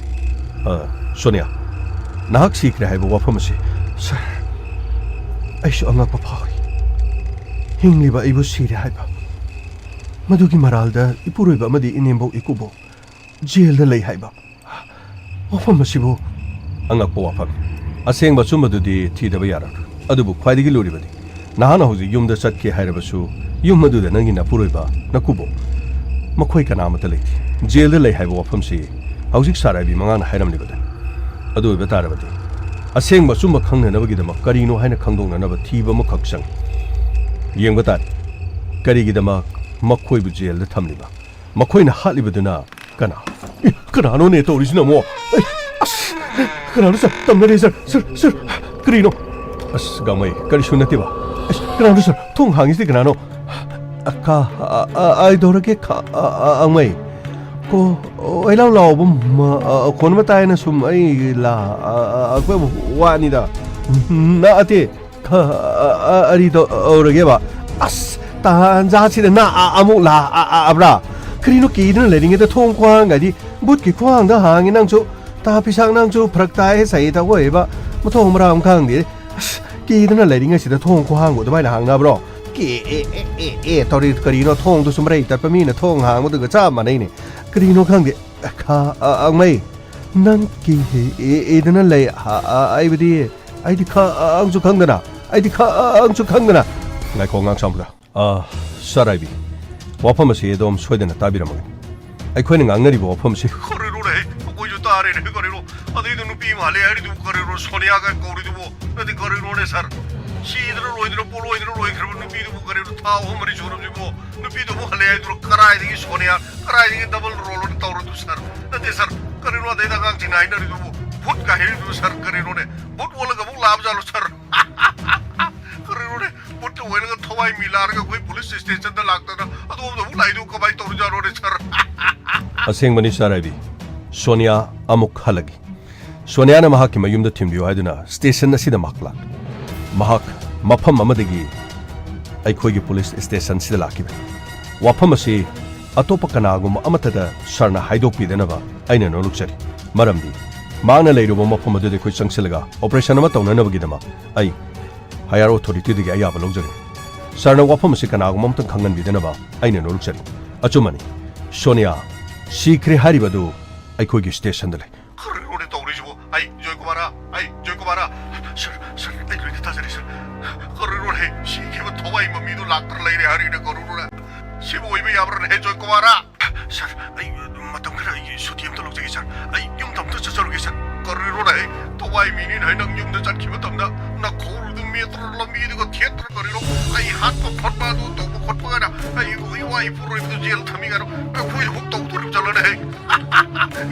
ꯑ, ꯁꯣꯅꯤꯌꯥ, ꯅꯍꯥꯛ ꯁꯤꯈ꯭ꯔꯦ ꯍꯥꯏꯕ ꯋꯥꯐꯝ ꯑꯁꯤ, ꯁꯥꯔ, ꯑꯩꯁꯨ ꯑꯉꯛꯄ ꯐꯥꯎꯔꯤ꯫ ꯍꯤꯡꯂꯤꯕ ꯑꯩꯕꯨ ꯁꯤꯔꯦ ꯍꯥꯏꯕ꯫ ꯃꯗꯨꯒꯤ ꯃꯔꯥꯜꯗ ꯏꯄꯨꯔꯣꯏꯕ ꯑꯃꯗꯤ ꯏꯅꯦꯝꯕꯣꯛ ꯏꯀꯨꯕꯣꯛ ꯖꯦꯜꯗ ꯂꯩ ꯍꯥꯏꯕ꯫ ꯋꯥꯐꯝ ꯑꯁꯤꯕꯨ ꯑꯉꯛꯄ ꯋꯥꯐꯝ꯫ ꯑꯁꯦꯡꯕ ꯑꯆꯨꯝꯕꯗꯨꯗꯤ ꯊꯤꯗꯕ ꯌꯥꯔꯔꯣꯏ꯫ ꯑꯗꯨꯕꯨ ꯈ꯭ꯋꯥꯏꯗꯒꯤ ꯂꯨꯔꯤꯕꯗꯤ, ꯅꯍꯥꯛꯅ ꯍꯧꯖꯤꯛ ꯌꯨꯝꯗ ꯆꯠꯀꯦ ꯍꯥꯏꯔꯕꯁꯨ, ꯌꯨꯝ ꯑꯗꯨꯗ ꯅꯪꯒꯤ ꯅꯄꯨꯔꯣꯏꯕ, ꯅꯀꯨꯕꯣꯛ, ꯃꯈꯣꯏ ꯀꯅꯥꯃꯠꯇ ꯂꯩꯇꯦ꯫ ꯖꯦꯜꯗ ꯂꯩ ꯍꯥꯏꯕ ꯋꯥꯐꯝꯁꯤ ꯍꯧꯖꯤꯛ ꯁꯥꯔ ꯔꯥꯏꯕꯤ ꯃꯉꯥꯅ ꯍꯥꯏꯔꯝꯂꯤꯕꯗꯨꯅꯤ꯫ ꯑꯗꯨ ꯑꯣꯏꯕ ꯇꯥꯔꯕꯗꯤ, ꯑꯁꯦꯡꯕ ꯑꯆꯨꯝꯕ ꯈꯪꯅꯅꯕꯒꯤꯗꯃꯛ ꯀꯔꯤꯅꯣ ꯍꯥꯏꯅ ꯈꯪꯗꯣꯛꯅꯅꯕ ꯊꯤꯕ ꯑꯃꯈꯛ ꯆꯪꯏ꯫ ꯌꯦꯡꯕ ꯇꯥꯔꯦ, ꯀꯔꯤꯒꯤꯗꯃꯛ ꯃꯈꯣꯏꯕꯨ ꯖꯦꯜꯗ ꯊꯝꯂꯤꯕ? ꯃꯈꯣꯏꯅ ꯍꯥꯠꯂꯤꯕꯗꯨꯅ ꯀꯅꯥ? ꯑꯦ, ꯀꯅꯥꯅꯣꯅꯦ ꯇꯧꯔꯤꯁꯤꯅ ꯑꯃꯨꯛ? ꯑꯩ, ꯑꯁ, ꯀꯅꯥꯅꯣ ꯁꯥꯔ? ꯇꯝꯅꯔꯦ ꯁꯥꯔ, ꯁꯥꯔ, ꯁꯥꯔ, ꯀꯔꯤꯅꯣ? ꯑꯁ, ꯒꯥꯡꯃꯩ, ꯀꯔꯤꯁꯨ ꯅꯠꯇꯦꯕ꯫ ꯑꯁ, ꯀꯅꯥꯅꯣ ꯁꯥꯔ? ꯊꯣꯡ ꯍꯥꯡꯉꯤꯁꯤꯗꯤ ꯀꯅꯥꯅꯣ? ꯑꯀꯥ, ꯑ, ꯑ, ꯑ, ꯑꯩꯗꯧꯔꯒꯦ ꯈꯥ, ꯑ, ꯑ, ꯑꯉꯩ꯫ ꯀꯣ, ꯑꯣ, ꯑꯩ ꯂꯥꯎ ꯂꯥꯎꯕ ꯃ-, ꯑ, ꯑ, ꯈꯣꯟ ꯑꯃ ꯇꯥꯏꯅ ꯁꯨꯝ ꯑꯩ ꯂꯥ, ꯑ, ꯑ, ꯑ, ꯑꯩꯈꯣꯏ ꯋꯥꯅꯤꯗ꯫ ꯅ ꯑꯇꯦ, ꯈ-, ꯑ, ꯑ, ꯑꯔꯤ ꯇꯧꯔꯒꯦꯕ꯫ ꯑꯁ, ꯇꯥꯟꯖꯥꯁꯤꯗ ꯅ ꯑ-, ꯑꯃꯨꯛ ꯂꯥꯛꯑꯕ꯭ꯔꯥ? ꯀꯔꯤꯅꯣ ꯀꯤꯗꯨꯅ ꯂꯩꯔꯤꯉꯩꯗ ꯊꯣꯡ ꯈ꯭ꯋꯥꯡꯒꯗꯤ ꯕꯨꯠꯀꯤ ꯈ꯭ꯋꯥꯡꯗ ꯍꯥꯡꯉꯤ ꯅꯪꯁꯨ? ꯇꯥ ꯐꯤꯁꯥꯛ ꯅꯪꯁꯨ ꯐꯔꯛ ꯇꯥꯏ ꯁꯩ ꯇꯧꯕ ꯑꯣꯏꯕ꯫ ꯃꯊꯣꯡ ꯃꯔꯥꯡ ꯈꯪꯗꯦ꯫ ꯑꯁ, ꯀꯤꯗꯨꯅ ꯂꯩꯔꯤꯉꯩꯁꯤꯗ ꯊꯣꯡ ꯈ꯭ꯋꯥꯡꯕꯨ ꯑꯗꯨꯃꯥꯏꯅ ꯍꯥꯡꯅꯕ꯭ꯔꯣ? ꯀꯦ ꯑꯦ ꯑꯦ ꯑꯦ ꯑꯦ ꯇꯧꯔꯤ ꯀꯔꯤꯅꯣ? ꯊꯣꯡꯗꯨꯁꯨ ꯃꯔꯩ ꯇꯠꯄ ꯃꯤꯅ ꯊꯣꯡ ꯍꯥꯡꯕꯗꯨꯒ ꯆꯞ ꯃꯥꯟꯅꯩꯅꯦ꯫ ꯀꯔꯤꯅꯣ ꯈꯪꯗꯦ꯫ ꯈꯥ-, ꯑ-, ꯑꯉꯩ, ꯅꯪ ꯀꯤ-, ꯑꯦ-, ꯑꯦꯗꯅ ꯂꯩ, ꯑ-, ꯑ-, ꯑꯩꯕꯨꯗꯤ, ꯑꯩꯗꯤ ꯈ-, ꯑ-, ꯑꯪꯁꯨ ꯈꯪꯗꯅ, ꯑꯩꯗꯤ ꯈ-, ꯑ-, ꯑꯪꯁꯨ ꯈꯪꯗꯅ꯫ ꯉꯥꯏꯈꯣ, ꯑꯉꯥꯡ ꯁꯥꯝꯕ꯭ꯔꯥ? ꯑ, ꯁꯥꯔ ꯔꯥꯏꯕꯤ, ꯋꯥꯐꯝ ꯑꯁꯤ ꯑꯗꯣꯝ ꯁꯣꯏꯗꯅ ꯇꯥꯕꯤꯔꯝꯃꯒꯅꯤ꯫ ꯑꯩꯈꯣꯏꯅ ꯉꯥꯡꯅꯔꯤꯕ ꯋꯥꯐꯝ ꯑꯁꯤ ꯀꯔꯤꯅꯣꯅꯦ? ꯑꯩꯈꯣꯏꯁꯨ ꯇꯥꯔꯦꯅꯦ, ꯀꯔꯤꯅꯣ? ꯑꯗꯩꯗ ꯅꯨꯄꯤ ꯑꯃ ꯍꯜꯂꯦ ꯍꯥꯏꯔꯤꯗꯨꯕꯨ ꯀꯔꯤꯅꯣ? ꯁꯣꯅꯤꯌꯥꯒ ꯀꯧꯔꯤꯗꯨꯕꯨ? ꯅꯠꯇꯦ, ꯀꯔꯤꯅꯣꯅꯦ ꯁꯥꯔ? ꯁꯤꯗꯅ ꯂꯣꯏꯗꯅ ꯄꯣꯠꯂꯣꯏꯗꯅ ꯂꯣꯏꯈ꯭ꯔꯕ ꯅꯨꯄꯤꯗꯨꯕꯨ ꯀꯔꯤꯅꯣ? ꯊꯥ ꯑꯍꯨꯝ ꯃꯔꯤ ꯁꯨꯔꯕꯁꯤꯕꯨ ꯅꯨꯄꯤꯗꯨꯕꯨ ꯍꯜꯂꯦ ꯍꯥꯏꯗꯨꯅ ꯀꯔꯥꯏꯗꯒꯤ ꯁꯣꯅꯤꯌꯥ? ꯀꯔꯥꯏꯗꯒꯤ ꯗꯕꯜ ꯔꯣꯜ ꯑꯣꯏꯅ ꯇꯧꯔꯗꯨ ꯁꯥꯔ? ꯅꯠꯇꯦ ꯁꯥꯔ, ꯀꯔꯤꯅꯣ ꯑꯗꯩꯗ ꯑꯉꯥꯡꯁꯤꯡꯅ ꯍꯥꯏꯅꯔꯤꯗꯨꯕꯨ? ꯚꯨꯠꯀ ꯍꯥꯏꯔꯤꯗꯨꯕꯨ ꯁꯥꯔ, ꯀꯔꯤꯅꯣꯅꯦ? ꯚꯨꯠ ꯑꯣꯜꯂꯒ ꯑꯃꯨꯛ ꯂꯥꯛꯑꯕ ꯖꯥꯠꯂꯣ ꯁꯥꯔ? ꯀꯔꯤꯅꯣꯅꯦ? ꯚꯨꯠꯀ ꯑꯣꯏꯔꯒ ꯊꯋꯥꯏ ꯃꯤ ꯂꯥꯔꯒ ꯑꯩꯈꯣꯏ ꯄꯨꯂꯤꯁ ꯁ꯭ꯇꯦꯁꯟꯗ ꯂꯥꯛꯇꯅ ꯑꯗꯣꯝꯗ ꯑꯃꯨꯛ ꯂꯥꯛꯏꯗꯨ ꯀꯃꯥꯏꯅ ꯇꯧꯔꯤꯖꯥꯠꯅꯣꯅꯦ ꯁꯥꯔ? ꯑꯁꯦꯡꯕꯅꯤ ꯁꯥꯔ ꯔꯥꯏꯕꯤ, ꯁꯣꯅꯤꯌꯥ ꯑꯃꯨꯛ ꯍꯜꯂꯒꯦ꯫ ꯁꯣꯅꯤꯌꯥꯅ ꯃꯍꯥꯛꯀꯤ ꯃꯌꯨꯝꯗ ꯊꯤꯟꯕꯤꯌꯨ ꯍꯥꯏꯗꯨꯅ ꯁ꯭ꯇꯦꯁꯟ ꯑꯁꯤꯗ ꯃꯍꯥꯛ ꯂꯥꯛꯂꯤ꯫ ꯃꯍꯥꯛ ꯃꯐꯝ ꯑꯃꯗꯒꯤ ꯑꯩꯈꯣꯏꯒꯤ ꯄꯨꯂꯤꯁ ꯁ꯭ꯇꯦꯁꯟꯁꯤꯗ ꯂꯥꯛꯈꯤꯕꯅꯤ꯫ ꯋꯥꯐꯝ ꯑꯁꯤ ꯑꯇꯣꯞꯄ ꯀꯅꯥꯒꯨꯝꯕ ꯑꯃꯠꯇꯗ ꯁꯥꯔꯅ ꯍꯥꯏꯗꯣꯛꯄꯤꯗꯅꯕ ꯑꯩꯅ ꯅꯣꯂꯨꯛꯆꯔꯤ꯫ ꯃꯔꯝꯗꯤ ꯃꯍꯥꯛꯅ ꯂꯩꯔꯨꯕ ꯃꯐꯝ ꯑꯗꯨꯗ ꯑꯩꯈꯣꯏ ꯆꯪꯁꯤꯜꯂꯒ ꯑꯣꯄꯔꯦꯁꯟ ꯑꯃ ꯇꯧꯅꯅꯕꯒꯤꯗꯃꯛ ꯑꯩ ꯍꯥꯌꯔ ꯑꯣꯊꯣꯔꯤꯇꯤꯗꯒꯤ ꯑꯌꯥꯕ ꯂꯧꯖꯒꯅꯤ꯫ ꯁꯥꯔꯅ ꯋꯥꯐꯝ ꯑꯁꯤ ꯀꯅꯥꯒꯨꯝꯕ ꯑꯃꯇꯪ ꯈꯪꯍꯟꯕꯤꯗꯅꯕ ꯑꯩꯅ ꯅꯣꯂꯨꯛꯆꯔꯤ꯫ ꯑꯆꯨꯝꯕꯅꯤ, ꯁꯣꯅꯤꯌꯥ ꯁꯤꯈ꯭ꯔꯦ ꯍꯥꯏꯔꯤꯕ ꯑꯗꯨ ꯑꯩꯈꯣꯏꯒꯤ ꯁ꯭ꯇꯦꯁꯟꯗ ꯂꯩ꯫ ꯀꯔꯤꯅꯣꯅꯦ ꯇꯧꯔꯤꯁꯤꯕꯣ? ꯑꯩ ꯖꯣꯏꯀꯨꯃꯥꯔ, ꯑꯩ ꯖꯣꯏꯀꯨꯃꯥꯔ꯫ ꯁꯥꯔ, ꯁꯥꯔ, ꯑꯩ ꯂꯣꯏꯅ ꯇꯥꯖꯔꯦ, ꯁꯥꯔ꯫ ꯀꯔꯤꯅꯣꯅꯦ, ꯁꯤꯈꯤꯕ ꯊꯋꯥꯏ ꯃꯃꯤꯗꯨ ꯂꯥꯛꯇ꯭ꯔ ꯂꯩꯔꯦ ꯍꯥꯏꯔꯤꯅꯦ, ꯀꯔꯤꯅꯣꯅꯦ? ꯁꯤꯕꯨ ꯑꯣꯏꯕ ꯌꯥꯕ꯭ꯔꯅꯦ, ꯖꯣꯏꯀꯨꯃꯥꯔ? ꯁꯥꯔ, ꯑꯩ ꯃꯇꯝ ꯈꯔ ꯑꯩꯒꯤ ꯁꯨꯇꯤ ꯑꯝꯇ ꯂꯧꯖꯒꯦ, ꯁꯥꯔ꯫ ꯑꯩ ꯌꯨꯝꯗ ꯑꯝꯇ ꯆꯠꯆꯔꯨꯒꯦ, ꯁꯥꯔ꯫ ꯀꯔꯤꯅꯣꯅꯦ? ꯊꯋꯥꯏ ꯃꯤꯅꯤꯅꯦ, ꯅꯪ ꯌꯨꯝꯗ ꯆꯠꯈꯤꯕ ꯃꯇꯝꯗ ꯅꯈꯣꯡꯗꯨ ꯃꯦꯠꯇ꯭ꯔ, ꯂꯝꯕꯤꯗꯨꯒ ꯊꯦꯠꯇ꯭ꯔ ꯀꯔꯤꯅꯣ? ꯑꯩ ꯍꯥꯠꯄ ꯈꯣꯠꯄ ꯑꯗꯨ ꯇꯧꯕ ꯈꯣꯠꯄ ꯀꯥꯏꯅ ꯑꯩ ꯏꯋꯥ ꯏꯄꯨꯔꯣꯏꯕꯗꯨ ꯖꯦꯜ ꯊꯝꯃꯤ ꯀꯥꯏꯅ ꯑꯩꯈꯣꯏ ꯑꯃꯨꯛ ꯇꯧꯗꯣꯔꯤꯕ ꯆꯠꯂꯣꯅꯦ꯫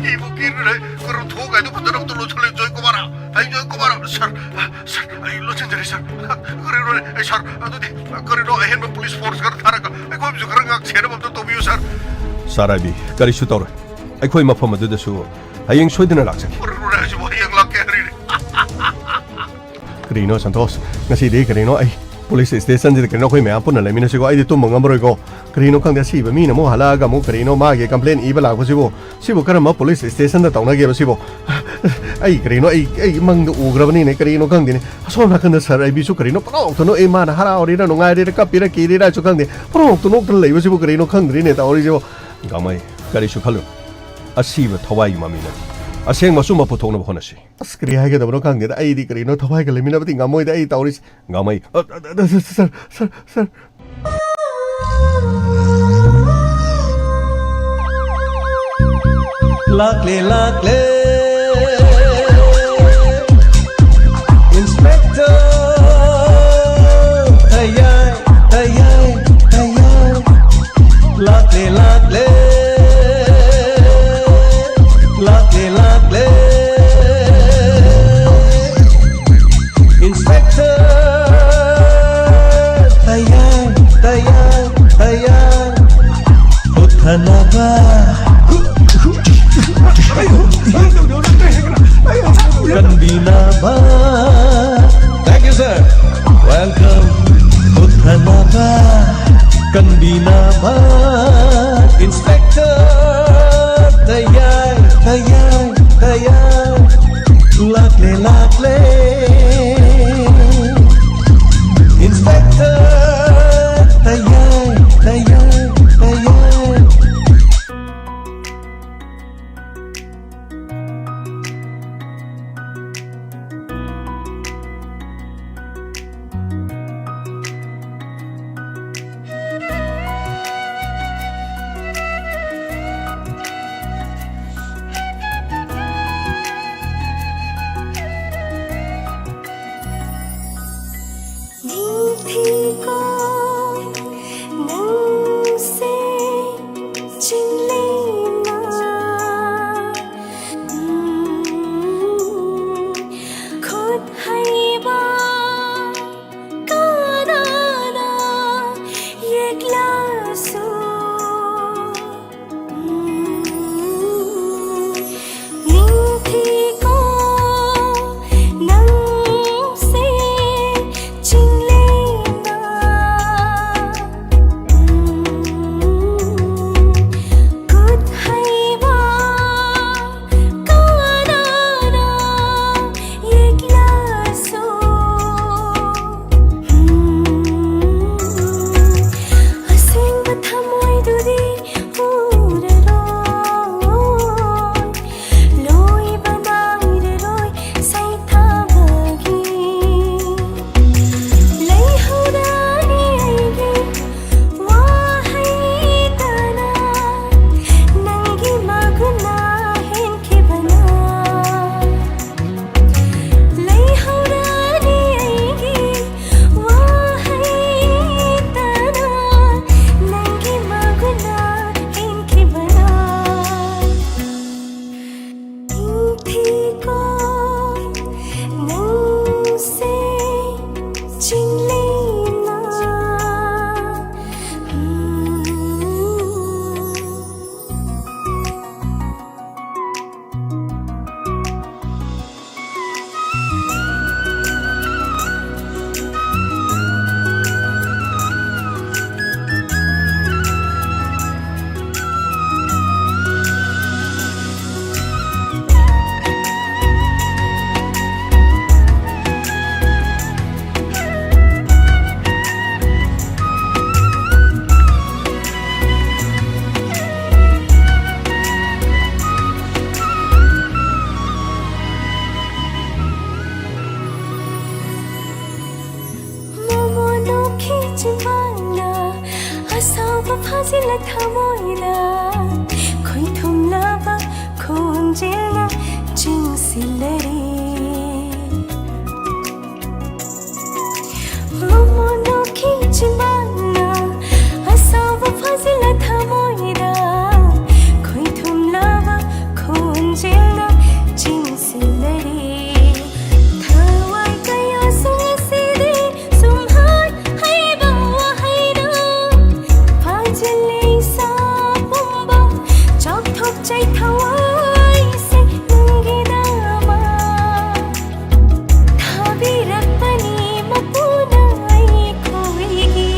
ꯑꯩꯕꯨ ꯀꯤꯔꯨꯅꯦ꯫ ꯀꯔꯝ ꯊꯣꯛ ꯀꯥꯏꯗꯣ ꯐꯖꯅ ꯑꯝꯇ ꯂꯣꯏꯁꯜꯂꯦ, ꯖꯣꯏꯀꯨꯃꯥꯔ꯫ ꯑꯩ ꯖꯣꯏꯀꯨꯃꯥꯔ, ꯁꯥꯔ, ꯁꯥꯔ, ꯑꯩ ꯂꯣꯠꯁꯤꯟꯖꯔꯦ, ꯁꯥꯔ꯫ ꯀꯔꯤꯅꯣꯅꯦ? ꯑꯩ, ꯁꯥꯔ, ꯑꯗꯨꯗꯤ ꯀꯔꯤꯅꯣ? ꯑꯍꯦꯟꯕ ꯄꯨꯂꯤꯁ ꯐꯣꯔꯁ ꯈꯔ ꯊꯥꯔꯒ ꯑꯩꯈꯣꯏꯕꯨꯁꯨ ꯈꯔ ꯉꯥꯛ ꯁꯦꯟꯅꯕ ꯑꯝꯇ ꯇꯧꯕꯤꯌꯨ, ꯁꯥꯔ꯫ ꯁꯥꯔ ꯑꯥꯏꯕꯤ, ꯀꯔꯤꯁꯨ ꯇꯧꯔꯣꯏ꯫ ꯑꯩꯈꯣꯏ ꯃꯐꯝ ꯑꯗꯨꯗꯁꯨ ꯍꯌꯦꯡ ꯁꯣꯏꯗꯅ ꯂꯥꯛꯆꯒꯦ꯫ ꯀꯔꯤꯅꯣꯅꯦ ꯍꯥꯏꯁꯤꯕꯣ? ꯍꯌꯦꯡ ꯂꯥꯛꯀꯦ ꯍꯥꯏꯔꯤꯅꯦ꯫ ꯀꯔꯤꯅꯣ ꯁꯟꯇꯣꯁ, ꯉꯁꯤꯗꯤ ꯀꯔꯤꯅꯣ ꯑꯩ ꯄꯨꯂꯤꯁ ꯁ꯭ꯇꯦꯁꯟꯁꯤꯗ ꯀꯔꯤꯅꯣ ꯑꯩꯈꯣꯏ ꯃꯌꯥꯝ ꯄꯨꯟꯅ ꯂꯩꯃꯤꯟꯅꯁꯤꯀꯣ? ꯑꯩꯗꯤ ꯇꯨꯝꯕ ꯉꯝꯃꯔꯣꯏꯀꯣ꯫ ꯀꯔꯤꯅꯣ ꯈꯪꯗꯦ, ꯑꯁꯤꯕ ꯃꯤꯅ ꯑꯃꯨꯛ ꯍꯜꯂꯛꯑꯒ ꯑꯃꯨꯛ ꯀꯔꯤꯅꯣ ꯃꯥꯒꯤ ꯀꯝꯄ꯭ꯂꯦꯟ ꯏꯕ ꯂꯥꯛꯄꯁꯤꯕꯨ? ꯁꯤꯕꯨ ꯀꯔꯝꯕ ꯄꯨꯂꯤꯁ ꯁ꯭ꯇꯦꯁꯟꯗ ꯇꯧꯅꯒꯦꯕ ꯁꯤꯕꯨ? ꯑꯩ ꯀꯔꯤꯅꯣ, ꯑꯩ, ꯑꯩ ꯃꯪꯗ ꯎꯈ꯭ꯔꯕꯅꯤꯅꯦ, ꯀꯔꯤꯅꯣ ꯈꯪꯗꯦꯅꯦ꯫ ꯑꯁꯣꯝ ꯅꯥꯀꯟꯗ ꯁꯥꯔ ꯑꯥꯏꯕꯤꯁꯨ ꯀꯔꯤꯅꯣ ꯄꯪꯅꯣꯛꯇ ꯅꯣꯛꯑꯦ, ꯃꯥꯅ ꯍꯔꯥꯎꯔꯤꯔꯥ ꯅꯨꯡꯉꯥꯏꯔꯤꯔꯥ ꯀꯞꯄꯤꯔꯥ ꯀꯤꯔꯤꯔꯥꯁꯨ ꯈꯪꯗꯦ, ꯄꯪꯅꯣꯛꯇ ꯅꯣꯛꯇꯅ ꯂꯩꯕꯁꯤꯕꯨ ꯀꯔꯤꯅꯣ ꯈꯪꯗ꯭ꯔꯤꯅꯦ ꯇꯧꯔꯤꯁꯤꯕꯨ꯫ ꯒꯥꯡꯃꯩ, ꯀꯔꯤꯁꯨ ꯈꯜꯂꯨꯅꯨ, ꯑꯁꯤꯕ ꯊꯋꯥꯏꯒꯤ ꯃꯃꯤ ꯅꯠꯇꯦ꯫ ꯑꯁꯦꯡꯕ ꯑꯆꯨꯝꯕ ꯄꯨꯊꯣꯛꯅꯕ ꯍꯣꯠꯅꯁꯤ꯫ ꯑꯁ, ꯀꯔꯤ ꯍꯥꯏꯒꯗꯕꯅꯣ ꯈꯪꯗꯦꯗ, ꯑꯩꯗꯤ ꯀꯔꯤꯅꯣ ꯊꯋꯥꯏꯒ ꯂꯩꯃꯤꯟꯅꯕꯗꯤ ꯉꯝꯃꯣꯏꯗ ꯑꯩ ꯇꯧꯔꯤꯁꯦ꯫ ꯒꯥꯡꯃꯩ, ꯑ, ꯑ, ꯑ, ꯁꯥꯔ, ꯁꯥꯔ, ꯁꯥꯔ꯫ ꯂꯥꯛꯂꯦ, ꯂꯥꯛꯂꯦ, ꯏꯟꯁꯄꯦꯛꯇꯔ ꯊꯌꯥꯏ, ꯊꯌꯥꯏ, ꯊꯌꯥꯏ꯫ ꯂꯥꯛꯂꯦ, ꯂꯥꯛꯂꯦ, ꯂꯥꯛꯂꯦ, ꯂꯥꯛꯂꯦ, ꯏꯟꯁꯄꯦꯛꯇꯔ ꯊꯌꯥꯏ, ꯊꯌꯥꯏ, ꯊꯌꯥꯏ꯫ ꯍꯨꯠꯊꯅꯕ ꯀꯟꯕꯤꯅꯕ꯫ Thank you, sir. Welcome. ꯍꯨꯠꯊꯅꯕ ꯀꯟꯕꯤꯅꯕ ꯏꯟꯁꯄꯦꯛꯇꯔ ꯊꯌꯥꯏ, ꯊꯌꯥꯏ, ꯊꯌꯥꯏ꯫ ꯂꯥꯛꯂꯦ, ꯂꯥꯛꯂꯦ, ꯏꯟꯁꯄꯦꯛꯇꯔ ꯐꯥꯖꯤꯜꯂ ꯊꯃꯣꯏꯗ ꯈꯣꯏꯊꯨꯝꯂꯕ ꯈꯣꯟꯖꯦꯜꯅ ꯆꯤꯡꯁꯤꯜꯂꯔꯦ꯫ ꯃꯃꯣꯟ ꯅꯣꯛꯈꯤ ꯆꯤꯝꯕꯥꯜꯅ ꯑꯁꯥꯎꯕ ꯐꯥꯖꯤꯜꯂ ꯊꯃꯣꯏꯗ ꯈꯣꯏꯊꯨꯝꯂꯕ ꯈꯣꯟꯖꯦꯜꯅ ꯆꯤꯡꯁꯤꯜꯂꯔꯦ꯫ ꯊꯋꯥꯏ ꯀꯌꯥꯁꯨ ꯉꯁꯤꯗꯤ ꯁꯨꯝꯍꯠ ꯍꯩꯕ ꯋꯥꯍꯩꯅ ꯐꯥꯖꯤꯜꯂꯦ ꯏꯁꯥ ꯄꯨꯝꯕ꯫ ꯆꯥꯎꯊꯣꯛꯆꯩ ꯊꯋꯥꯏꯁꯦ ꯅꯪꯒꯤꯗꯃꯛ ꯊꯥꯕꯤꯔꯛꯄꯅꯤ ꯃꯄꯨꯅ ꯑꯩꯈꯣꯏꯒꯤ꯫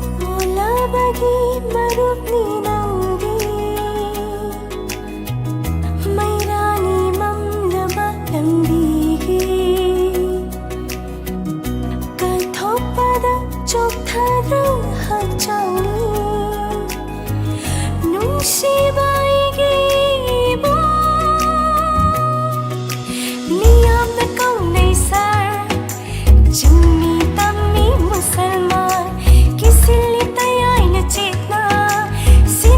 ꯑꯣꯜꯂꯕꯒꯤ ꯃꯔꯨꯞꯅꯤ ꯅꯪꯗꯤ, ꯃꯩꯔꯥꯅꯤ ꯃꯝꯂꯕ ꯂꯝꯕꯤꯒꯤ꯫ ꯀꯠꯊꯣꯛꯄꯗ ꯆꯣꯛꯊꯗ ꯍꯛꯆꯥꯡꯅꯤ, ꯅꯨꯡꯁꯤꯕ ꯑꯩꯒꯤ ꯏꯕꯨꯡ꯫ ꯃꯤꯌꯥꯝꯅ ꯀꯧꯅꯩ ꯁꯥꯔ, ꯆꯤꯡꯃꯤ ꯇꯝꯃꯤ ꯃꯨꯁꯜꯃꯥꯟ, ꯀꯤꯁꯤꯜꯂꯤ ꯇꯌꯥꯏꯅ ꯆꯦꯠꯅ, ꯁꯤ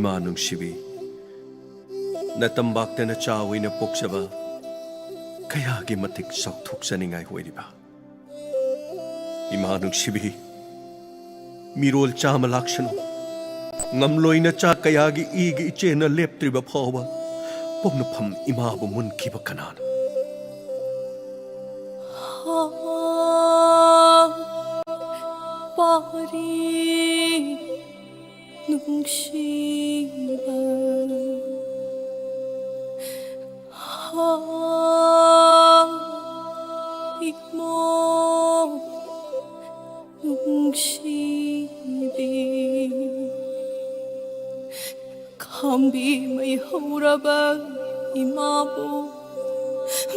ꯏꯃꯥ ꯅꯨꯡꯁꯤꯕꯤ, ꯅꯇꯝꯕꯥꯛꯇ ꯅꯆꯥ ꯑꯣꯏꯅ ꯄꯣꯛꯆꯕ ꯀꯌꯥꯒꯤ ꯃꯇꯤꯛ ꯆꯥꯎꯊꯣꯛꯆꯅꯤꯡꯉꯥꯏ ꯑꯣꯏꯔꯤꯕ꯫ ꯏꯃꯥ ꯅꯨꯡꯁꯤꯕꯤ, ꯃꯤꯔꯣꯜ ꯆꯥꯝꯃ ꯂꯥꯛꯁꯅꯨ, ꯉꯝꯂꯣꯏ ꯅꯆꯥ ꯀꯌꯥꯒꯤ ꯏꯒꯤ ꯏꯆꯦꯅ ꯂꯦꯞꯇ꯭ꯔꯤꯕ ꯐꯥꯎꯕ ꯄꯣꯛꯅꯐꯝ ꯏꯃꯥꯕꯨ ꯃꯨꯟꯈꯤꯕ ꯀꯅꯥꯅꯣ? ꯄꯥꯔꯤ ꯅꯨꯡꯁꯤꯕ, ꯍꯥ, ꯏꯃꯣ ꯅꯨꯡꯁꯤꯕꯤ, ꯈꯥꯝꯕꯤ ꯃꯩ ꯍꯧꯔꯕ ꯏꯃꯥꯕꯨ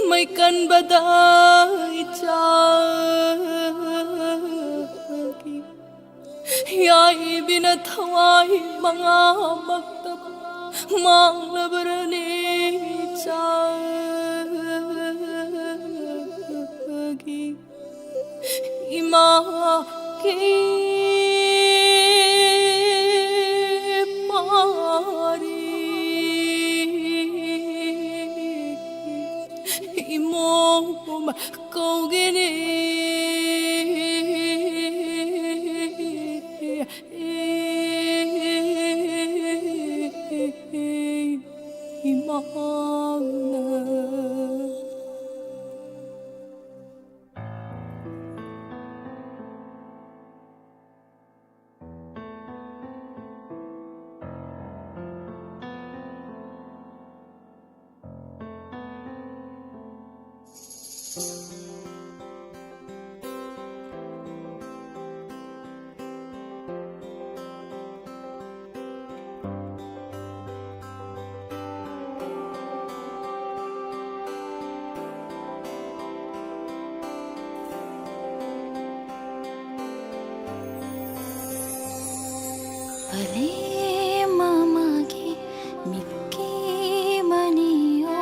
ꯃꯩ ꯀꯟꯕꯗ ꯏꯆꯥꯒꯤ ꯌꯥꯏꯕꯤꯅ ꯊꯋꯥꯏ ꯃꯉꯥꯃꯛꯇ ꯃꯥꯡꯂꯕꯔꯅꯦ ꯏꯆꯥꯒꯤ ꯏꯃꯥꯒꯤ ꯄꯥꯔꯤ ꯏꯃꯣꯝ ꯀꯧꯒꯅꯤ ꯏꯃꯥꯅ꯫ ꯑꯂꯦ ꯃꯃꯥꯒꯤ ꯃꯤꯠꯀꯤ ꯃꯅꯤꯌꯣ꯫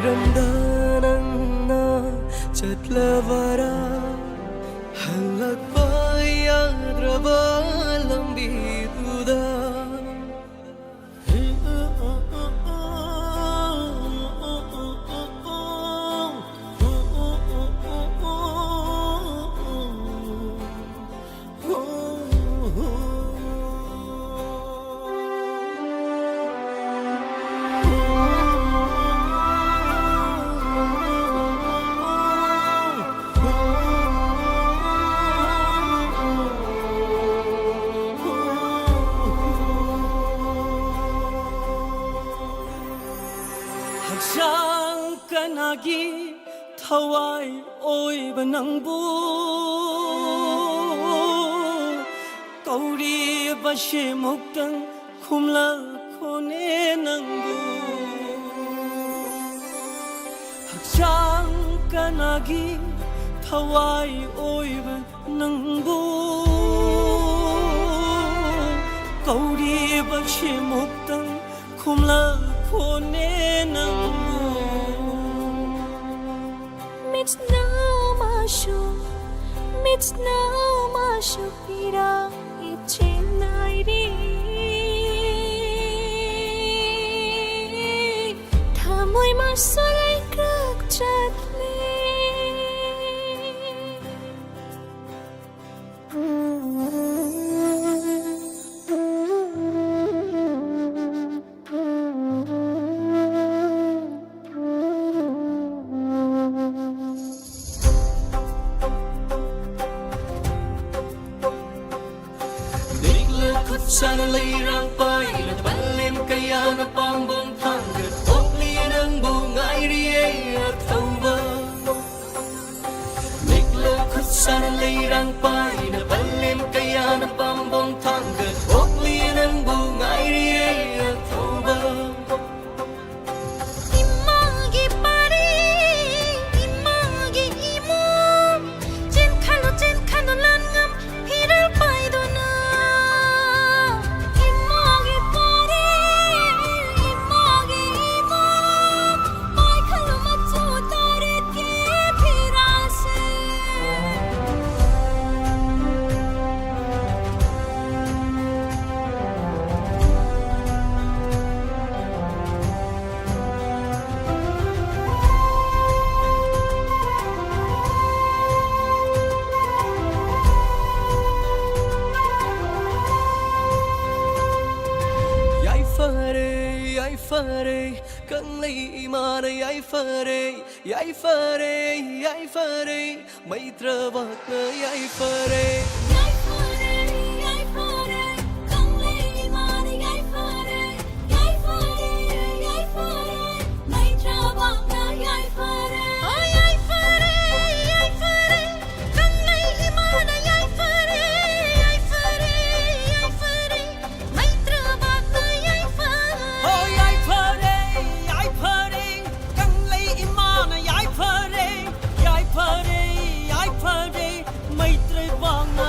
ꯔꯝꯗ ꯅꯪꯅ ꯆꯠꯂꯕꯔꯥ? ꯍꯜꯂꯛꯄ ꯌꯥꯗ꯭ꯔꯕ ꯂꯝꯕꯤꯗꯨꯗ꯫ ꯍꯛꯆꯥꯡ ꯀꯅꯥꯒꯤ ꯊꯋꯥꯏ ꯑꯣꯏꯕ ꯅꯪꯕꯨ ꯀꯧꯔꯤꯕꯁꯦ ꯑꯃꯨꯛꯇꯪ ꯈꯨꯝꯂꯛꯈꯣꯅꯦ ꯅꯪꯕꯨ꯫ ꯍꯛꯆꯥꯡ ꯀꯅꯥꯒꯤ ꯊꯋꯥꯏ ꯑꯣꯏꯕ ꯅꯪꯕꯨ ꯀꯧꯔꯤꯕꯁꯦ ꯑꯃꯨꯛꯇꯪ ꯈꯨꯝꯂꯛꯈꯣꯅꯦ ꯅꯪꯕꯨ꯫ ꯃꯤꯠꯅ ꯃꯥꯁꯨ, ꯃꯤꯠꯅ ꯃꯥꯁꯨ ꯄꯤꯔꯛꯏ ꯆꯦꯟꯅꯥꯏꯔꯤ꯫ ꯊꯃꯣꯏ ꯃꯥꯁꯨ ꯂꯩꯀ꯭ꯔꯛ ꯆꯠꯂꯤ꯫ ꯅꯤꯛꯂ ꯈꯨꯠ ꯁꯥꯅ ꯂꯩꯔꯥꯡ ꯄꯥꯏꯅ ꯄꯂꯦꯝ ꯀꯌꯥꯅ ꯄꯥꯝꯕꯣꯝ ꯊꯥꯡꯒꯠ ꯑꯣꯛꯂꯤ ꯅꯪꯕꯨ ꯉꯥꯏꯔꯤꯌꯦ ꯑꯊꯧꯕ꯫ ꯅꯤꯛꯂ ꯈꯨꯠ ꯁꯥꯅ ꯂꯩꯔꯥꯡ ꯄꯥꯏꯅ ꯄꯂꯦꯝ ꯀꯌꯥꯅ ꯄꯥꯝꯕꯣꯝ ꯊꯥꯡꯒꯠ ꯑꯣꯛꯂꯤ ꯅꯪꯕꯨ ꯉꯥꯏꯔꯤꯌꯦ ꯑꯊꯧꯕ꯫ ꯏꯃꯥꯒꯤ ꯄꯥꯔꯤ, ꯏꯃꯥꯒꯤ ꯏꯃꯨꯡ, ꯆꯦꯟꯈꯠꯂꯨ, ꯆꯦꯟꯈꯠꯂꯨ, ꯂꯥꯟꯉꯝ ꯐꯤꯔꯥꯜ ꯄꯥꯏꯗꯨꯅ꯫ ꯏꯃꯥꯒꯤ ꯄꯥꯔꯤ, ꯏꯃꯥꯒꯤ ꯏꯃꯨꯡ, ꯄꯥꯏꯈꯠꯂꯨ꯫ ꯐꯔꯦ, ꯀꯪꯂꯩ ꯏꯃꯥꯅ ꯌꯥꯏꯐꯔꯦ, ꯌꯥꯏꯐꯔꯦ, ꯌꯥꯏꯐꯔꯦ, ꯃꯩꯇ꯭ꯔꯕꯥꯛꯅ ꯌꯥꯏꯐꯔꯦ꯫ ꯌꯥꯏꯐꯔꯦ, ꯌꯥꯏꯐꯔꯦ, ꯀꯪꯂꯩ ꯏꯃꯥꯅ ꯌꯥꯏꯐꯔꯦ, ꯌꯥꯏꯐꯔꯦ, ꯌꯥꯏꯐꯔꯦ, ꯃꯩꯇ꯭ꯔꯕꯥꯛꯅ ꯌꯥꯏꯐꯔꯦ꯫ ꯑꯣ, ꯌꯥꯏꯐꯔꯦ, ꯌꯥꯏꯐꯔꯦ, ꯀꯪꯂꯩ ꯏꯃꯥꯅ ꯌꯥꯏꯐꯔꯦ, ꯌꯥꯏꯐꯔꯦ, ꯌꯥꯏꯐꯔꯦ, ꯃꯩꯇ꯭ꯔꯕꯥꯛꯅ ꯌꯥꯏꯐꯔꯦ꯫ ꯑꯣ, ꯌꯥꯏꯐꯔꯦ, ꯌꯥꯏꯐꯔꯦ, ꯀꯪꯂꯩ ꯏꯃꯥꯅ ꯌꯥꯏꯐꯔꯦ, ꯌꯥꯏꯐꯔꯦ, ꯌꯥꯏꯐꯔꯦ, ꯃꯩꯇ꯭ꯔꯕꯥꯛꯅ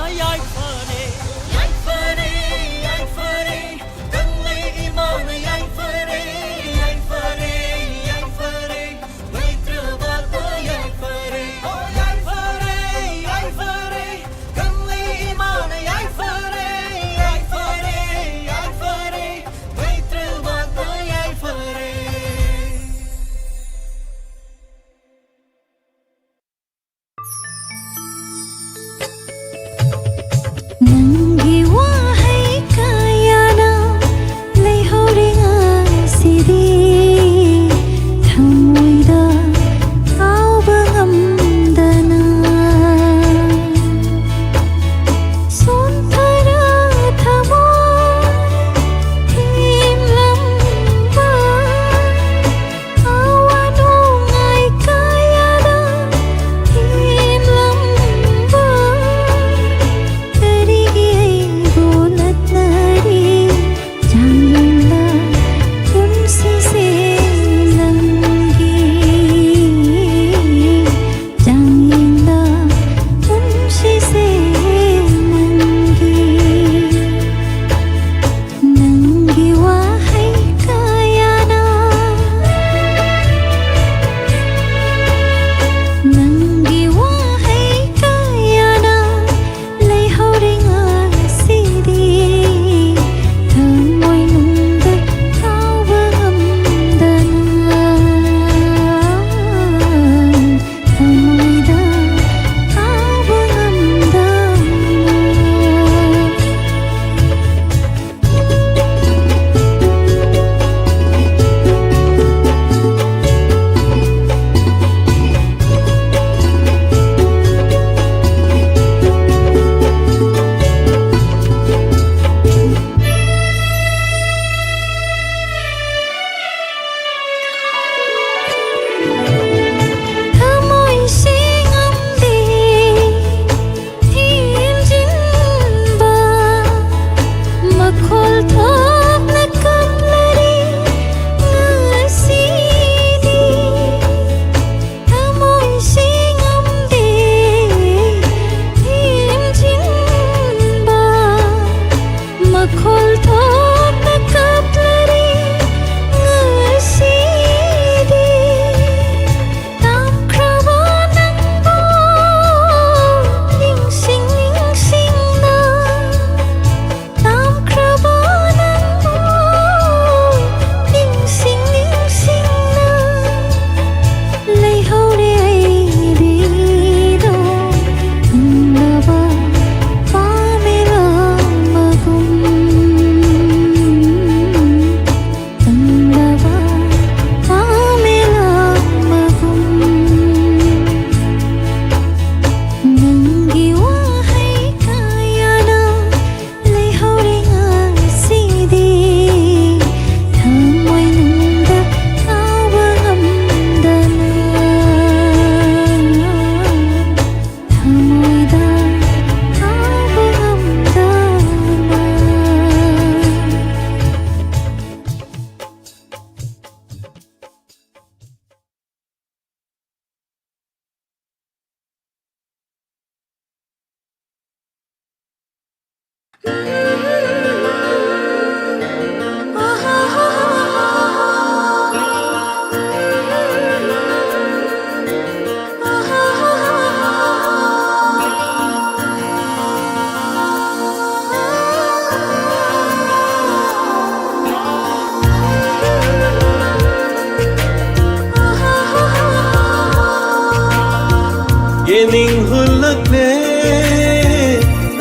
ꯌꯦꯡꯅꯤꯡ ꯍꯨꯜꯂꯛꯂꯦ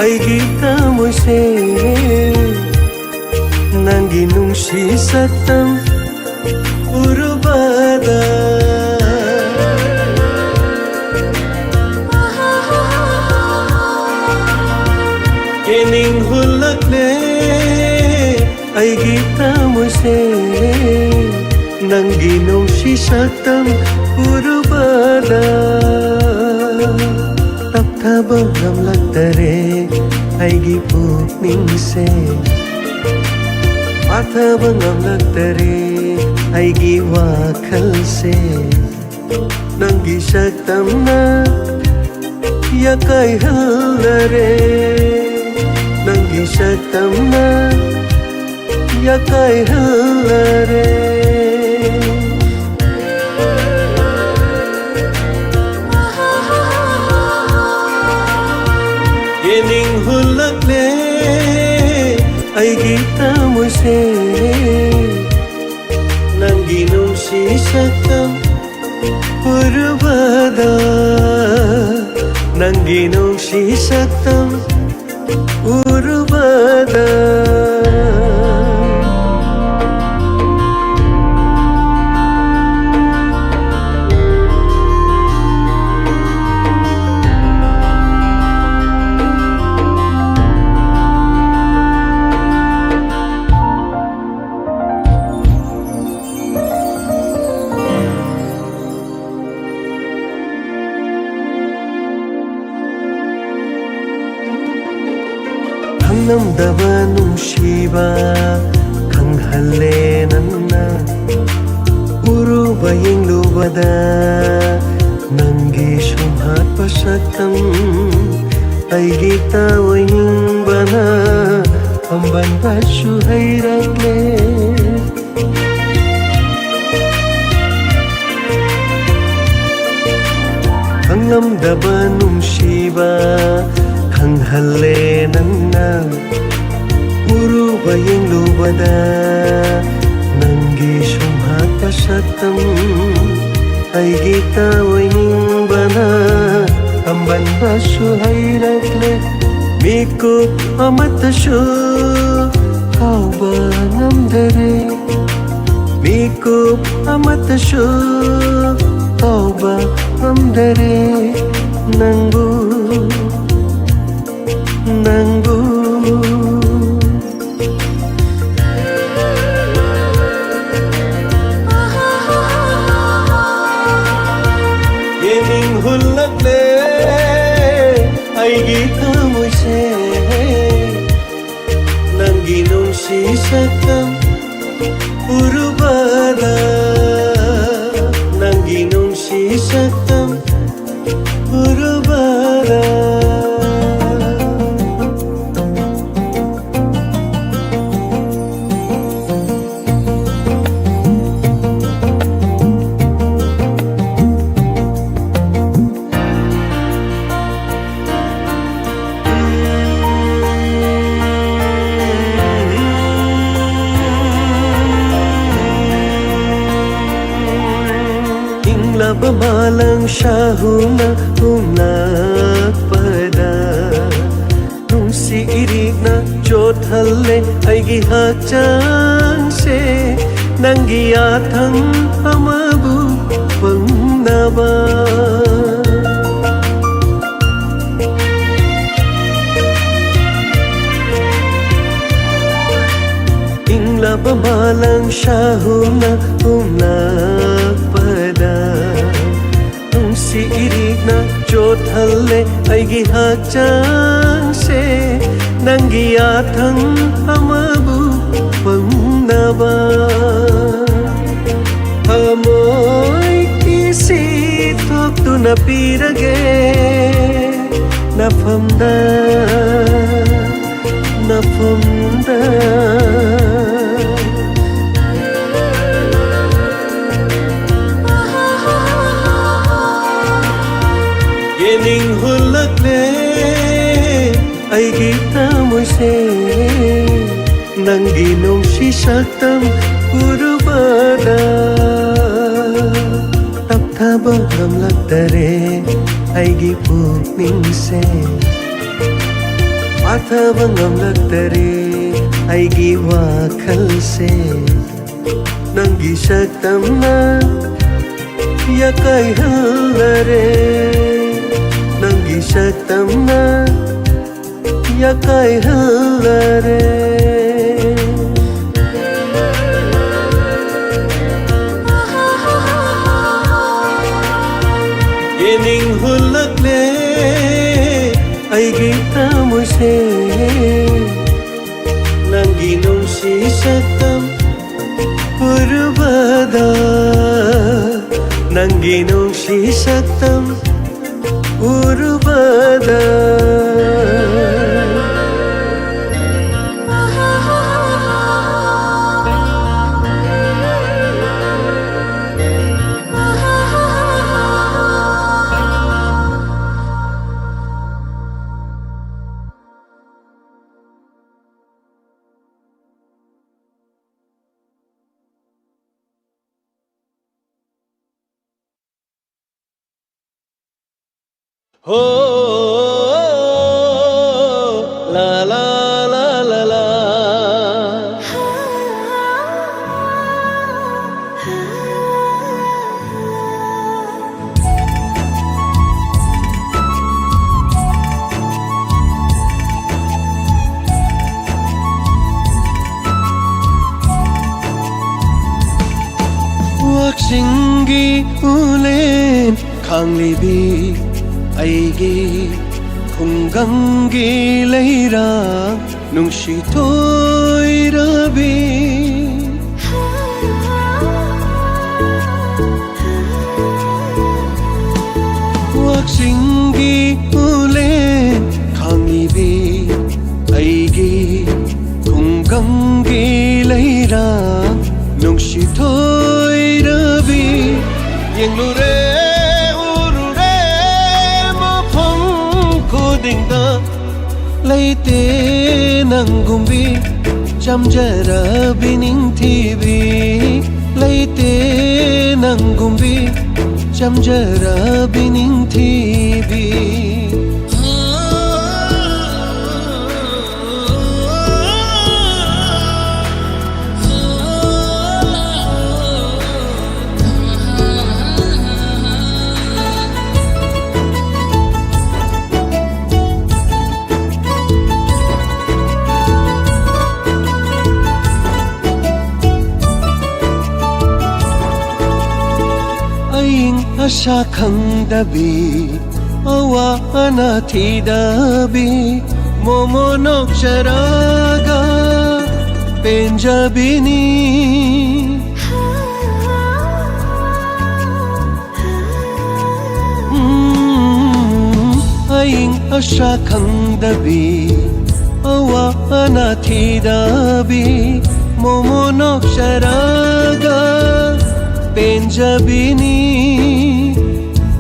ꯑꯩꯒꯤ ꯊꯃꯣꯏꯁꯦ, ꯅꯪꯒꯤ ꯅꯨꯡꯁꯤ ꯁꯛꯇꯝ ꯎꯔꯨꯕꯗ꯫ ꯌꯦꯡꯅꯤꯡ ꯍꯨꯜꯂꯛꯂꯦ ꯑꯩꯒꯤ ꯊꯃꯣꯏꯁꯦ, ꯅꯪꯒꯤ ꯅꯨꯡꯁꯤ ꯁꯛꯇꯝ ꯎꯔꯨꯕꯗ꯫ ꯇꯞꯊꯕ ꯉꯝꯂꯛꯇꯔꯦ ꯑꯩꯒꯤ ꯄꯨꯛꯅꯤꯡꯁꯦ, ꯄꯥꯊꯕ ꯉꯝꯂꯛꯇꯔꯦ ꯑꯩꯒꯤ ꯋꯥꯈꯜꯁꯦ, ꯅꯪꯒꯤ ꯁꯛꯇꯝꯅ ꯌꯥꯀꯥꯏꯍꯜꯂꯔꯦ, ꯅꯪꯒꯤ ꯁꯛꯇꯝꯅ ꯌꯥꯀꯥꯏꯍꯜꯂꯔꯦ꯫ ꯌꯦꯡꯅꯤꯡ ꯍꯨꯜꯂꯛꯂꯦ ꯑꯩꯒꯤ ꯊꯃꯣꯏꯁꯦ, ꯅꯪꯒꯤ ꯅꯨꯡꯁꯤ ꯁꯛꯇꯝ ꯎꯔꯨꯕꯗ, ꯅꯪꯒꯤ ꯅꯨꯡꯁꯤ ꯁꯛꯇꯝ ꯎꯔꯨꯕꯗ꯫ ꯈꯪꯂꯝꯗꯕ ꯅꯨꯡꯁꯤꯕ ꯈꯪꯍꯜꯂꯦ ꯅꯪꯅ꯫ ꯎꯔꯨꯕ ꯌꯦꯡꯂꯨꯕꯗ ꯅꯪꯒꯤ ꯁꯨꯝꯍꯠꯄ ꯁꯛꯇꯝ ꯑꯩꯒꯤ ꯇꯥꯑꯣꯏꯅꯤꯡꯕ ꯅ ꯐꯝꯕꯟꯕꯁꯨ ꯍꯩꯔꯛꯂꯦ꯫ ꯈꯪꯂꯝꯗꯕ ꯅꯨꯡꯁꯤꯕ ꯈꯪꯍꯜꯂꯦ ꯅꯪꯅ꯫ ꯎꯔꯨꯕ ꯌꯦꯡꯂꯨꯕꯗ ꯅꯪꯒꯤ ꯁꯨꯝꯍꯠꯄ ꯁꯛꯇꯝ ꯑꯩꯒꯤ ꯇꯥꯑꯣꯏꯅꯤꯡꯕꯅ ꯇꯝꯕꯟꯕꯁꯨ ꯍꯩꯔꯛꯂꯦ꯫ ꯃꯤꯀꯨꯞ ꯑꯃꯠꯇꯁꯨ ꯀꯥꯎꯕ ꯉꯝꯗꯔꯦ꯫ ꯃꯤꯀꯨꯞ ꯑꯃꯠꯇꯁꯨ ꯀꯥꯎꯕ ꯉꯝꯗꯔꯦ꯫ ꯅꯪꯕꯨ, ꯅꯪꯕꯨ ꯌꯦꯡꯅꯤꯡ ꯍꯨꯜꯂꯛꯂꯦ ꯑꯩꯒꯤ ꯊꯃꯣꯏꯁꯦ꯫ ꯅꯪꯒꯤ ꯅꯨꯡꯁꯤ ꯁꯛꯇꯝ ꯎꯔꯨꯕꯗ, ꯅꯪꯒꯤ ꯅꯨꯡꯁꯤ ꯁꯛꯇꯝ ꯎꯔꯨꯕꯗ꯫ ꯏꯪꯂꯕ ꯃꯥꯂꯪ ꯁꯥꯍꯨꯅ ꯍꯨꯝꯂꯛꯄꯗ, ꯅꯨꯡꯁꯤ ꯏꯔꯤꯛꯅ ꯆꯣꯠꯍꯜꯂꯦ ꯑꯩꯒꯤ ꯍꯛꯆꯥꯡꯁꯦ꯫ ꯅꯪꯒꯤ ꯌꯥꯊꯪ ꯑꯃꯕꯨ ꯐꯪꯅꯕ꯫ ꯏꯪꯂꯕ ꯃꯥꯂꯪ ꯁꯥꯍꯨꯝꯅ ꯍꯨꯝꯂꯛꯄꯗ, ꯅꯨꯡꯁꯤ ꯏꯔꯤꯛꯅ ꯆꯣꯠꯍꯜꯂꯦ ꯑꯩꯒꯤ ꯍꯛꯆꯥꯡꯁꯦ꯫ ꯅꯪꯒꯤ ꯌꯥꯊꯪ ꯑꯃꯕꯨ ꯐꯪꯅꯕ꯫ ꯊꯃꯣꯏ ꯀꯤꯁꯤ ꯊꯣꯛꯇꯨꯅ ꯄꯤꯔꯒꯦ ꯅꯐꯝꯗ꯫ ꯃꯐꯝꯗ ꯌꯦꯡꯅꯤꯡ ꯍꯨꯜꯂꯛꯂꯦ ꯑꯩꯒꯤ ꯊꯃꯣꯏꯁꯦ, ꯅꯪꯒꯤ ꯅꯨꯡꯁꯤ ꯁꯛꯇꯝ ꯎꯔꯨꯕꯗ꯫ ꯇꯞꯊꯕ ꯉꯝꯂꯛꯇꯔꯦ ꯑꯩꯒꯤ ꯄꯨꯛꯅꯤꯡꯁꯦ, ꯄꯥꯊꯕ ꯉꯝꯂꯛꯇꯔꯦ ꯑꯩꯒꯤ ꯋꯥꯈꯜꯁꯦ꯫ ꯅꯪꯒꯤ ꯁꯛꯇꯝꯅ ꯌꯥꯀꯥꯏꯍꯜꯂꯔꯦ, ꯅꯪꯒꯤ ꯁꯛꯇꯝꯅ ꯌꯥꯀꯥꯏꯍꯜꯂꯔꯦ꯫ ꯌꯦꯡꯅꯤꯡ ꯍꯨꯜꯂꯛꯂꯦ ꯑꯩꯒꯤ ꯊꯃꯣꯏꯁꯦ, ꯅꯪꯒꯤ ꯅꯨꯡꯁꯤ ꯁꯛꯇꯝ ꯎꯔꯨꯕꯗ, ꯅꯪꯒꯤ ꯅꯨꯡꯁꯤ ꯁꯛꯇꯝ ꯎꯔꯨꯕꯗ꯫ ꯍꯣ, ꯂꯥ, ꯂꯥ, ꯂꯥ, ꯂꯥ, ꯂꯥ꯫ ꯋꯥꯛꯆꯤꯡꯒꯤ ꯎꯂꯦꯟ ꯈꯥꯡꯂꯤꯕꯤ ꯑꯩꯒꯤ ꯈꯨꯡꯒꯪꯒꯤ ꯂꯩꯔꯥ ꯅꯨꯡꯁꯤ ꯊꯣꯏꯔꯕꯤ꯫ ꯋꯥꯛꯆꯤꯡꯒꯤ ꯎꯂꯦꯟ ꯈꯥꯡꯂꯤꯕꯤ ꯑꯩꯒꯤ ꯅꯨꯡꯁꯤ ꯊꯣꯏꯔꯕꯤ, ꯌꯦꯡꯂꯨꯔꯦ, ꯎꯔꯨꯔꯦ, ꯃꯐꯝ ꯈꯨꯗꯤꯡꯗ ꯂꯩꯇꯦ ꯅꯪꯒꯨꯝꯕꯤ ꯆꯝꯖꯔꯕꯤ ꯅꯤꯡꯊꯤꯕꯤ, ꯂꯩꯇꯦ ꯅꯪꯒꯨꯝꯕꯤ ꯆꯝꯖꯔꯕꯤ ꯅꯤꯡꯊꯤꯕꯤ꯫ ꯑꯏꯪ ꯑꯁꯥ ꯈꯪꯗꯕꯤ, ꯑꯋꯥ ꯑꯅꯥ ꯊꯤꯗꯕꯤ, ꯃꯣꯃꯣ ꯅꯣꯛꯆꯔꯒ ꯄꯦꯟꯖꯕꯤꯅꯤ꯫ ꯎꯝ, ꯑꯏꯪ ꯑꯁꯥ ꯈꯪꯗꯕꯤ, ꯑꯋꯥ ꯑꯅꯥ ꯊꯤꯗꯕꯤ, ꯃꯣꯃꯣ ꯅꯣꯛꯆꯔꯒ ꯄꯦꯟꯖꯕꯤꯅꯤ꯫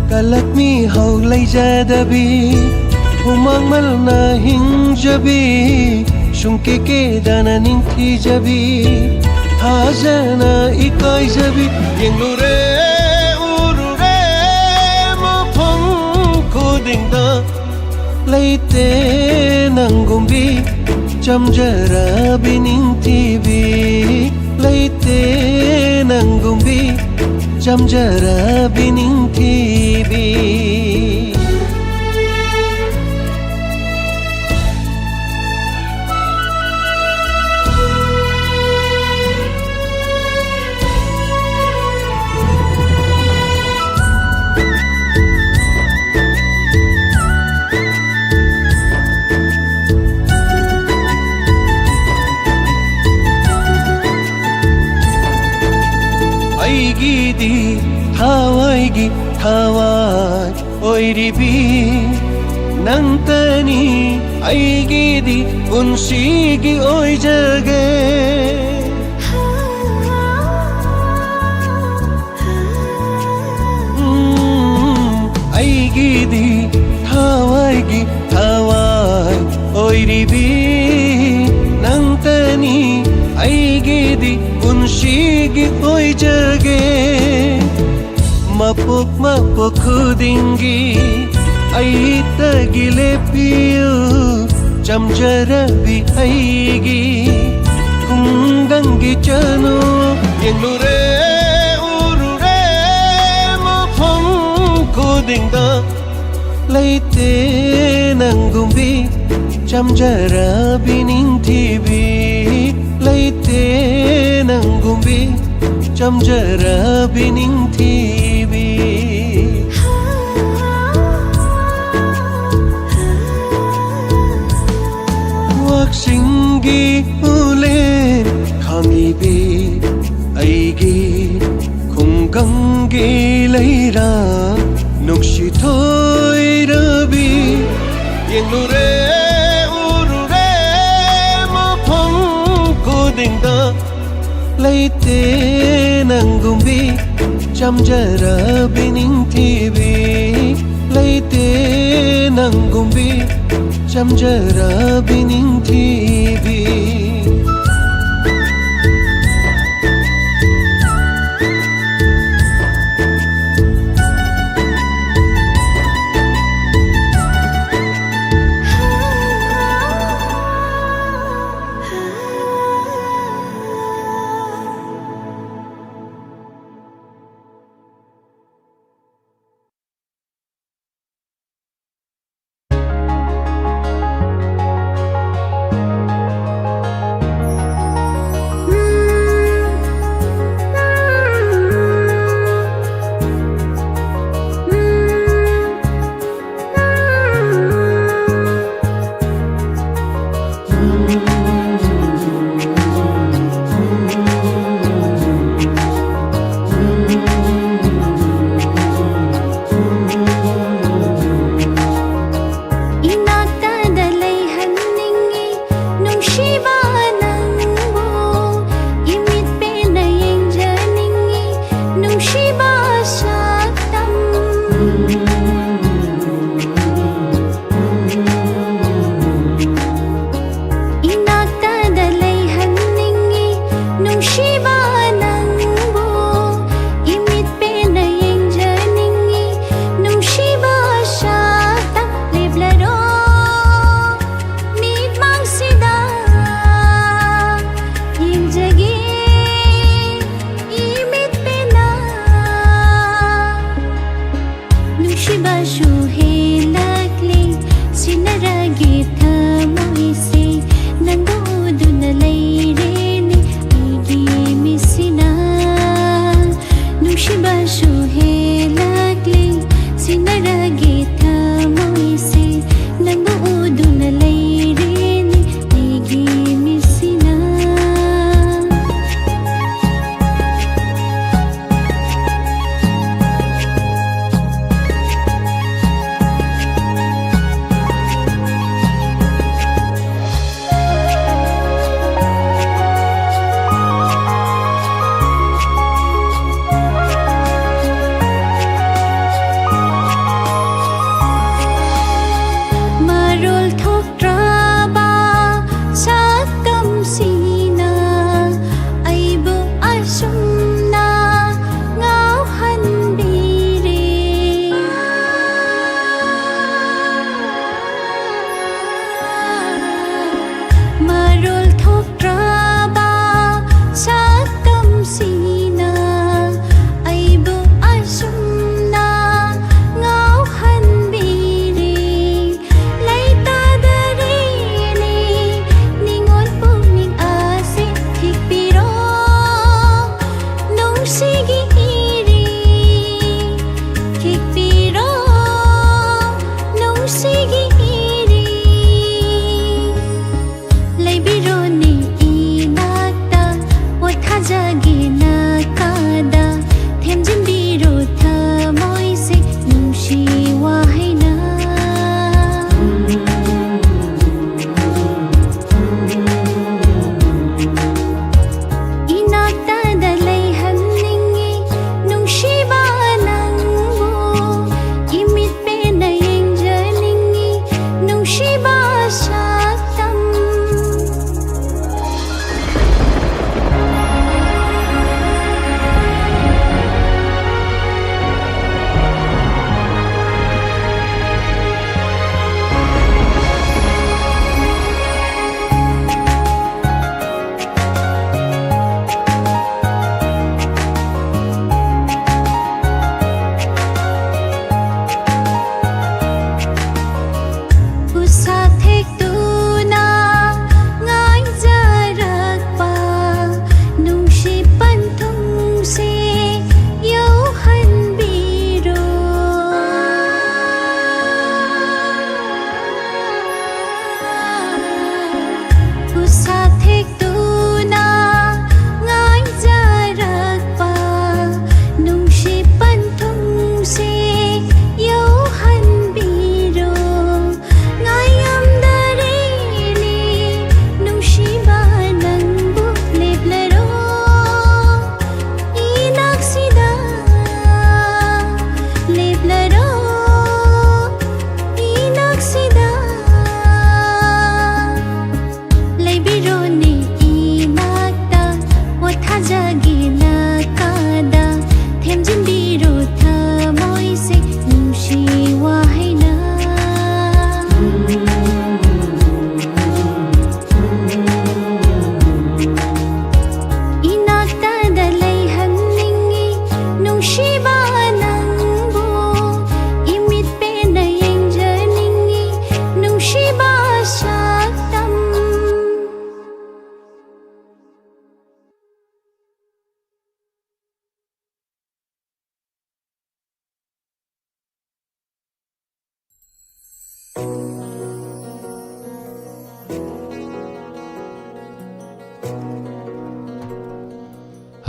ꯀꯂꯛ ꯃꯤꯍꯧ ꯂꯩꯖꯗꯕꯤ, ꯍꯨꯃꯥꯡ ꯃꯜꯅ ꯍꯤꯡꯖꯕꯤ, ꯁꯨꯡꯀꯦ ꯀꯦꯗꯅ ꯅꯤꯡꯊꯤꯖꯕꯤ, ꯊꯥꯖꯅ ꯏꯀꯥꯏꯖꯕꯤ, ꯌꯦꯡꯂꯨꯔꯦ, ꯎꯔꯨꯔꯦ, ꯃꯐꯝ ꯈꯨꯗꯤꯡꯗ ꯂꯩꯇꯦ ꯅꯪꯒꯨꯝꯕꯤ ꯆꯝꯖꯔꯕꯤ ꯅꯤꯡꯊꯤꯕꯤ, ꯂꯩꯇꯦ ꯅꯪꯒꯨꯝꯕꯤ ꯆꯝꯖꯔꯕꯤ ꯅꯤꯡꯊꯤꯕꯤ꯫ ꯑꯩꯒꯤꯗꯤ ꯊꯋꯥꯏꯒꯤ ꯊꯋꯥꯏ ꯑꯣꯏꯔꯤꯕꯤ ꯅꯪꯇꯅꯤ ꯑꯩꯒꯤꯗꯤ ꯄꯨꯟꯁꯤꯒꯤ ꯑꯣꯏꯖꯒꯦ꯫ ꯒꯤꯗꯤ ꯊꯋꯥꯏꯒꯤ ꯊꯋꯥꯏ ꯑꯣꯏꯔꯤꯕꯤ ꯅꯪꯇꯅꯤ ꯑꯩꯒꯤꯗꯤ ꯄꯨꯟꯁꯤꯒꯤ ꯑꯣꯏꯖꯒꯦ꯫ ꯃꯄꯣꯛ ꯃꯄꯣꯛ ꯈꯨꯗꯤꯡꯒꯤ ꯑꯩꯇꯒꯤ ꯂꯦꯞꯄꯤꯌꯨ ꯆꯝꯖꯔꯕꯤ ꯑꯩꯒꯤ ꯈꯨꯡꯒꯪꯒꯤ ꯆꯅꯨ꯫ ꯌꯦꯡꯂꯨꯔꯦ ꯎꯔꯨꯔꯦ ꯃꯐꯝ ꯈꯨꯗꯤꯡꯗ ꯂꯩꯇꯦ ꯅꯪꯒꯨꯝꯕꯤ ꯆꯝꯖꯔꯕꯤ ꯅꯤꯡꯊꯤꯕꯤ꯫ ꯂꯩꯇꯦ ꯅꯪꯒꯨꯝꯕꯤ ꯆꯝꯖꯔꯕꯤ ꯅꯤꯡꯊꯤꯕꯤ꯫ ꯋꯥꯛꯆꯤꯡꯒꯤ ꯎꯂꯦꯟ ꯈꯥꯡꯉꯤꯕꯤ ꯑꯩꯒꯤ ꯈꯨꯡꯒꯪꯒꯤ ꯂꯩꯔꯥ ꯅꯨꯡꯁꯤ ꯊꯣꯏꯔꯕꯤ꯫ ꯌꯦꯡꯂꯨꯔꯦ ꯎꯔꯨꯔꯦ ꯃꯐꯝ ꯈꯨꯗꯤꯡꯗ ꯂꯩꯇꯦ ꯅꯪꯒꯨꯝꯕꯤ ꯆꯝꯖꯔꯕꯤ ꯅꯤꯡꯊꯤꯕꯤ꯫ ꯂꯩꯇꯦ ꯅꯪꯒꯨꯝꯕꯤ ꯆꯝꯖꯔꯕꯤ ꯅꯤꯡꯊꯤꯕꯤ꯫ ꯏꯅꯥꯛꯇꯗ ꯂꯩꯍꯟꯅꯤꯡꯉꯤ ꯅꯨꯡꯁꯤꯕ ꯅꯪꯕꯨ, ꯏꯃꯤꯠ ꯄꯦꯟꯅ ꯌꯦꯡꯖꯅꯤꯡꯉꯤ ꯅꯨꯡꯁꯤꯕ ꯁꯛꯇꯝ꯫ ꯅꯨꯡꯁꯤꯕꯁꯨ ꯍꯦꯜꯂꯛꯂꯦ, ꯁꯤꯟꯅꯔꯒꯦ ꯊꯃꯣꯏꯁꯦ, ꯅꯪꯕꯨ ꯎꯗꯨꯅ ꯂꯩꯔꯦꯅꯦ ꯑꯩꯒꯤ ꯃꯤꯠꯁꯤꯅ꯫ ꯅꯨꯡꯁꯤꯕꯁꯨ ꯍꯦꯜꯂꯛꯂꯦ, ꯁꯤꯟꯅꯔꯒꯦ ꯊꯃꯣꯏꯁꯦ, ꯅꯪꯕꯨ ꯎꯗꯨꯅ ꯂꯩꯔꯦꯅꯦ ꯑꯩꯒꯤ ꯃꯤꯠꯁꯤꯅ꯫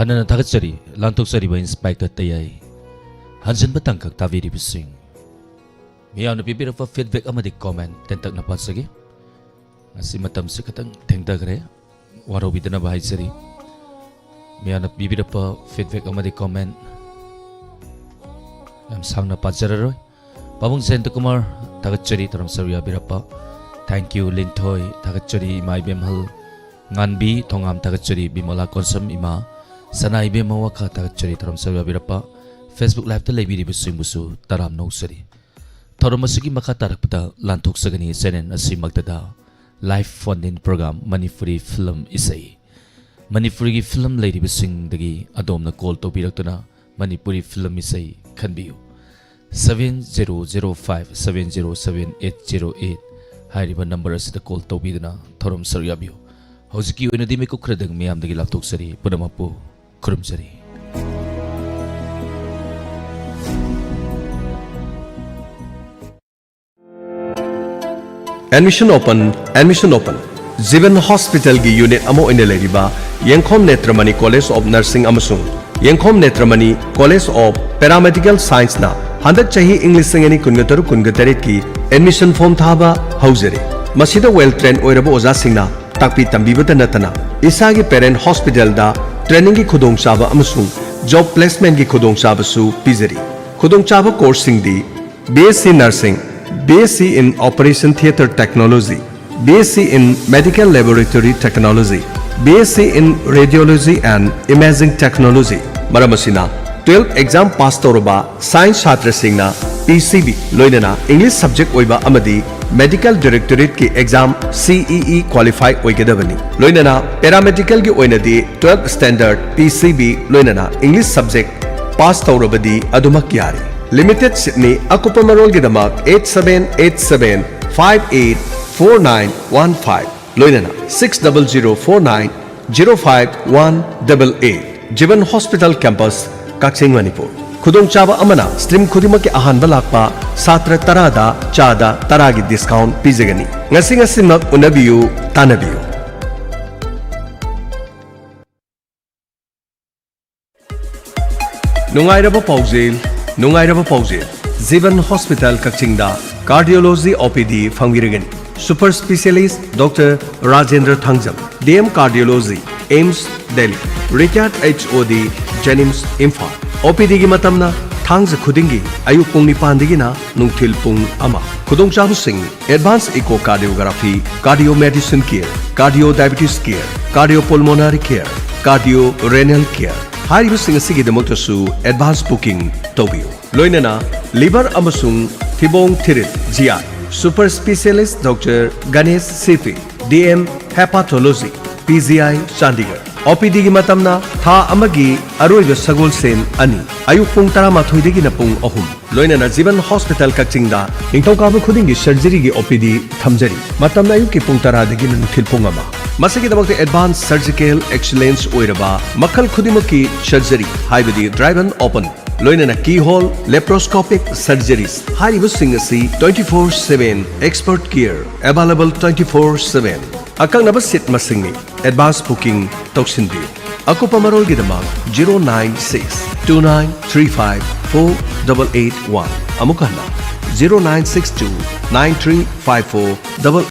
ꯑꯅꯅ ꯊꯥꯒꯠꯆꯔꯤ, ꯂꯥꯟꯊꯣꯛꯆꯔꯤꯕ ꯏꯟꯁꯄꯦꯛꯇꯔ ꯇꯌꯥꯏ꯫ ꯍꯟꯖꯤꯟꯕ ꯇꯥꯡꯀꯛ ꯇꯥꯕꯤꯔꯤꯕꯁꯤꯡ꯫ ꯃꯤꯌꯥꯝꯅ ꯄꯤꯕꯤꯔꯛꯄ feedback ꯑꯃꯗꯤ comment ꯇꯦꯟꯇꯛꯅ ꯄꯥꯖꯒꯦ꯫ ꯉꯁꯤ ꯃꯇꯝꯁꯤ ꯈꯤꯇꯪ ꯊꯦꯡꯊꯈ꯭ꯔꯦ, ꯋꯥꯔꯧꯕꯤꯗꯅꯕ ꯍꯥꯏꯖꯔꯤ꯫ ꯃꯤꯌꯥꯝꯅ ꯄꯤꯕꯤꯔꯛꯄ feedback ꯑꯃꯗꯤ comment ꯌꯥꯝ ꯁꯥꯡꯅ ꯄꯥꯖꯔꯔꯣꯏ꯫ ꯄꯥꯕꯨꯡ ꯖꯌꯟꯇ ꯀꯨꯃꯥꯔ, ꯊꯥꯒꯠꯆꯔꯤ ꯊꯧꯔꯝ ꯁꯔꯨꯛ ꯌꯥꯕꯤꯔꯛꯄ꯫ Thank you ꯂꯤꯟꯊꯣꯏ, ꯊꯥꯒꯠꯆꯔꯤ ꯏꯃꯥ ꯏꯕꯦꯝꯍꯜ꯫ ꯉꯥꯟꯕꯤ ꯊꯣꯉꯥꯝ, ꯊꯥꯒꯠꯆꯔꯤ ꯕꯤꯃꯂꯥ ꯀꯣꯟꯁꯝ ꯏꯃꯥ꯫ ꯁꯅꯥ ꯏꯕꯦꯝꯃ ꯋꯥꯈꯥ, ꯊꯥꯒꯠꯆꯔꯤ ꯊꯧꯔꯝ ꯁꯔꯨꯛ ꯌꯥꯕꯤꯔꯛꯄ꯫ Facebook live ꯇ ꯂꯩꯕꯤꯔꯤꯕꯁꯤꯡꯕꯨꯁꯨ ꯇꯔꯥꯝꯅ ꯑꯣꯛꯆꯔꯤ꯫ ꯊꯧꯔꯝ ꯑꯁꯤꯒꯤ ꯃꯈꯥ ꯇꯥꯔꯛꯄꯗ ꯂꯥꯟꯊꯣꯛꯆꯒꯅꯤ channel ꯑꯁꯤꯃꯛꯇꯗ꯫ Live phone in program Manipuri film ꯏꯁꯩ꯫ ꯃꯅꯤꯄꯨꯔꯒꯤ film ꯂꯩꯔꯤꯕꯁꯤꯡꯗꯒꯤ ꯑꯗꯣꯝꯅ call ꯇꯧꯕꯤꯔꯛꯇꯨꯅ ꯃꯅꯤꯄꯨꯔꯤ film ꯏꯁꯩ ꯈꯟꯕꯤꯌꯨ꯫ Seven zero zero five seven zero seven eight zero eight ꯍꯥꯏꯔꯤꯕ number ꯑꯁꯤꯗ call ꯇꯧꯕꯤꯗꯨꯅ ꯊꯧꯔꯝ ꯁꯔꯨꯛ ꯌꯥꯕꯤꯌꯨ꯫ ꯍꯧꯖꯤꯛꯀꯤ ꯑꯣꯏꯅꯗꯤ ꯃꯤꯀꯨꯞ ꯈꯔꯗꯪ ꯃꯤꯌꯥꯝꯗꯒꯤ ꯂꯥꯞꯊꯣꯛꯆꯔꯤ꯫ ꯄꯨꯝꯅꯃꯛꯄꯨ ꯈꯨꯔꯨꯝꯖꯔꯤ꯫ Admission open, admission open꯫ ꯖꯤꯕꯟ ꯍꯣꯁꯄꯤꯇꯥꯜꯒꯤ unit ꯑꯃ ꯑꯣꯏꯅ ꯂꯩꯔꯤꯕ ꯌꯦꯡꯈꯣꯝ ꯅꯦꯇ꯭ꯔꯃꯅꯤ College of Nursing ꯑꯃꯁꯨꯡ ꯌꯦꯡꯈꯣꯝ ꯅꯦꯇ꯭ꯔꯃꯅꯤ College of Paramedical Science ꯅ ꯍꯟꯗꯛ ꯆꯍꯤ ꯏꯪ ꯂꯤꯁꯤꯡ ꯑꯅꯤ ꯀꯨꯟꯒ ꯇꯔꯨꯛ ꯀꯨꯟꯒ ꯇꯔꯦꯠꯀꯤ admission form ꯊꯥꯕ ꯍꯧꯖꯔꯤ꯫ ꯃꯁꯤꯗ well trained ꯑꯣꯏꯔꯕ ꯑꯣꯖꯥꯁꯤꯡꯅ ꯇꯥꯛꯄꯤ ꯇꯝꯕꯤꯕꯇ ꯅꯠꯇꯅ ꯏꯁꯥꯒꯤ parent hospital ꯗ training ꯒꯤ ꯈꯨꯗꯣꯡꯆꯥꯕ ꯑꯃꯁꯨꯡ job placement ꯒꯤ ꯈꯨꯗꯣꯡꯆꯥꯕꯁꯨ ꯄꯤꯖꯔꯤ꯫ ꯈꯨꯗꯣꯡꯆꯥꯕ course ꯁꯤꯡꯗꯤ B S C Nursing, B S C in Operation Theatre Technology, B S C in Medical Laboratory Technology, B S C in Radiology and Imaging Technology꯫ ꯃꯔꯝ ꯑꯁꯤꯅ, twelve exam pass ꯇꯧꯔꯕ science ꯁꯥꯇ꯭ꯔꯁꯤꯡꯅ P C B ꯂꯣꯏꯅꯅ English subject ꯑꯣꯏꯕ ꯑꯃꯗꯤ Medical Directorate ꯀꯤ exam C E E qualify ꯑꯣꯏꯒꯗꯕꯅꯤ꯫ ꯂꯣꯏꯅꯅ paramedical ꯒꯤ ꯑꯣꯏꯅꯗꯤ twelve standard P C B ꯂꯣꯏꯅꯅ English subject pass ꯇꯧꯔꯕꯗꯤ ꯑꯗꯨꯃꯛ ꯌꯥꯔꯦ꯫ Limited seat ꯅꯤ꯫ ꯑꯀꯨꯞꯄ ꯃꯔꯣꯜꯒꯤꯗꯃꯛ eight seven eight seven five eight four nine one five ꯂꯣꯏꯅꯅ six double zero four nine zero five one double eight꯫ ꯖꯤꯕꯟ hospital campus, ꯀꯛꯆꯤꯡ, ꯃꯅꯤꯄꯨꯔ꯫ ꯈꯨꯗꯣꯡꯆꯥꯕ ꯑꯃꯅ stream ꯈꯨꯗꯤꯡꯃꯛꯀꯤ ꯑꯍꯥꯟꯕ ꯂꯥꯛꯄ ꯁꯥꯇ꯭ꯔ ꯇꯔꯥꯗ ꯆꯥꯗ ꯇꯔꯥꯒꯤ discount ꯄꯤꯖꯒꯅꯤ꯫ ꯉꯁꯤ ꯉꯁꯤꯃꯛ ꯎꯅꯕꯤꯌꯨ, ꯇꯥꯟꯅꯕꯤꯌꯨ꯫ ꯅꯨꯡꯉꯥꯏꯔꯕ ꯄꯥꯎꯖꯦꯜ, ꯅꯨꯡꯉꯥꯏꯔꯕ ꯄꯥꯎꯖꯦꯜ꯫ ꯖꯤꯕꯟ ꯍꯣꯁꯄꯤꯇꯥꯜ ꯀꯛꯆꯤꯡꯗ cardiology OPD ꯐꯪꯕꯤꯔꯒꯅꯤ꯫ Super specialist Doctor Rajendra Thangjam, DM cardiology, AIIMS Delhi, retired HOD, JNIMS Imphal. OPDꯒꯤ ꯃꯇꯝꯅ ꯊꯥꯡꯖ ꯈꯨꯗꯤꯡꯒꯤ ꯑꯌꯨꯛ ꯄꯨꯡ ꯅꯤꯄꯥꯟꯗꯒꯤꯅ ꯅꯨꯡꯊꯤꯜ ꯄꯨꯡ ꯑꯃ꯫ ꯈꯨꯗꯣꯡꯆꯥꯕꯁꯤꯡ: advance echocardiography, cardio medicine care, cardio diabetes care, cardio pulmonary care, cardio renal care꯫ ꯍꯥꯏꯔꯤꯕꯁꯤꯡ ꯑꯁꯤꯒꯤꯗꯃꯛꯇꯁꯨ advance booking ꯇꯧꯕꯤꯌꯨ꯫ ꯂꯣꯏꯅꯅ liver ꯑꯃꯁꯨꯡ ꯊꯤꯕꯣꯡ ꯊꯤꯔꯤꯜ, GI, super specialist Doctor Ganesh ꯁꯤꯄꯤ, DM hepatology, PGI Chandigarh. OPDꯒꯤ ꯃꯇꯝꯅ ꯊꯥ ꯑꯃꯒꯤ ꯑꯔꯣꯏꯕ ꯁꯒꯣꯜꯁꯦꯟ ꯑꯅꯤ, ꯑꯌꯨꯛ ꯄꯨꯡ ꯇꯔꯥꯃꯥꯊꯣꯏꯗꯒꯤꯅ ꯄꯨꯡ ꯑꯍꯨꯝ꯫ ꯂꯣꯏꯅꯅ ꯖꯤꯕꯟ ꯍꯣꯁꯄꯤꯇꯥꯜ ꯀꯛꯆꯤꯡꯗ ꯅꯤꯡꯊꯧꯀꯥꯕ ꯈꯨꯗꯤꯡꯒꯤ surgeryꯒꯤ OPD ꯊꯝꯖꯔꯤ꯫ ꯃꯇꯝꯅ ꯑꯌꯨꯛꯀꯤ ꯄꯨꯡ ꯇꯔꯥꯗꯒꯤꯅ ꯅꯨꯡꯊꯤꯜ ꯄꯨꯡ ꯑꯃ꯫ ꯃꯁꯤꯒꯤꯗꯃꯛꯇ advance surgical excellence ꯑꯣꯏꯔꯕ ꯃꯈꯜ ꯈꯨꯗꯤꯡꯃꯛꯀꯤ surgery, ꯍꯥꯏꯕꯗꯤ driven open, ꯂꯣꯏꯅꯅ keyhole, laparoscopic surgeries ꯍꯥꯏꯔꯤꯕꯁꯤꯡ ꯑꯁꯤ twenty four seven expert care available twenty four seven꯫ ꯑꯀꯛꯅꯕ seat ꯃꯁꯤꯡꯅꯤ꯫ Advance booking ꯇꯧꯁꯤꯟꯕꯤꯌꯨ꯫ ꯑꯀꯨꯞꯄ ꯃꯔꯣꯜꯒꯤꯗꯃꯛ zero nine six two nine three five four double eight one, ꯑꯃꯨꯛ ꯍꯟꯅ, zero nine six two nine three five four double